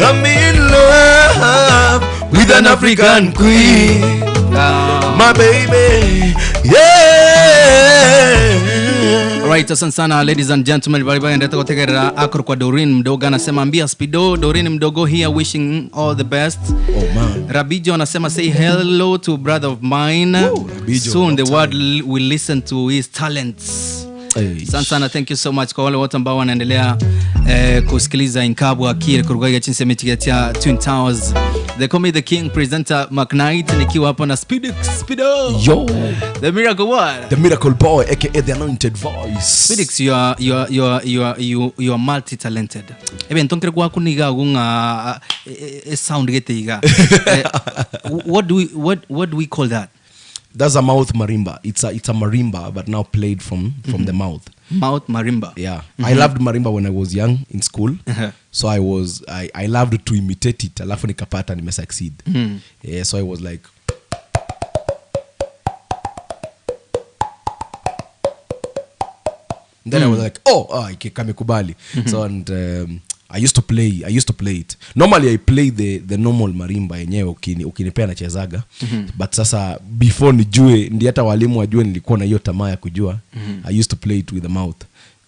I'm in love with an African queen. My baby. Yeah. Right, asante sana ladies and gentlemen, bali bali ndeta kutegerera akro kwa Doreen Mdogo anasema ambia Speedo Doreen Mdogo here wishing all the best. Oh man. Rabijo anasema say hello to brother of mine. Woo, Rabijo, Soon the long world will listen to his talents. Hey. Asante sana, thank you so much kwa wale wote ambao wanaendelea kusikiliza Inkabu Akili kurugaga chinsi ya Twin Towers. They call me the King presenter McKnight nikiwa hapa na Speedo Speedo. Yo. The Miracle What? The Miracle Boy aka the Anointed Voice. Felix, you are you are you are you are you, you are multi talented. Ebe ntonkere kwa kuniga gunga sound gete iga. What do we what do we call that? That's a mouth marimba. It's a marimba but now played from the mouth. Mouth marimba. Yeah. I loved marimba when I was young in school. So I loved to imitate it. Alafu nikapata nime succeed. Yeah, so I was like then I was like, oh, kamekubali. So and I used to play it. Normally I play the normal marimba yenyewe ukinipea nachezaga. But sasa before nijue, ndi hata walimu wajue nilikuwa na hiyo tamaa ya kujua. I used to play it with the mouth.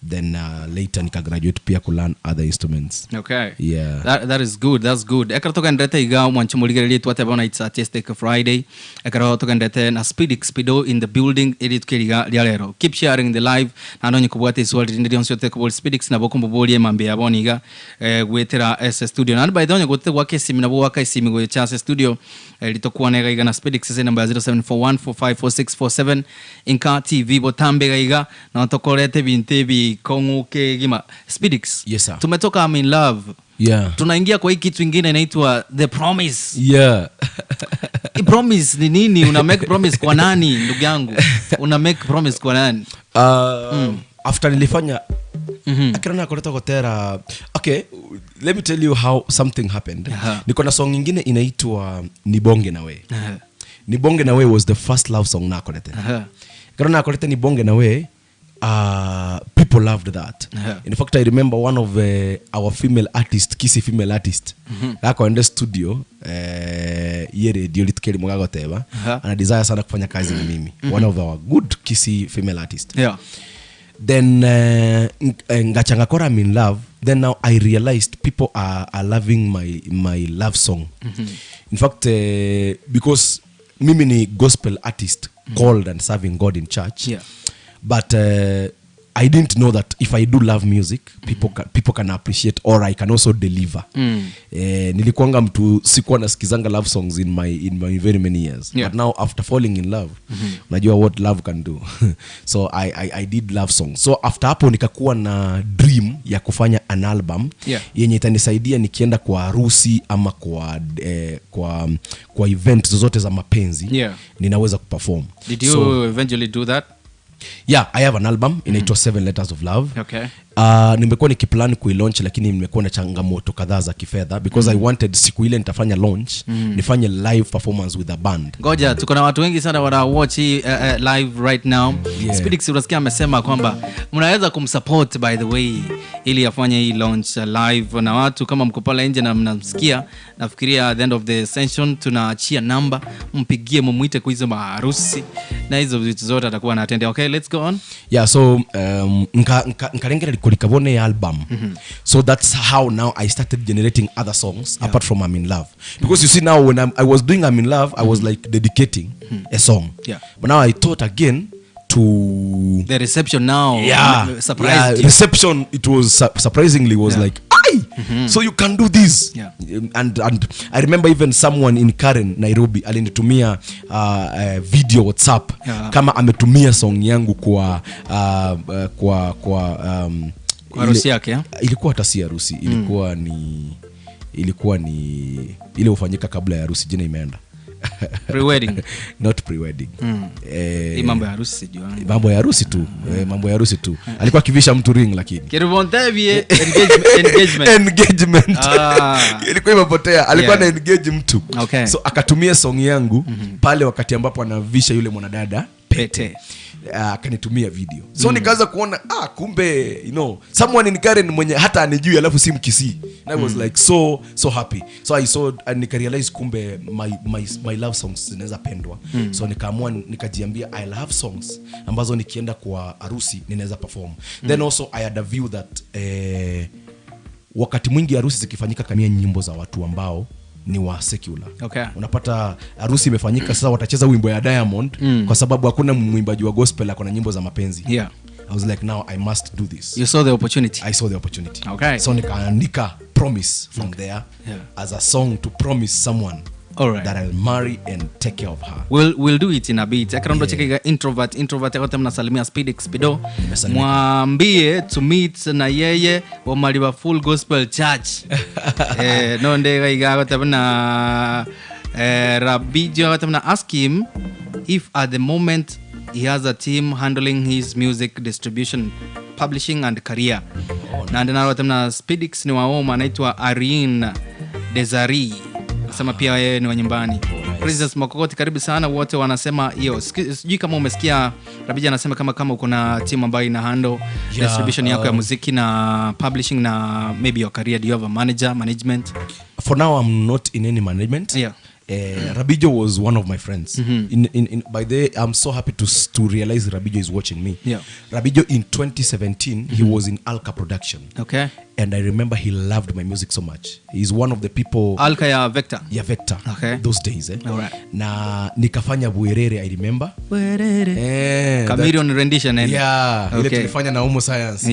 Then later nikagraduate pia ku learn other instruments. Okay. Yeah. That is good. That's good. Ekero togendete iga mwancho muligererie twate bona it's Artistic Friday. Ekero togendete na Speed Speedo in the building eri tukeriga ria lero. Keep sharing the live. Na nonye kubwate iswali rindi rionse yote kubol Speedix na bokumbo bolie mambe ya boniga gwetera S studio. Na by the way gote gwake simi na bo waka simi gwe chance studio litokuwa nega iga na Speedix sasa namba 0741454647 Inka TV botambe gaiga na tokorete binte bi konguke gima. Speedix. Yes sir. Tumetoka I'm in love. Yeah. Tunaingia kwa hii kitu ingine inaitwa the promise. Yeah. I promise ni nini? Una make promise kwa nani ndugu yangu? Una make promise kwa nani? After nilifanya akirana kuleta kotera. Okay, let me tell you how something happened. Niko na song nyingine inaitwa Nibonge na We. Nibonge na We was the first love song nakolete. Akirana kuleta Nibonge na We, people loved that. In fact, I remember one of our female artist, Kisi female artist, akaenda studio ye radio litukeli mwagoteba, ana desire sana kufanya kazi na mimi. One of our good Kisi female artist. Yeah. Then ngachangakora I'm in love. Then now I realized people are loving my love song. In fact, because mimi ni gospel artist called and serving God in church. Yeah. But I didn't know that if I do love music people, can, people can appreciate or I can also deliver. Eh, nilikuanga mtu sikuwa nasikizanga love songs in my very many years. But now after falling in love, unajua what love can do. So I did love songs. So after hapo nikakuwa na dream ya kufanya an album yenye itanisaidia nikienda kwa harusi ama kwa event zozote za mapenzi, ninaweza kuperform. Did you So, eventually do that? Yeah, I have an album inaitwa Seven Letters of Love. Nimekuwa nikiplan kuilaunch lakini nimekuwa na changamoto kadhaa za kifedha because I wanted siku ile nitafanya launch, nifanye live performance with a band. Ngoja, tuko na watu wengi sana wana watch hii live right now. Speedix unasikia amesema kwamba mnaweza kumsupport by the way ili afanye hii launch live na watu. Kama mko pale nje na mnamsikia, nafikiria at the end of the session tunaachia namba, mpigie, mumwite kwa hizo maharusi na hizo vitu zote atakuwa anatendea. Okay, let's go on. Yeah, so nkarengera likabone album. So that's how now I started generating other songs apart from I'm in Love, because you see now when I was doing I'm in Love, I was like dedicating a song. But now I thought again to The reception now surprised you. Reception, it was surprisingly was like, "Ai, so you can do this." And I remember even someone in Karen, Nairobi, alinitumia video WhatsApp kama ametumia song yangu kwa Kwa harusi yake, eh? Ilikuwa hata si harusi, ilikuwa ni ile hufanyika kabla ya harusi, jina imeenda. Pre-wedding. Not pre-wedding. Hii mambo ya harusi sijuangi. Mambo ya harusi tu, mambo ya harusi tu, alikuwa akivisha mtu ring lakini Kirubontevi, engagement. Engagement. Ilikuwa imepotea, alikuwa na engage mtu. So akatumia song yangu pale wakati ambapo anavisha yule mwanadada pete. Akanitumia video, so nikaanza kuona, ah, kumbe someone in Karen mwenye hata anijui alafu si Mkisii, and I was like so so happy. So I saw and nikarealize kumbe my love songs zinaweza pendwa. So nikaamua, nikajiambia I'll have songs ambazo nikienda kwa harusi ninaweza perform. Then also I had a view that wakati mwingi harusi zikifanyika kamia nyimbo za watu ambao ni wa secular. Unapata harusi imefanyika, sasa watacheza wimbo ya Diamond kwa sababu hakuna mwimbaji wa gospel ako na nyimbo za mapenzi. I was like, now I must do this. You saw the opportunity. I saw the opportunity. So nikaandika Promise from there as a song to promise someone that I'll marry and take care of her. We'll do it in a bit. Akarondo cheke introvert, introvert yote mnasalimia Speed Speedo. Nimesalimika. Mwambie to meet na yeye wa Maliba Full Gospel Church. No ndega igago tabna Rabijo tabna ask him if at the moment he has a team handling his music distribution, publishing and career. Na ndio tabna Speedix ni waoma, anaitwa Irene Desari. Anasema pia yeye ni wa nyumbani. Princess Makokoti, karibu sana wote wanasema hiyo. Sijui kama umesikia Rabija anasema kama uko na team ambayo ina handle distribution yako ya muziki na publishing na maybe your career, do you have a manager, management? For now I'm not in any management. Rabijo was one of my friends. By the way, I'm so happy to realize Rabijo is watching me. Rabijo in 2017, he was in Alka Production. And I remember he loved my music so much. He's one of the people... Alka ya Vector? Ya Vector. Those days. All right. Na nikafanya Bwerere, I remember. Bwerere. Chameleon rendition, eh? Yeah, ile tulifanya na Homo Science.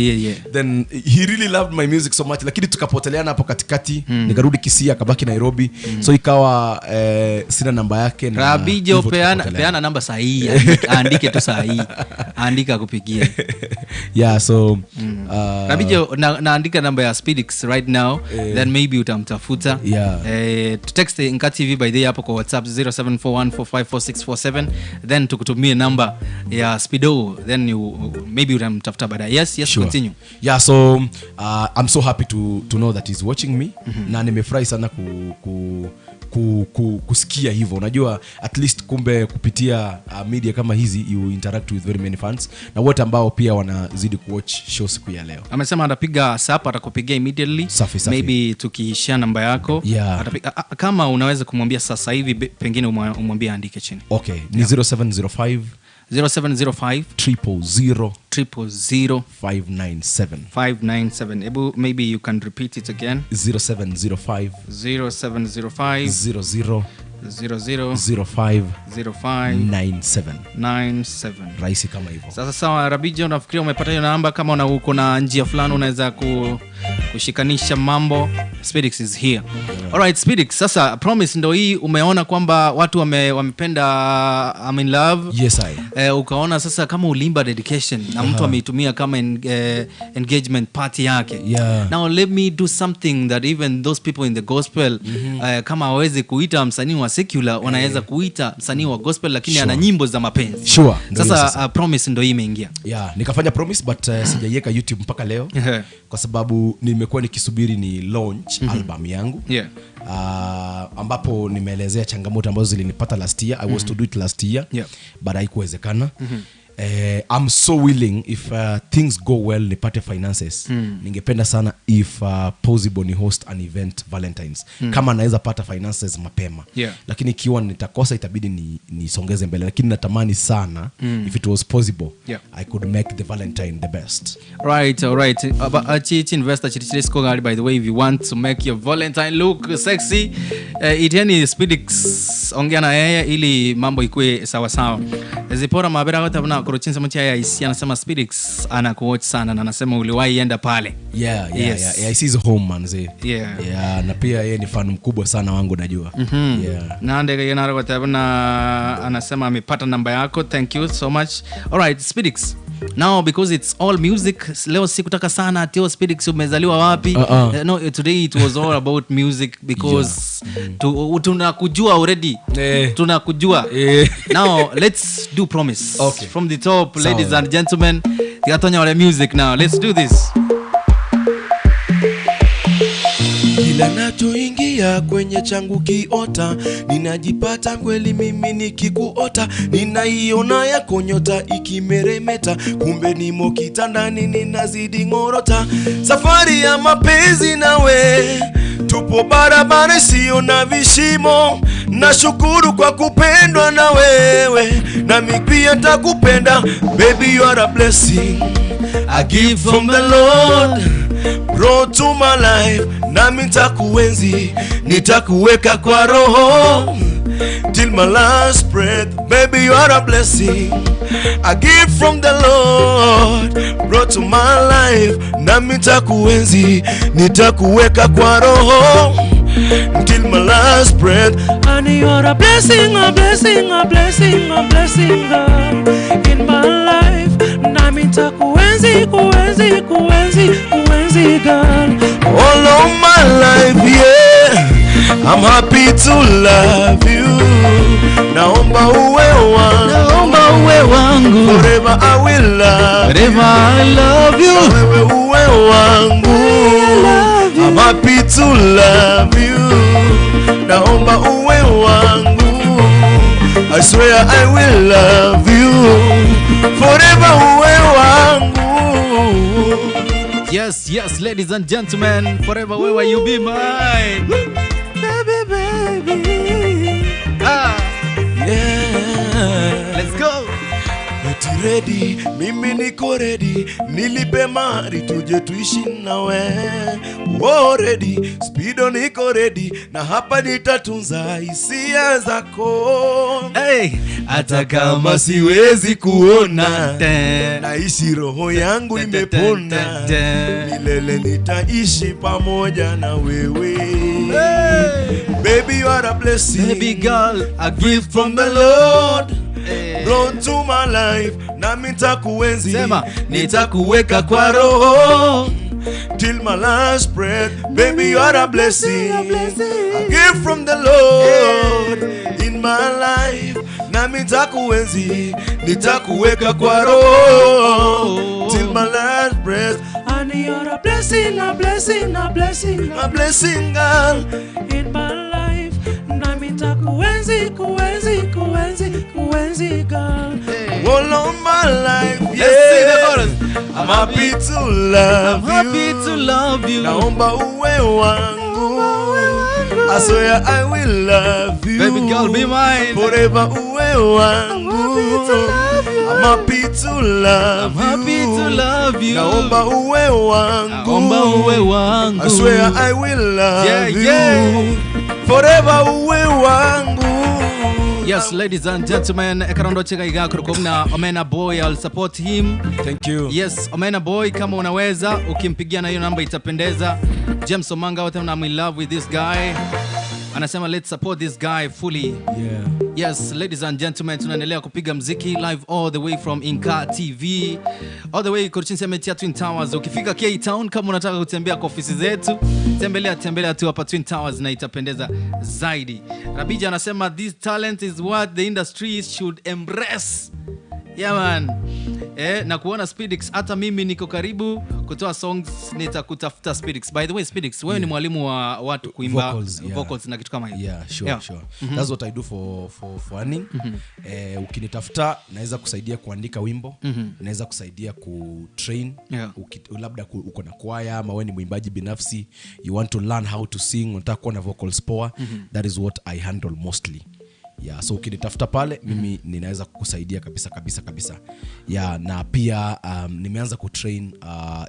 Then he really loved my music so much. Lakini tukapoteleana hapo katikati, nikarudi Kisii, akabaki Nairobi. So ikawa sina namba yake na Rabijo, hivyo tukapoteleana. peana namba sahihi, andike tu sahihi. Andika akupigie. Yeah, so, Rabijo, naandika namba ya Speedix right now. Then maybe utamtafuta. Text Nka TV by the way hapo kwa WhatsApp 0741454647, then tukutumie namba ya Speedo, then you maybe utamtafuta baadaye. Yes, yes, continue. Yeah, so I'm so happy to know that he's watching me. Na nimefurahi sana kusikia hivyo. Unajua at least kumbe kupitia media kama hizi you interact with very many fans na wote ambao pia wanazidi kuwatch show siku ya leo. Amesema atapiga sap, atakupigia immediately. Safi, safi. Maybe tukishare namba yako. Kama unaweza kumwambia sasa hivi, pengine umwambie aandike chini. Okay, ni 0705 0705 triple zero triple zero 597. 597. Ebu, maybe you can repeat it again. 0705 0705 00 00 05 05 97 97. Rahisi kama hivyo. Sasa sawa, Rabija, unafikiria umepata hiyo namba? Kama una uko na njia fulani unaweza kushikanisha mambo. Speedix is here. Alright, Speedix, sasa promise ndo hii, umeona kwamba watu wamependa I'm in love. Yes, I. Ukaona sasa kama ulimba dedication na mtu ameitumia kama engagement party yake. Now let me do something that even those people in the gospel, kama hawezi kuita msanii wa secular, wanaweza kuita msanii wa gospel lakini ana nyimbo za mapenzi. Sure, ndo hiyo Sasa, sasa. Promise ndo hii imeingia. Yeah, nikafanya promise but sijaiweka YouTube mpaka leo kwa sababu nimekuwa nikisubiri ni launch album yangu, ambapo nimeelezea changamoto ambazo zilinipata last year. I was to do it last year, but haikuwezekana. I'm so willing if things go well, nipate finances, ningependa sana if possible ni host an event Valentines, kama naweza pata finances mapema. Lakini ikiwa nitakosa, itabidi nisongeze mbele, lakini natamani sana if it was possible, I could make the Valentine the best. Right, all right. But chi investor chiri chiri siko gali, by the way, if you want to make your Valentine look sexy, iteni Speedix, ongea na yeye ili mambo ikue sawa sawa. Zipora Mabera wote na kurochinsa mchi ya isi anasema Speedix anakuwatch sana na anasema uliwahi enda pale. Yeah. Yeah, is home, manze. Yeah, na pia yeye ni fan mkubwa sana wangu najua. Yeah. Nande yenara kwa na anasema amepata namba yako. Thank you so much. All right, Speedix. Now because it's all music, leo sikutaka sana ati Speedix umezaliwa wapi. Uh-uh. No, today it was all about music because tunakujua already. Tunakujua. Now let's do promise. Okay. From the top, Sawa. ladies and gentlemen. Tigatonya wale music now. Let's do this. Kila nachoingia kwenye changu kiota, ninajipata kweli mimi nikikuota, ninaiona yako nyota ikimeremeta, kumbe nimo kitandani ninazidi ng'orota. Safari ya mapenzi nawe, tupo barabara isiyo na vishimo, nashukuru kwa kupendwa na wewe, nami pia nitakupenda. Baby, you are a blessing, a gift from the Lord brought to my life, nami nitakuenzi, nitakuweka kwa roho till my last breath. Baby, you are a blessing, a gift from the Lord brought to my life, nami nitakuenzi, nitakuweka kwa roho till my last breath. And you're a blessing, a blessing, a blessing, a blessing, girl, in my life. Nami nitakuenzi, kuenzi, kuenzi, kuenzi, girl. All of my life, yeah, I'm happy to love you. Naomba uwe wangu, Naomba uwe wangu. Forever I will love Forever I love you. you. Wewe uwe wangu, I'm happy to love you. Naomba uwe wangu, I swear I will love you forever, uwe wangu. Yes, yes, ladies and gentlemen, forever wewe you be mine. Baby, baby. Yeah. Let's go. Eti ready, mimi niko ready, nilipe mahari tuje tuishi nawe. Oh, ready, speedo niko ready, na hapa nitatunza hisia zako. Hey, hata kama siwezi kuona, Ten. naishi roho yangu Ten, ten, imepona, ten, ten. milele nitaishi pamoja na wewe. Baby, you are a blessing. Baby girl, a gift from the Lord brought to my life, nami nitakuenzi, Sema, nitakuweka kwa roho till my last breath. Baby, you are a blessing, a gift from the Lord in my life, nami nitakuenzi, nitakuweka kwa roho till my last breath. And you're a blessing, a blessing, a blessing, A blessing, girl. in my life. Nami nitakuenzi, kuenzi, kuenzi, kuenzi, girl. All of my life, Let's sing the yeah. chorus. I'm happy to love I'm happy you. to love you. Naomba uwe wangu, I swear I will love you. Baby girl, be mine. Forever uwe wangu. I'm happy to love I'm happy you. to love you. Naomba uwe wangu. Naomba uwe wangu. I swear I will love Yeah, you. yeah. Forever uwe wangu. Yes, ladies and gentlemen, ekero ndoche gaiga korokwa buna Omena Boy, I'll support him. Thank you. Yes, Omena Boy kama unaweza ukimpigia na hiyo namba itapendeza. James Omanga wote I'm in love with this guy. Anasema let's support this guy fully. Yeah. Yes, ladies and gentlemen, tunaendelea kupiga mziki live all the way from Inka TV. All the way Korchin Cement ya Twin Towers. Ukifika K Town kama unataka kutembea kwa ofisi zetu, tembelea tembelea tu hapa Twin Towers na itapendeza zaidi. Rabija anasema this talent is what the industry should embrace. Yeah man. Eh, na kuona Speedix hata mimi niko karibu kutoa songs nitakutafuta Speedix. By the way Speedix, wewe ni mwalimu wa watu kuimba Vocals, yeah. vocals na kitu kama hiyo. Yeah, sure, Yeah. sure. That's what I do for earning. Eh, ukinitafuta naweza kusaidia kuandika wimbo, naweza kusaidia kutrain. Yeah. Labda uko na kwaya ama wewe ni mwimbaji binafsi, you want to learn how to sing, unataka kuwa na vocals poa, that is what I handle mostly. Yeah, so ukinitafuta pale mimi ninaweza kukusaidia kabisa kabisa kabisa. Yeah, na pia nimeanza kutrain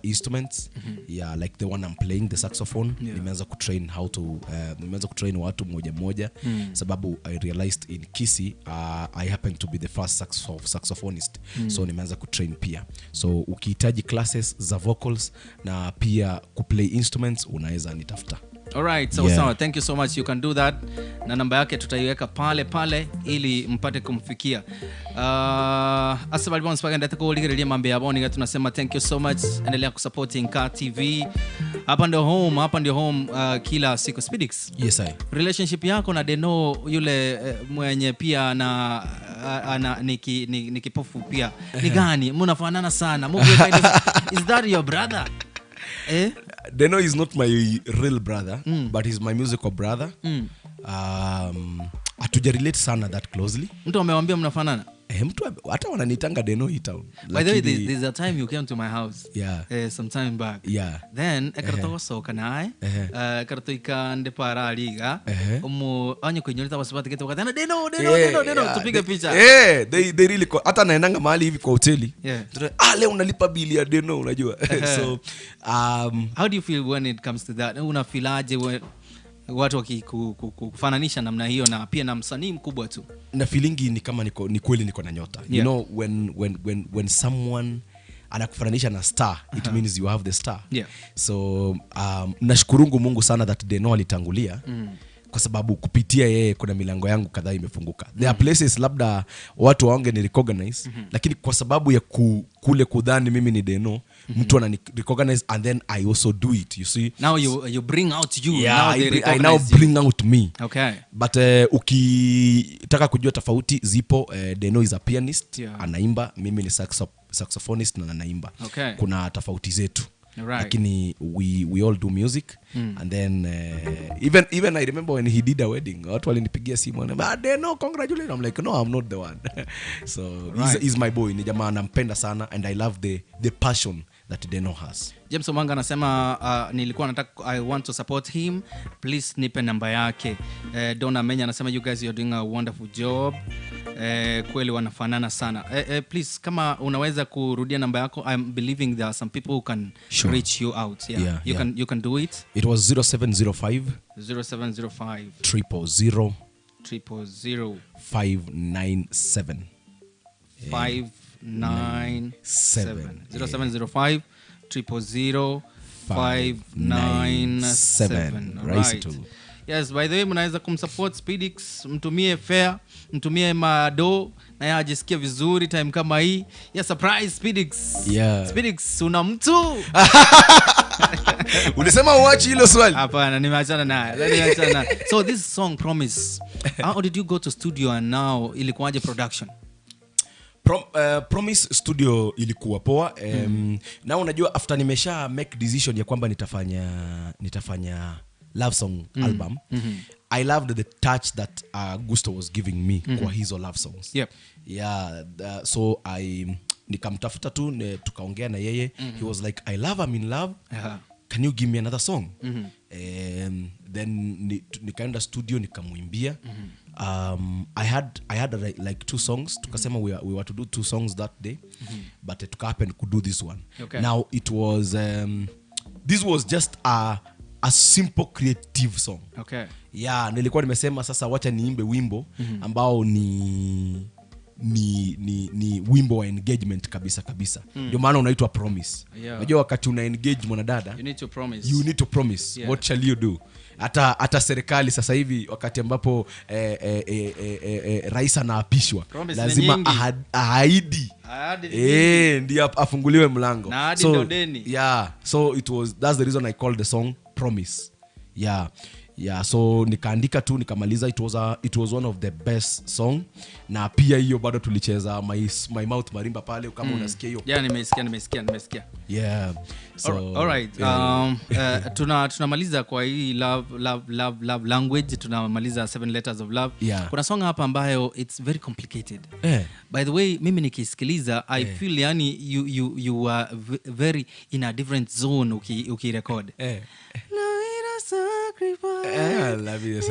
instruments. Yeah, like the one I'm playing, the saxophone. Nimeanza kutrain how to nimeanza kutrain watu mmoja mmoja, sababu I realized in Kisii I happen to be the first saxophonist. So nimeanza kutrain pia. So ukihitaji classes za vocals na pia kuplay instruments unaweza nitafuta. All right, sawa Yeah. sawa. Thank you so much. You can do that. Na namba yake tutaiweka pale pale ili mpate kumfikia. Asa bali bonus paka ndataka kuligereria mambo ya boni tunasema thank you so much. Endelea kusupport Inka TV. Hapa ndio home, hapa ndio home kila siku. Speedix. Yes, I. Relationship yako na Deno yule mwenye pia na ana ni kipofu pia. Ni gani? Mnafanana sana. Mungu kind of, is that your brother? Eh? Deno is not my real brother, but he's my musical brother. Hatuja relate sana that closely. Mtu amewambia mnafanana? Mtu hata wananitanga Deno hii town. By the way, Lakini there's a time you came to my house. Yeah. Some time back. Yeah. Then ekaratogosoka naye. Ekaratoika ndepara aliga. Omo anya kuinyorita wasipati kitu wakati. Deno, Deno, Yeah, Deno, Deno, yeah. tupige picha. Yeah, they really call, hata naendanga mahali hivi kwa hoteli. Yeah. Tuna, leo unalipa bili ya Deno, unajua. So how do you feel when it comes to that? Una feel aje watu wakikufananisha namna hiyo na pia na msanii mkubwa tu? Na feelingi ni kama ni kweli niko na nyota. You Yeah. know, when someone anakufananisha na star, it means you have the star. Yeah. So nashukurungu Mungu sana that Deno alitangulia. Kwa sababu kupitia yeye kuna milango yangu kadhaa imefunguka. There are places labda watu waonge ni recognize, lakini kwa sababu ya kule kudhani mimi ni Deno, mtu anani recognize and then I also do it, you see. Now you bring out you. Yeah, Now they I now recognize you. bring out me. Okay. But ukitaka kujua tofauti zipo, Deno is a pianist, Yeah. anaimba, mimi ni saxophonist na anaimba. Okay. Kuna tofauti zetu. Right. Lakini we all do music. And then even I remember when he did a wedding, watu walinipigia simu wanasema, Deno, congratulations. I'm like, no, I'm not the one. So he's my boy, ni jamaa nampenda sana and I love the passion that Deno has. James Omanga anasema nilikuwa nataka, I want to support him, please nipe namba yake. Donna Menya anasema you guys you are doing a wonderful job. Kweli wanafanana sana. Please kama unaweza kurudia namba yako, I'm believing there are some people who can Sure. reach you out. Yeah. Yeah, You yeah. can do it. It was 0705 0705 000 000 597. 597. Seven. 0705 000 597. Seven. Right. Rahisi tu. Yes, by the way mnaweza kumsupport Speedix, mtumie fare, mtumie mado na yeye ajisikie vizuri time kama hii. Yeah, surprise Speedix. Yeah. Speedix una mtu? Ulisema uachi hilo swali? Hapana, nimeachana naye. Nimeachana naye. So this song Promise, how did you go to studio and now ilikuwaje production? Promise studio ilikuwa poa. Na unajua after nimesha make decision ya kwamba nitafanya love song album, I loved the touch that Gusto was giving me kwa hizo love songs. Yeah, so I nikamtafuta tu, tukaongea na yeye. He was like, I love, I'm in love. Can you give me another song? Then nikaenda studio nikamwimbia. I had two songs. Tukasema we were to do two songs that day, but it happened to do this one. Now it was this was just a a simple creative song Okay. yeah nilikuwa nimesema sasa wacha niimbe wimbo ambao ni ni, ni ni wimbo wa engagement kabisa kabisa ndio maana unaitwa promise Yeah. unajua wakati una engage mwanadada You need to promise. you need to promise Yeah. what shall you do hata hata serikali sasa hivi wakati ambapo eh, eh, eh, eh, eh, eh, rais anaapishwa Promise ni lazima nyingi. ahaidi Ahadi ni Eh, ndio afunguliwe mlango Na ahadi so, ndio deni. yeah so it was that's the reason i called the song promise yeah yeah so nikaandika tu nikamaliza it was, it was one of the best song na pia hiyo bado tulicheza my mouth marimba pale kama unasikia hiyo Yeah, nimeisikia nimesikia nimesikia. yeah so All right. yeah. Tunamaliza kwa hii love, love, love, love language tunamaliza seven letters of love Yeah. kuna song hapa ambayo it's very complicated Eh. by the way mimi nikisikiliza i feel yani you are very in a different zone ukirecord Eh. Love is a sacrifice. Eh, I love you, yes.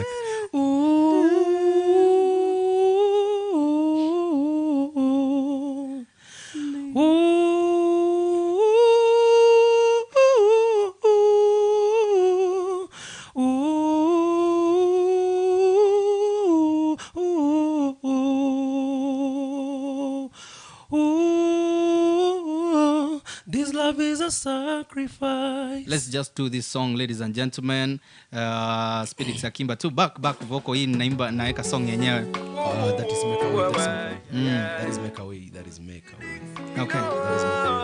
This love is a sacrifice. Let's just do this song ladies and gentlemen. Speedix Akimba tu back back vocal hii naimba naeka song yenyewe. That is make a way. That is make a way. That is make a way. Okay. That is make a way.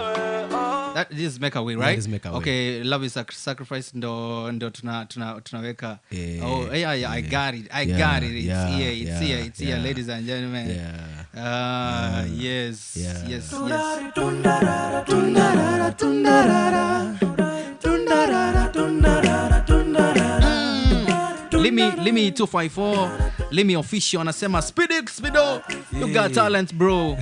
That is make a way, right? That is make a way. Okay, love is a sacrifice ndo ndo tuna tuna tunaweka. Yeah, oh, yeah, yeah, I got it. I Yeah, got it. It's yeah, here, it's yeah, here, it's here, yeah. ladies and gentlemen. Yeah. Yes, Yeah. yes, yes. Limi 254 Limi official anasema Speedix Speedo you got talent bro.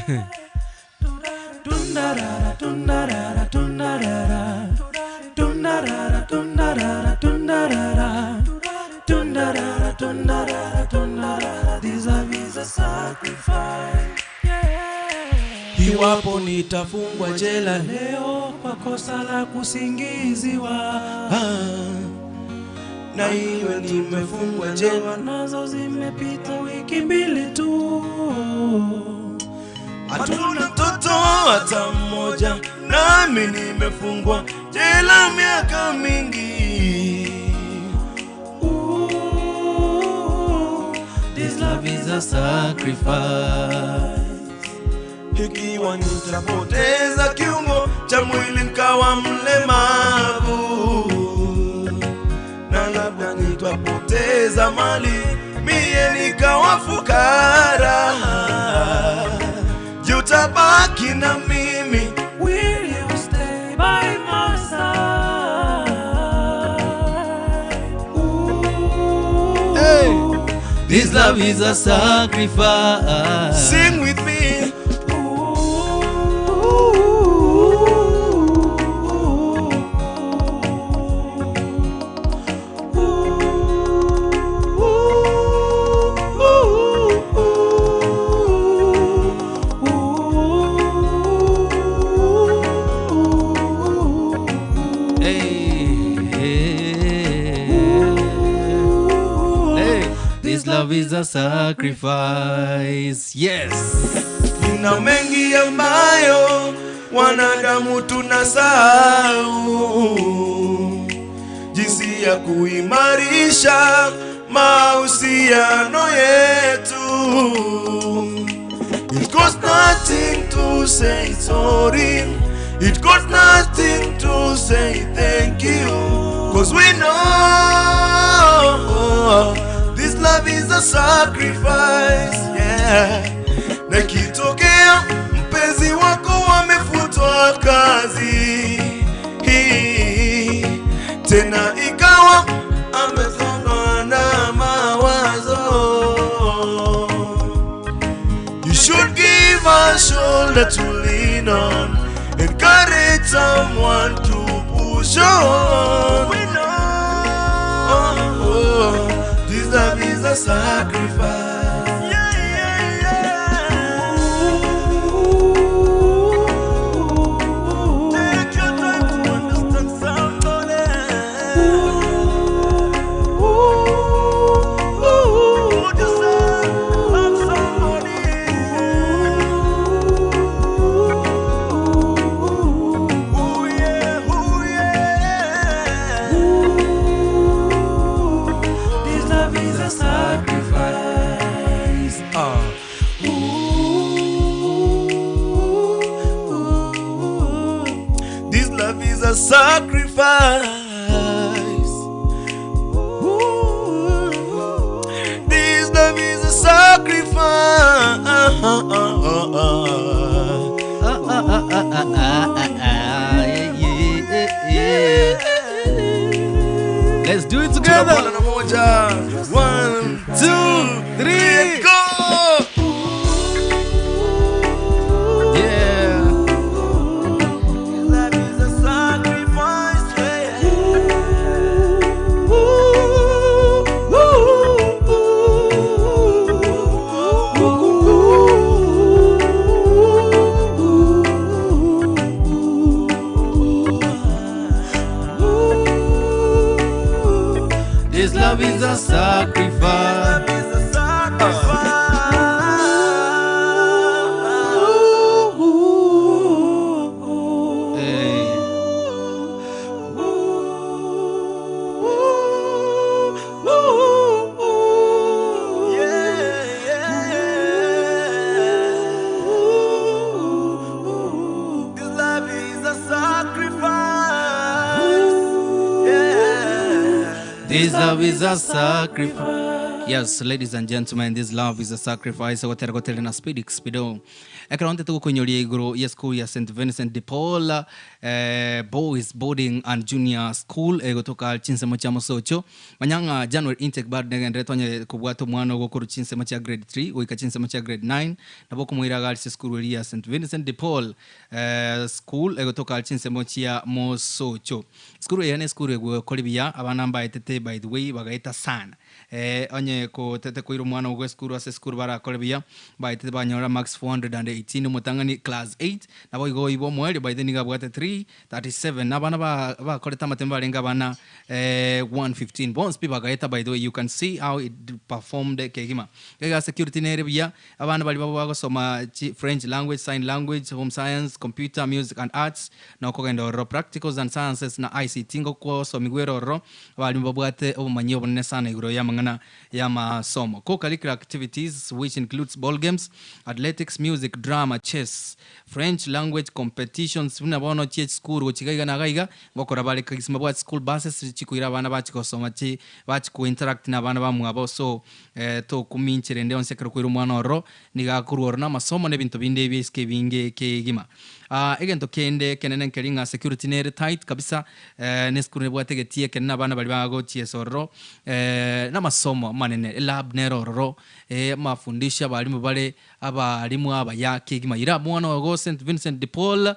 Iwapo nitafungwa jela leo kwa kosa la kusingiziwa, na iwe nimefungwa jela nazo zimepita wiki mbili tu, hatuna mtoto hata mmoja, nami nimefungwa jela miaka mingi. Ooh, this love is a sacrifice. Ikiwa nitapoteza kiungo cha mwili nkawa mlemavu, na labda nitapoteza mali mie nikawa fukara, jutabaki na mimi. Will you stay by my side? Ooh, Hey. This love is a sacrifice. Sing with me. Hey, hey, hey. This love is a sacrifice. Yes. Kuna mengi ambayo wanadamu tunasahau, jinsi ya kuimarisha mahusiano yetu. It costs nothing to say sorry. It costs nothing to say thank you. 'Cause we know this love is a sacrifice. Yeah. Na ikitokea mpenzi wako amefutwa kazi hii, tena ikawa amesongwa na mawazo, you should give a shoulder to lean on, encourage someone to push on. We know this love is a sacrifice. Yeah, yeah, yeah. Take your time to understand somebody. a sacrifice. Ooh, this love is a sacrifice. Let's do it together. Tunapanda na moja. One, two, three, go! Yeah. Love is a sacrifice, yeah. Ooh, ooh, ooh, ooh. This love is a sacrifice. Is a sacrifice. Hey. This love is a sacrifice. Yeah. This love is a sacrifice. Yes, ladies and gentlemen, this love is a sacrifice. Gotera gotera na speed speedo. Ekero tugukunyoria iguru ya school ya St Vincent de Paul Boys Boarding and Junior School egotoka chinsemo cha Mosocho. Manyanga January intake bad negendere tonye kubwata omwana ogokoro chinsemo cha grade 3 goika chinsemo cha grade 9 nabo kumwiraga ase school eri ya St Vincent de Paul School egotoka chinsemo chia Mosocho. School eye ne school egokora buya abana mbaetete by the way bagaeta sana onye kotete koira omwana ogo esukuru ase esukuru barakore buya baetete banyora max 418 omotang'ani class 8 nabo igo ibo omoerio by then niga abwate 337 na abana bakorete amatembe barenge abana 115 bonsi pi bagaeta by the way you can see how it performed kegima gega security nere buya abana bari babo bagosoma French language, sign language, home science, computer, music and arts nokogenda ororo practicals and sciences na ICT ngokwosomigwera ororo abarimu babwate obomanyi obonene sana igoro ya mang'ana ya masomo co-curricular activities which includes ball games, athletics, music, drama, chess, French language competitions buna bono chie chisukuru gochiga iga na iga iga gokora bare kagisima bwa school buses chikoira abana bachigosoma chi bachikointeract na abana bamwabo so tokuminchera ende onsi ekero koira omwana ororo niga akorwa ororo na amasomo na ebinto binde ebiaisike ebinge kegima. Egento kende ekenene nkeri ng'a security nere tight kabisa na esukuru nebwate egetii ekenene na abana baria bagochiesa ororo na amasomo amanene elab nere ororo amafundisho abarimu bare abarimu abaya kegima. Ira omwana ogo St Vincent de Paul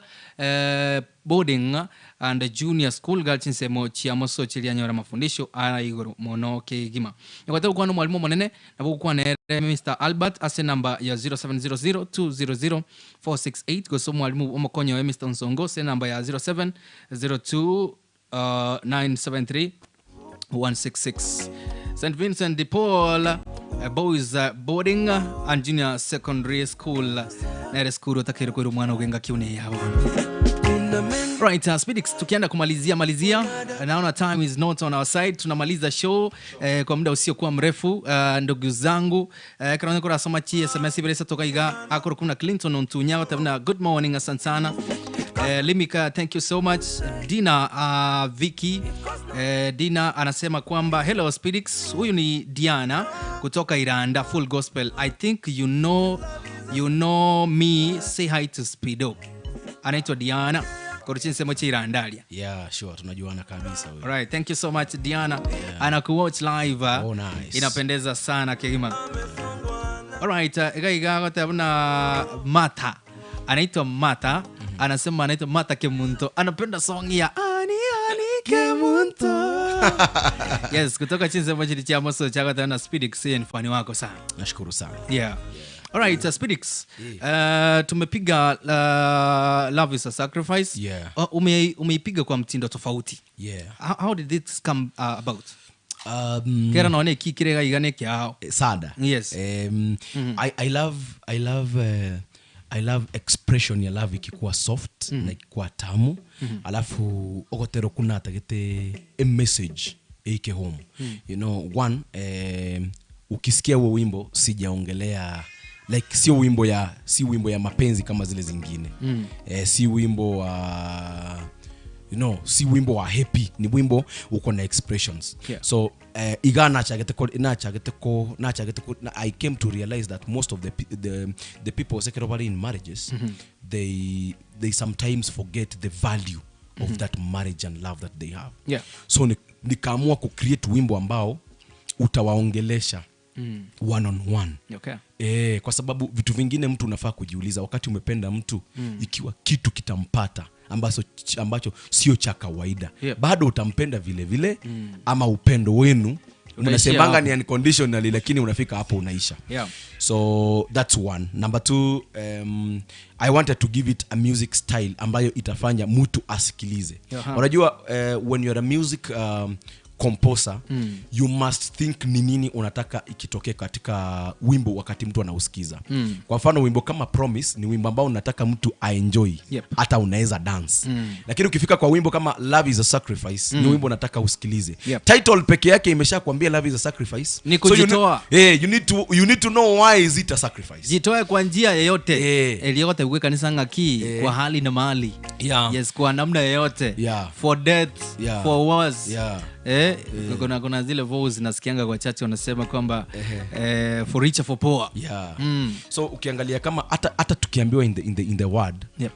boarding and junior school gal chinsemo chia moso chiria nyora mafundisho aya igoro mono kegima. Nyogote gokwana omwalimu omonene nabo gokwana ere Mr Albert ase namba ya 0700 200 468 gose omwalimu omokonyi oye Mr Nsongo ase namba ya 0702 973 166. St Vincent de Paul Boys Boarding and Junior Secondary School nere skuru otakeire koira omwana ogenga kiune yabo. Right, Speedix, tukienda kumalizia malizia, naona time is not on our side. Tunamaliza show kwa muda usiokuwa mrefu ndugu zangu kana kurasoma chi SMS ibere toka iga akoro kuna Clinton Ontunya tabna good morning, asante sana. Limika, thank you so much. Dina Vicky Dina anasema kwamba hello Speedix, huyu ni Diana kutoka Iranda Full Gospel. I think you know me, say hi to Speedo. Anaitwa Diana koruchinsemo cha Irandalia. Yeah, sure, tunajuana kabisa huyu. Alright, thank you so much Diana. Yeah. Anakuwatch live. Oh, nice. Inapendeza sana kegima. Alright, iga iga gote Mata. Anaitwa Mata. Anasema anaitwa Mata Kemunto. Anapenda song ya Ani Ani Kemunto. Yes, kutoka chinsemo chili cha moso cha gote na Speedix ni fani wako sana. Nashukuru sana. Yeah. Alright, Speedix. Tumepiga Love is a Sacrifice. Yeah. Umeipiga kwa mtindo tofauti. Yeah. How did this come about? Kera naone ki kirega igane kiao. Sada. Yes. I love expression ya love ikikuwa soft na ikikuwa tamu. Alafu ogotero kuna tagete a message ike home. You know, one ukisikia huo wimbo sijaongelea like sio wimbo ya, si wimbo ya mapenzi kama zile zingine. Si wimbo wa You know, si wimbo wa happy, ni wimbo uko na expressions. Yeah. So eh, iga nachagete ko nachagete ko nachagete ko na, I came to realize that most of the pe- the, the people sekero bari in marriages they they sometimes forget the value of that marriage and love that they have. Yeah. So ni- nikaamua ku create wimbo ambao utawaongelesha mm. one on one Okay. E, kwa sababu vitu vingine mtu unafaa kujiuliza wakati umependa mtu mm. ikiwa kitu kitampata ambacho, ambacho sio cha kawaida Yep. bado utampenda vile vile mm. ama upendo wenu mnasemanga hapo. ni unconditionally lakini unafika hapo unaisha Yeah. so that's one number two um, i wanted to give it a music style ambayo itafanya mtu asikilize Aha. unajua uh, when you're a music um, composer mm. you must think ni nini unataka ikitokee katika wimbo wakati mtu anausikiza mm. kwa mfano wimbo kama promise ni wimbo ambao unataka mtu aenjoy Yep. hata unaweza dance mm. lakini ukifika kwa wimbo kama love is a sacrifice mm. ni wimbo unataka usikilize Yep. title peke yake imeshakwambia love is a sacrifice Ni So you kujitoa. need, eh, you need to, you need to know why is it a sacrifice Jitoe kwa njia yoyote Eh. eliyote uwe kanisa ngaki kwa hali na mali. Yeah. Yes, kwa namna yoyote. Yeah. For death, Yeah. for wars. Yeah. Eh, kuna kuna zile vows nasikianga kwa chache wanasema kwamba eh, for richer for poor. yeah. Mm. so ukiangalia kama hata hata tukiambiwa in the, in the, in the word Yep.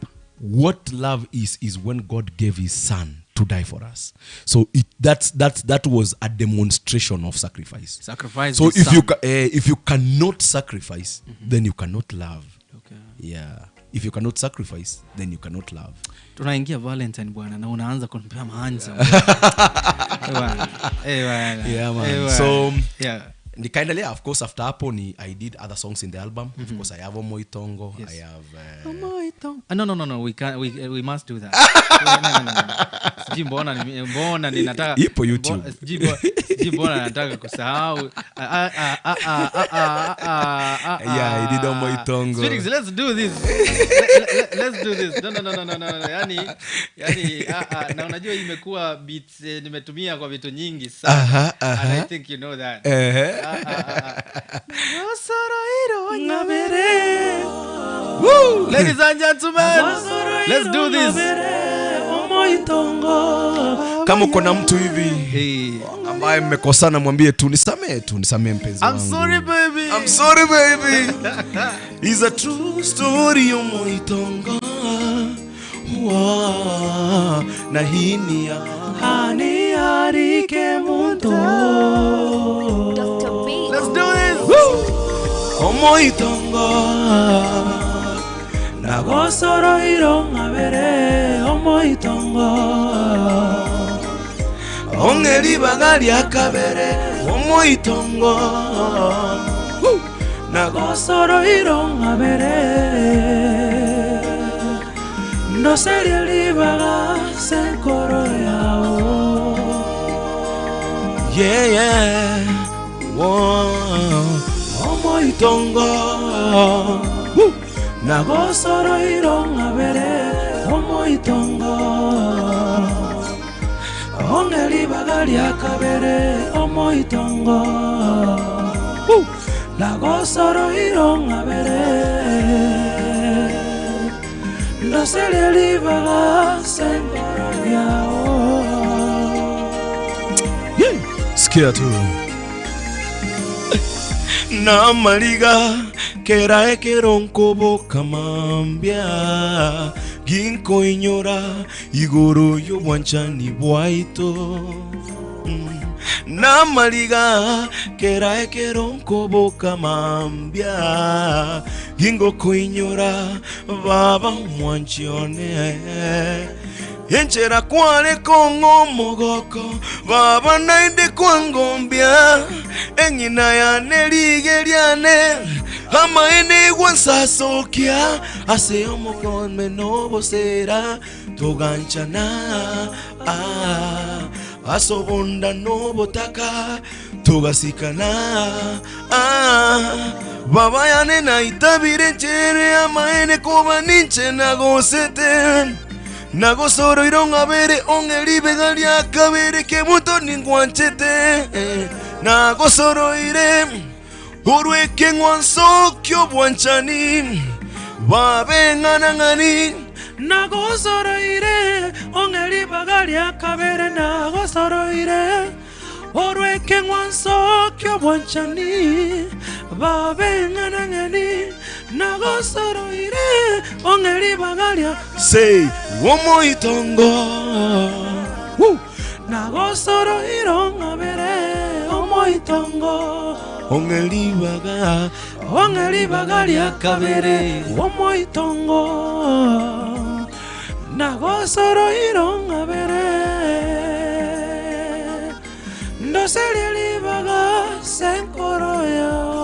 what love is is when god gave his son to die for us so it, that's, that's, that was a demonstration of sacrifice Sacrifice so his if you, son. ca- eh, if you cannot sacrifice then you cannot love Okay. yeah if you cannot sacrifice then you cannot love Tunaingia Valentine bwana na unaanza kunipea maanza. Eh, bwana. Eh, bwana. Yeah, man. Eh, bwana. So- yeah. nikaendelea of course after hapo ni i did other songs in the album of course i have omoitongo Yes. i have uh, Ah, no, no, no, no. We can we, we must do that. no, no, no, no. Sijui mbona ni- mbona ninataka Ipo YouTube. mbo- Sijui mbo- sijui mbona nataka kusahau. Ah, ah, ah, ah, ah, ah, ah, ah, ah, Yeah, I did Omoitongo. Felix, let's do this. Le- le- let's do this. No, no, no, no, no, no, no. Yani, yani ah, ah, na unajua hii imekuwa beats eh, nimetumia kwa vitu nyingi sana. Aha, aha. And I think you know that. Ehe. Ah, ah, ah, ah. Ladies and gentlemen, let's do this. kama uko na mtu hivi Hey. ambaye mmekosana mwambie tu nisamee tu nisamee mpenzi I'm wangu. sorry baby. I'm sorry baby. It's a true story omoitongo. Wa na hii ni ya Dr. B. Let's do this. omoitongo. Nagosoroiro ng'abere omoitongo Ong'eribaga lya kabere omoitongo. Woo. Nagosoroiro ng'abere Ndoserie libaga senkoro yao Yeah, yeah. Whoa. Omoitongo. Woo. Nagosoroiro ng'abere omoitongo Ong'eribaga lya kabere omoitongo Nagosoroiro ng'abere Ndoserie libaga senkoro yao Sikia tu namaliga kera ekero nkoboka mambia ginkoinyora igoro y'obwanchani bwaito Mm. namaliga kera ekero nkoboka mambia gingokoinyora baba mwanchione enchera kware kong'o omogoko baba naende kwangombia eng'ina yane lige riane amaene igwa nsasokia ase omokome nobosera toganchana ah, asobonda nobotaka togasikana ah, baba yane naitabire nchere amaene koba ninche nagosete nagosoroiro ng'abere ong'e ribega ria kabere kebuto ningwanchete eh, nagosoroire orweke ng'wanso kyobwanchani babe ng'anang'ani Nagosoroire, ong'e ribaga ria kabere nagosoroire, orwe ekeng'wanso ki'obwanchani, babe eng'enang'eni, nagosoroire, ong'e ribaga ria. Say, Omoitongo. Woo! Nagosoroire ong'abere omoitongo. Ong'e ribaga. Ong'e ribaga ria kabere omoitongo. Nagosoroire ong'abere. Ndoserie ribaga ase enkoro yao.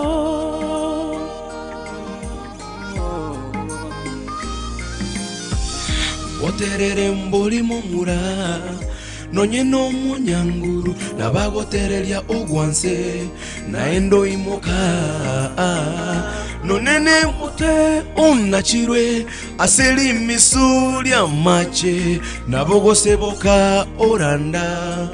Boterere mbori momura, nonye nomonyanguru, nabagotereria ogwanse, naende oimoka. Nonye nemote onachirwe ase rimisu ri'amache, nabo goseboka oranda.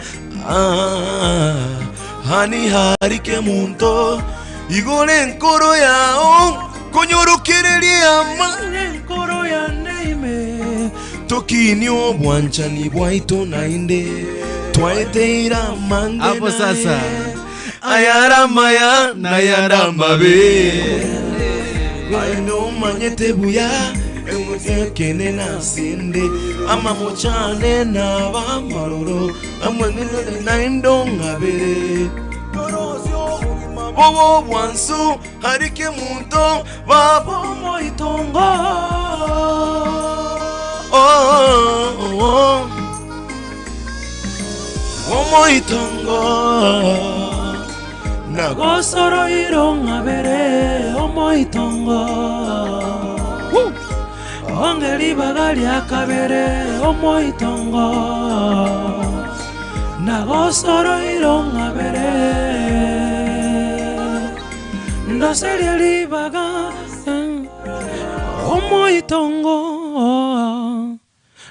Hani harike monto, igoro enkoro yao, konyorokereria amang'ana enkoro yane ime. Tokinie obwanchani bwaito naende, twaeteire amange Hapo sasa. naye. Ayare amaya nayare amabe, aye nomanyete buya ekene nasende amamocha ane naba amaroro amwenenere naende ong'abere bobo obwansu harike munto baba omoitongo oh, oh, oh. Omoitongo Nagosoroire ong'abere omoitongo Onge ribaga ria kabere omoitongo Nagosoroire ong'abere Ndoserie ribaga omoitongo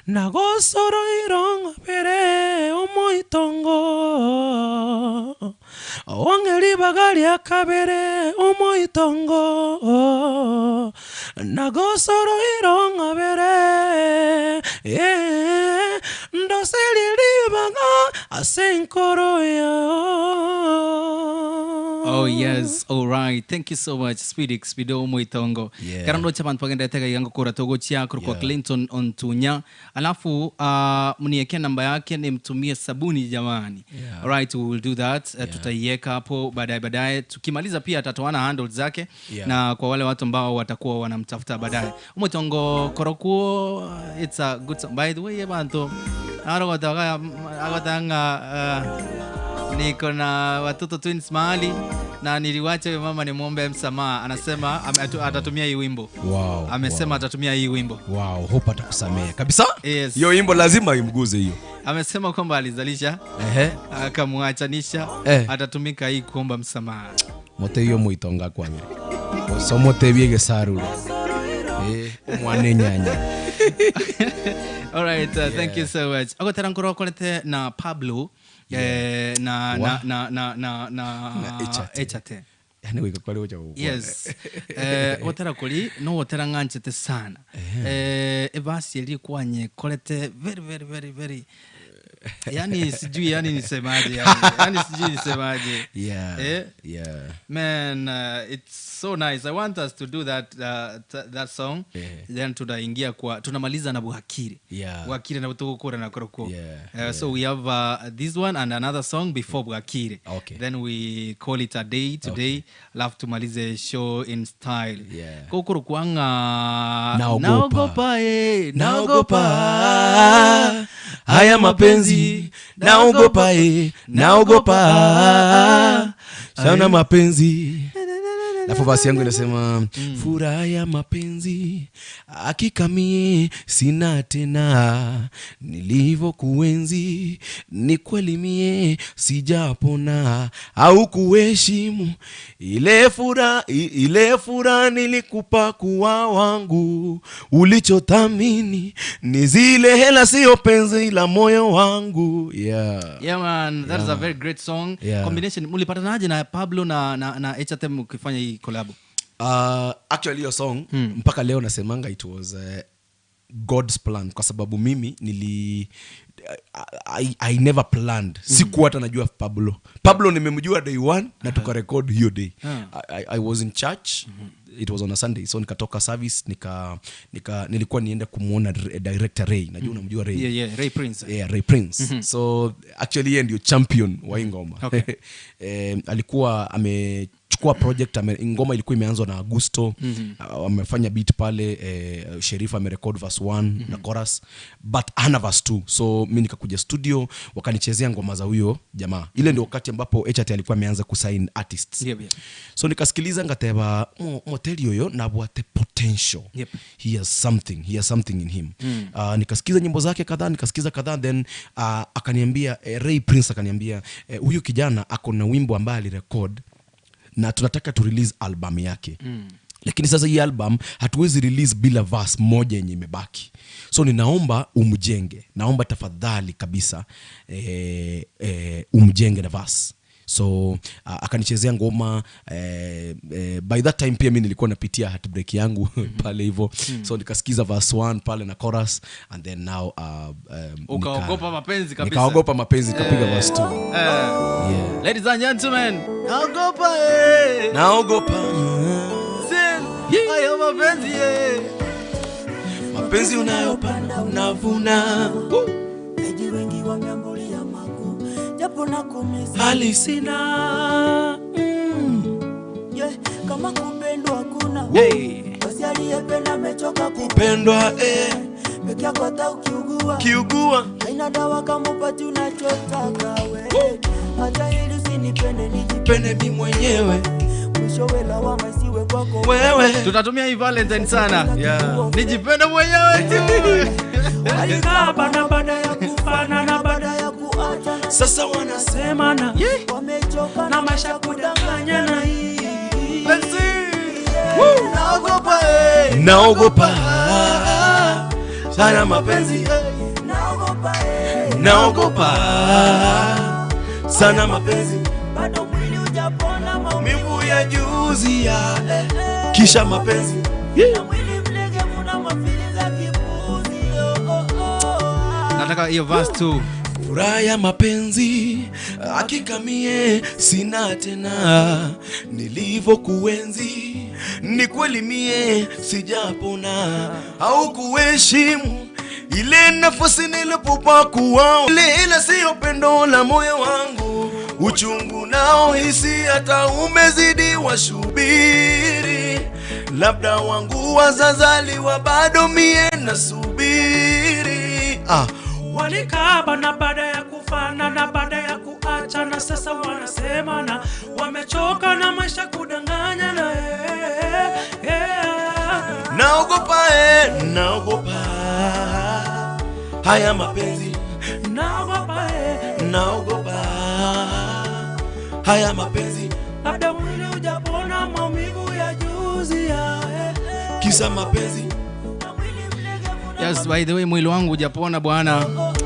Nagosoroire ong'abere omoitongo Ong'e ribaga ria kabere omoitongo Nagosoroire ong'abere Ndoserie ribaga ase enkoro yao. Oh yes, all right. Thank you so much Speedy Speedo Moitongo. Yeah. Kero ndoche abanto bagenderete iga ngokora togochia korokwa Yeah. Clinton Ontunya. Alafu mniekee namba yake nimtumie sabuni jamani. Yeah. All right, we will do that. Yeah. Tutaiweka hapo baadaye baadaye. Tukimaliza pia atatoana handles zake Yeah. na kwa wale watu ambao watakuwa wanamtafuta baadaye. Omoitongo korokuo it's a good song. By the way abanto arogotaga agotanga niko na watoto twins mahali na niliwacha huyo mama nimwombe msamaha. Anasema atatumia hii wimbo. Wow, Amesema wow. atatumia hii wimbo. Wow, hope atakusamehe kabisa. Yes. Hiyo wimbo lazima imguze hiyo. Amesema kwamba alizalisha Ehe. akamwachanisha Eh. atatumika hii kuomba msamaha. Mote hiyo muitonga kwamire. Osomote biegesarure. Omwana enyanya. All right, thank you so much. Agotera nkoro okorete na Pablo na Wa? na na na na na Na Echate. Echate. Yani goika kware gocha gokwana. Yes. Gotera kori no gotera ng'anchete sana. Ebasi eri kwanyekorete very very very very yani sijui yani nisemaje yani, yani sijui nisemaje. Yeah. Yeah. Man, it's so nice. I want us to do that that song. Yeah. Then tunaingia kwa tunamaliza na Bwakire. Yeah. Bwakire na tugukura na koroko. Yeah, So we have this one and another song before Bwakire. Okay. Then we call it a day today. Okay. Alafu tumalize show in style. Yeah. Kokoro kwanga Naogopa. naogopa eh, Naogopa haya mapenzi, naogopa naogopa sana mapenzi. Alafu basi yangu inasema Furaha ya mapenzi hakika mie sina tena, nilivyokuenzi ni kweli mie sijapona, au kuheshimu ile furaha, ile furaha nilikupa kuwa wangu, ulichothamini ni zile hela, sio penzi la moyo wangu. Yeah. Yeah man, that is a very great song. Yeah. Combination mulipatanaje na Pablo na HTM ukifanya hii collab? Actually hiyo song mpaka leo nasemanga it was God's plan kwa sababu mimi nili I, I never planned. Sikuwa hata najua Pablo. Pablo nimemjua day one na tukarekod hiyo day. I was in church. It was on a Sunday, so nikatoka service, nika nilikuwa niende kumwona director Ray. Najua unamjua Ray. Yeah, Ray Prince. Yeah, Ray Prince. So actually yeye ndio champion wa hii ngoma. Alikuwa amechukua project, ngoma ilikuwa imeanzwa na Augusto. Amefanya beat pale, Sheriff amerecord verse 1 na chorus, but hana verse 2. So mi nikakuja studio, wakanichezea ngoma za huyo jamaa. Ile ndio wakati ambapo HRT alikuwa ameanza kusign artists. So nikasikiliza ngateba, moteli yoyo nabwate potential. He has something, he has something in him. Nikasikiza nyimbo zake kadhaa, nikasikiza kadhaa, then akaniambia, Ray Prince akaniambia, huyu kijana ako na wimbo ambaye alirecord na tunataka tu release album yake. Lakini sasa hii album hatuwezi release bila verse moja yenye imebaki. So ninaomba umjenge. Naomba tafadhali kabisa, umjenge na verse. So akanichezea ngoma, by that time pia mi nilikuwa napitia heartbreak yangu pale hivyo. So nikasikiza verse 1 pale na chorus, and then now, Ukaogopa mapenzi kabisa. Nikaogopa mapenzi, nikapiga verse 2. Yeah. Ladies and gentlemen, naogopa. Naogopa. Sin. Hayo mapenzi. Mapenzi unayopanda unavuna. Woo. Eji wengi wameambulia makuu, japo na kumisi. Hali sina. Yeah, kama kupendwa hakuna. Hey. Basi aliyependa amechoka kupendwa. Peke yako hata ukiugua. Kiugua. Haina dawa kama upati unachotaka we. Hata ili usinipende nijipende Pende mi mwenyewe. Mwishowe lawama isiwe kwako wewe. Tutatumia hii Valentine sana. Yeah. Nijipende mwenyewe tu. Walikaba na baada ya kufana na baada ya kuachana. Sasa wanasemana. Wamechoka na maisha kudanganyana. Let's see. Naogopa. Naogopa sana mapenzi. Naogopa. Naogopa sana mapenzi. Bado mwili hujapona maumivu ya juzi ya kisha mapenzi. Na mwili mlegevu na mafili za kipuzi. Oh, oh, oh. Nataka hiyo verse 2. Furaha ya mapenzi hakika mie sina tena, nilivyokuenzi ni kweli mie sijapona, au kuheshimu ile nafasi nilipopa kuwa ile, ila sio pendo la moyo wangu, uchungu nao hisi hata umezidi washubiri, labda wangu wazazaliwa bado mie nasubiri. Walikaba na baada ya kufana na baada ya kuachana, sasa wanasemana wamechoka na maisha kudanganyana. Naogopa, naogopa haya mapenzi. Naogopa. Naogopa haya mapenzi. Labda mwili hujapona maumivu ya juzi ya. Kisa mapenzi. Yes, by the way, mwili wangu hujapona bwana,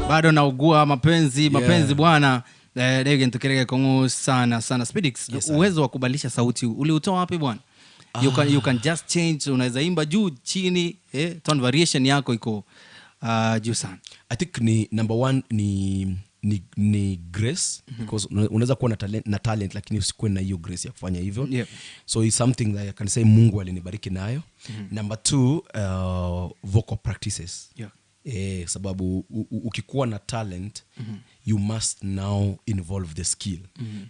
bado naugua mapenzi, mapenzi bwana. Dege ntukereke kongo sana sana. Speedix, uwezo wa kubadilisha sauti uliutoa wapi bwana? You can just change, unaweza imba juu chini, tone variation yako iko juu sana. I think ni number one ni grace, because unaweza kuwa na talent lakini usikuwe na hiyo grace ya kufanya hivyo. So it's something that I can say Mungu alinibariki nayo. Number two, vocal practices. Sababu ukikuwa na talent, you must now involve the skill.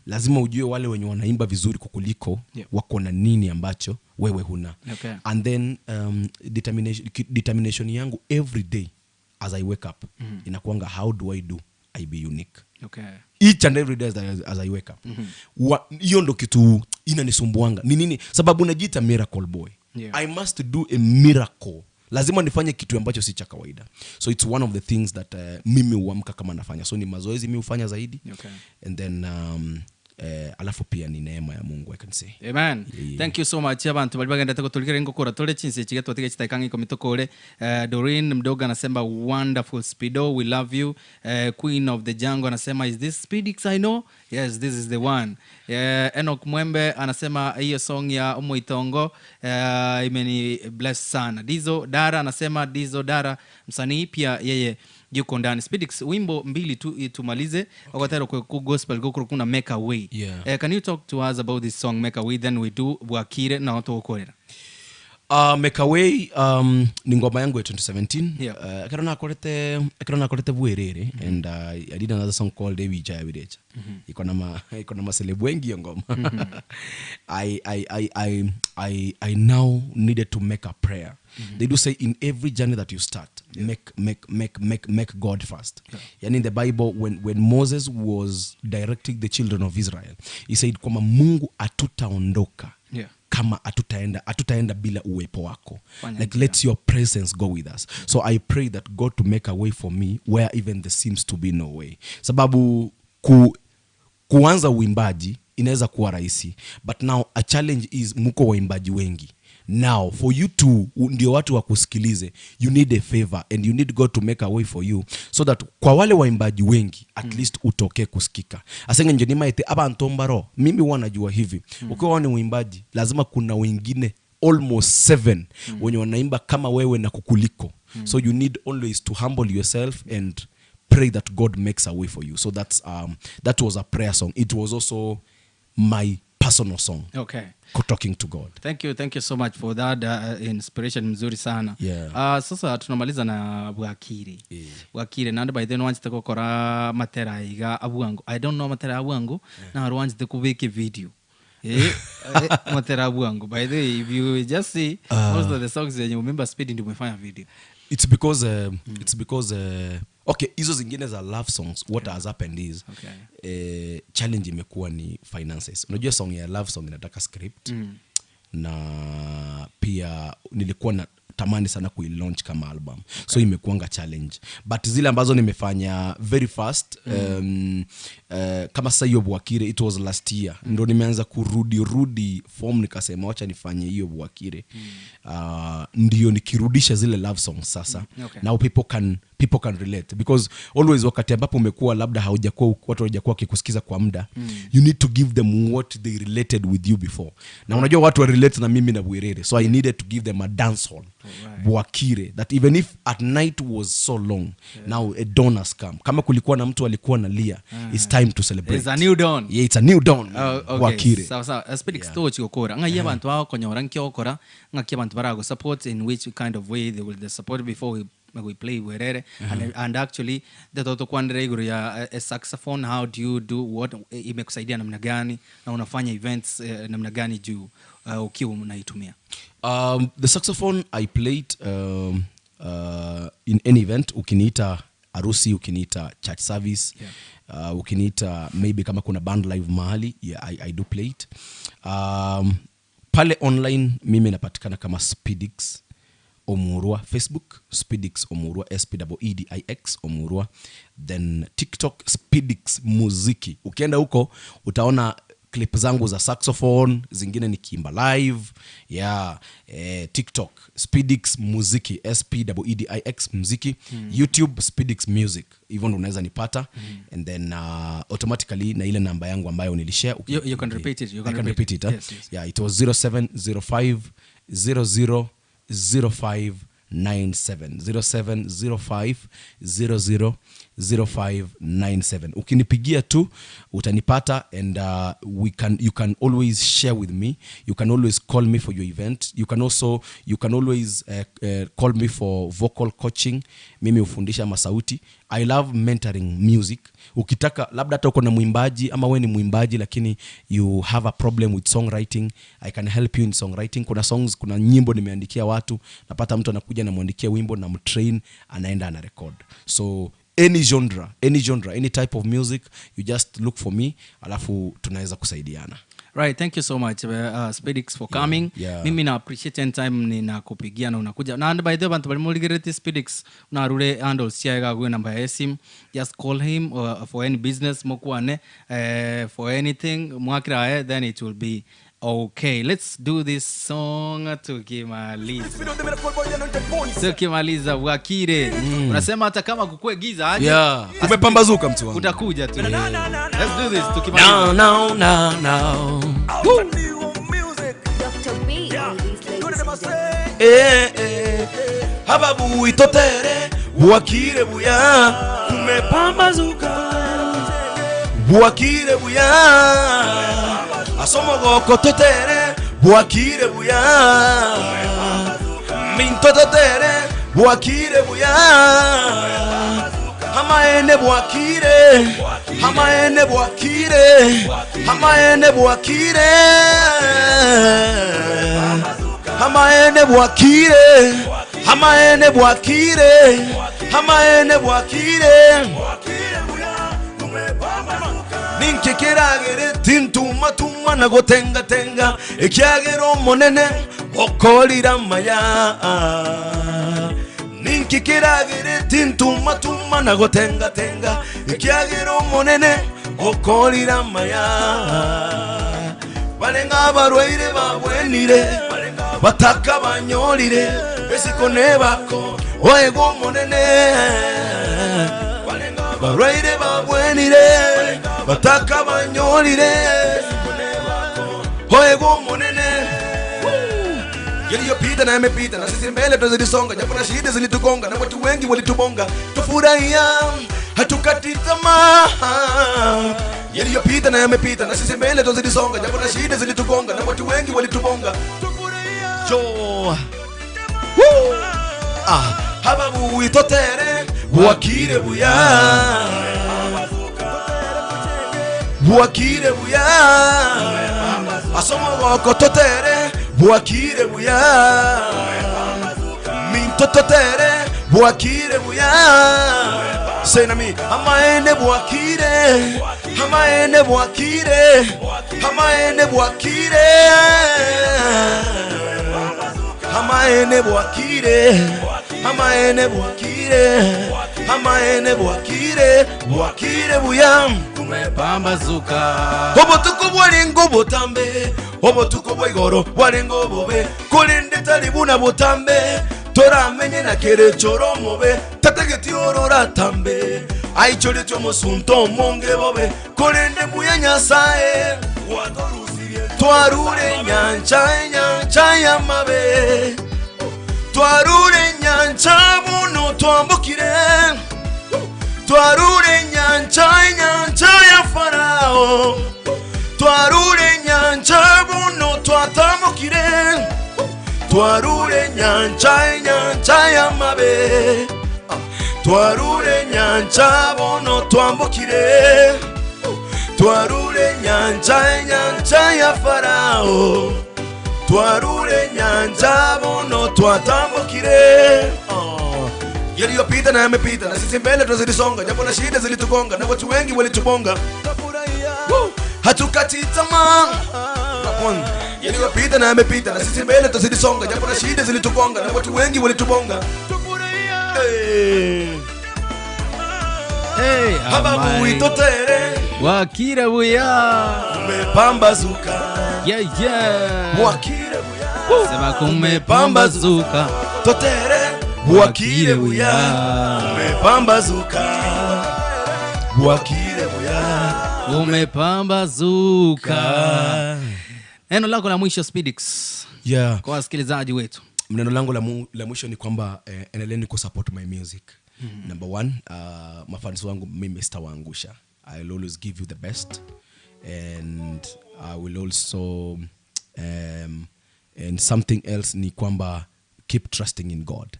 Lazima ujue wale wenye wanaimba vizuri kukuliko wako na nini ambacho wewe huna. And then determination yangu every day as I wake up, inakuanga how do I do I be unique. Each and every day as I wake up. Hiyo ndo kitu inanisumbuanga. Ni nini? Sababu najiita miracle boy. I must do a miracle. Lazima nifanye kitu ambacho si cha kawaida. So it's one of the things that mimi huamka kama nafanya. So ni mazoezi mimi hufanya zaidi. And then Eh, alafu pia ni neema ya Mungu I can say. Amen. Yeah. Thank you so much abantu bari bagendete goturikera ngokora tore chinse echi getwatiga chitaika ng'a ikomi tokore. Eh, Doreen Mdogo anasema wonderful Speedo, we love you. Eh, Queen of the Jungle anasema is this Speedix I know? Yes, this is the one. Eh, Enoch Mwembe anasema hiyo song ya Omoitongo eh, imeni bless sana. Dizo Dara anasema Dizo Dara msanii pia yeye yuko ndani. Speedix wimbo mbili tu tumalize. Okay. Ogatero ku gospel gokuru kuna make a way. Yeah. Eh, can you talk to us about this song Make a Way then we do Bwakire na togokorera. Make a Way ni ngoma yangu ya 2017. Yeah. Ekero nakorete ekero nakorete bwerere and I did another song called Ebicha ya Birecha. Iko na ma iko na maselebu wengi hiyo ngoma. I now needed to make a prayer. They do say in every journey that you start, make God first. Yani in the Bible when Moses was directing the children of Israel, he said kwamba Mungu atutaondoka. Kama hatutaenda bila uwepo wako. Fanya Like, njia. let your presence go with us. So I pray that God to make a way for me where even there seems to be no way. Sababu kuanza uimbaji inaweza kuwa rahisi, but now a challenge is muko waimbaji wengi. Now for you to ndio watu wakusikilize, you need a favor and you need God to make a way for you so that kwa wale waimbaji wengi at least utokee kusikika. Asenge nje nimaite abantu mbaro, mimi huwa najua hivi. Ukiwa ni mwimbaji lazima kuna wengine almost 7 wenye wanaimba kama wewe na kukuliko. So you need always to humble yourself and pray that God makes a way for you. So that was a prayer song. It was also my personal song. Talking to God. Thank you, thank you so much for that inspiration mzuri sana. Sasa tunamaliza na Bwakire. Bwakire nandi by then wanjite gukora matera iga abwangu. I don't know matera abwangu. Na wanjite kubika video. Matera abwangu. By the way, if you just see most of the songs zenye umemba Speed ndio umefanya video. It's because okay, hizo zingine za love songs, what has happened is, challenge imekuwa ni finances. Unajua song ya love song inataka script. Na pia nilikuwa na tamani sana kuilaunch kama album. So imekuanga challenge. But zile ambazo nimefanya very fast, kama sasa hiyo Bwakire, it was last year. Ndo nimeanza kurudi rudi form, nikasema wacha nifanye hiyo Bwakire. Ndio nikirudisha zile love songs sasa. Now people can relate because always wakati ambapo umekuwa labda haujakuwa watu hawajakuwa wakikusikiza kwa muda, you need to give them what they related with you before. Na unajua watu wa relate na mimi na Bwerere, so I needed to give them a dance hall. Bwakire, that even if at night was so long, now a dawn has come. Kama kulikuwa na mtu alikuwa analia, it's time to celebrate. It's a new dawn. Yeah, it's a new dawn. Oh, okay. Bwakire. Sawa sawa. Speed store chikokora. Ng'a abantu bakonyora nkiokora, ng'a ki abantu barago support in which kind of way they will the support before we play Bwerere. And actually the toto kwandre iguru ya a saxophone, how do you do what, imekusaidia namna gani na unafanya events namna gani juu ukiwa unaitumia? The saxophone I played in any event, ukiniita harusi, ukiniita church service, ukiniita maybe kama kuna band live mahali, yeah, I do play it. Pale online mimi napatikana kama Speedix Omurwa, Facebook Speedix Omurwa, S P E E D I X Omurwa, then TikTok Speedix Muziki. Ukienda huko utaona clip zangu za saxophone, zingine nikiimba live. TikTok Speedix Muziki, S P E E D I X Muziki. YouTube Speedix Music, hivyo ndo unaweza nipata. And then automatically na ile namba yangu ambayo nilishare, You can repeat it, you can I can repeat repeat it, it. Yes, yes. Yeah, it was 0705 00 05 97. 0705 00 05 97. Ukinipigia tu utanipata, and you can always share with me, you can always call me for your event, you can also, you can always call me for vocal coaching. Mimi hufundisha masauti. I love mentoring music. Ukitaka labda hata uko na mwimbaji ama we ni mwimbaji lakini you have a problem with songwriting, I can help you in songwriting. Kuna songs, kuna nyimbo nimeandikia watu, napata mtu anakuja namwandikia wimbo na mtrain, anaenda ana record. So any genre, any genre, any type of music, you just look for me, alafu tunaweza kusaidiana. Right, thank you so much Spedix for coming. Yeah. Mimi na appreciate anytime ninakupigia na unakuja. Na and by the way bantu bari morigerereti Spedix narure handles chiaye iga namba ya esimu. Just call him for any business mokwane for anything mwakire aye then it will be okay. Let's do this song tukimaliza. Tukimaliza Bwakire. Unasema hata kama kukue giza aje. Yeah. Kumepambazuka mtu wangu. Utakuja tu. Let's do this tukimaliza. No, no, no, no. Dr. B on these ladies and gentlemen. Eh, eh, hababu itotere bwakire buya kumepambazuka bwakire buya asomogoko totere bwakire buya minto totere bwakire buya amaene bwakire amaene bwakire amaene bwakire amaene bwakire amaene bwakire amaene bwakire ninki keragere tintumatuma na gotengatenga ekiagera omonene okorira maya ninki keragere tintumatuma na gotengatenga ekiagera omonene okorira maya barenga abarwaire babwenire bataka banyorire esiko nebako oego omonene barwaire babwenire bataka banyorire oego omonene yaliyopita na yamepita na sisi mbele tunazidi songa japo na shida zilitugonga na watu wengi walitubonga tufurahia hatukati tamaa yaliyopita na yamepita na sisi mbele tunazidi songa japo na shida zilitugonga na watu wengi walitubonga Jo. Woo. Ah, hababu itotere bwakire buya bwakire buya asomogoko totere bwakire buya minto totere bwakire buya senami amaene bwakire amaene bwakire amaene bwakire amaene bwakire amaene bwakire amaene bwakire bwakire buya Kumepambazuka. obotuko bwarenga obotambe obotuko bwa igoro bwarenga obobe korende tari buna botambe toramenye na kere choro omobe tategeti ororatambe aichoretwe omosunto omonge bobe korende buya nyasaye twarure nyancha enyancha y'amabe twarure nyancha buno twambukire twarure nyancha enyancha ya farao twarure nyancha buno twatambukire twarure nyancha enyancha y'amabe twarure nyancha buno twambukire twarure nyancha enyancha ya farao twarure nyancha buno twatambukire oh. Yaliyopita na yamepita na sisi mbele tunazidi songa japo na shida zilitugonga na watu wengi walitubonga Woo! hatukati tamaa Yaliyopita na yamepita na sisi mbele tunazidi songa japo na shida zilitugonga na watu wengi walitubonga Hey. Hey, Hababu amai. itotere Bwakire buya. umepambazuka Yeah, yeah. bwakire buya Sema kumepambazuka. totere bwakire buya umepambazuka bwakire buya Umepambazuka. Neno lako la mwisho Spedix Yeah. kwa wasikilizaji wetu. Neno langu la, mu, la mwisho ni kwamba eh, endeleeni kusupport my music number one mafans wangu mimi sitawaangusha i'll always give you the best and i will also and something else ni kwamba keep trusting in god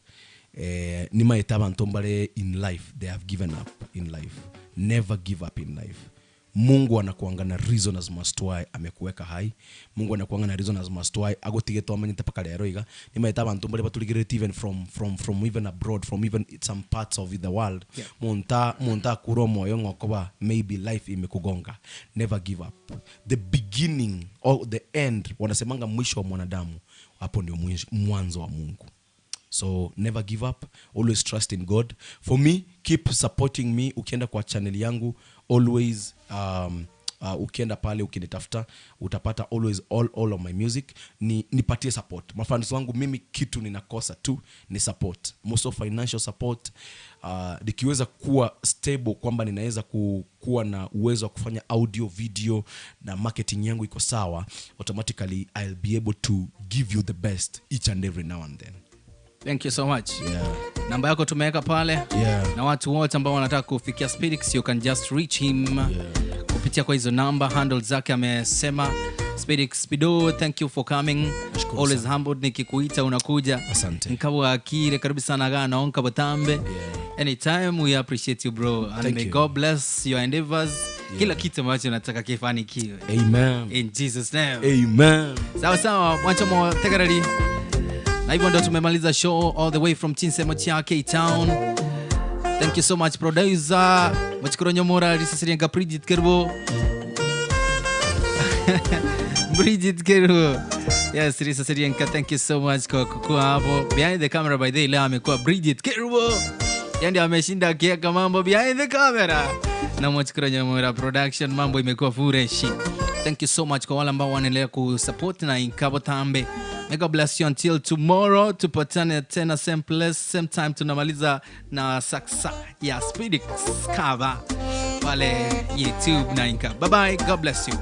eh, nimaete abanto mbare in life they have given up in life never give up in life Mungu anakuanga na reason as must why amekuweka hai, Mungu anakuanga na reason as must why agotigete omenyete mpaka rero iga, nimaete abanto mbare baturigereretie even from from from even abroad, from even some parts of the world, Yeah. monto monto akure omoyo ng'a okoba maybe life imekugonga, never give up. The beginning or the end, wanasemanga mwisho wa mwanadamu, hapo ndio mwanzo wa Mungu. So never give up, always trust in God. For me, keep supporting me. Ukienda kwa channel yangu always ukienda pale ukinitafuta utapata always all of my music. Ni nipatie support. Mafans wangu mimi kitu ninakosa tu ni support. Most of financial support. Nikiweza kuwa stable kwamba ninaweza kuwa na uwezo wa kufanya audio, video na marketing yangu iko sawa, automatically I'll be able to give you the best each and every now and then. Thank you so much. Yeah. Namba yako tumeweka pale. Yeah. Na watu wote ambao wanataka kufikia Speedix, you can just reach him. Yeah. Kupitia kwa hizo namba, handle zake amesema. Speedix Speedo, thank you for coming. Nashukuru Always sana. humbled nikikuita unakuja. Asante. Nkawa akire karibu sana gana onka batambe. Yeah. Anytime we appreciate you bro and Thank may you. God bless your endeavors. Kila kitu ambacho nataka kifanikiwe. Amen. In Jesus name. Amen. Sawa sawa, mwacha mwategarari. Na hivyo ndo tumemaliza show all the way from Chinsemo cha Cape Town. Thank you so much producer. Mwachikoro Nyomora, Risasirenga Bridget Kerbo. Bridget Kerbo. Yes, Risasirenga, thank you so much kwa kukua hapo. Behind the camera by the way, leo amekuwa Bridget Kerbo. Yeye ndiye ameshinda akiweka mambo behind the camera. Na Mwachikoro Nyomora production mambo imekuwa fresh. Thank you so much kwa wale ambao wanaendelea kusupport na Inkabo Tambe. May God bless you until tomorrow. Tupatane tena same place, same time. Tunamaliza na saksa ya Speedix cover pale YouTube na Inka. Bye bye. God bless you.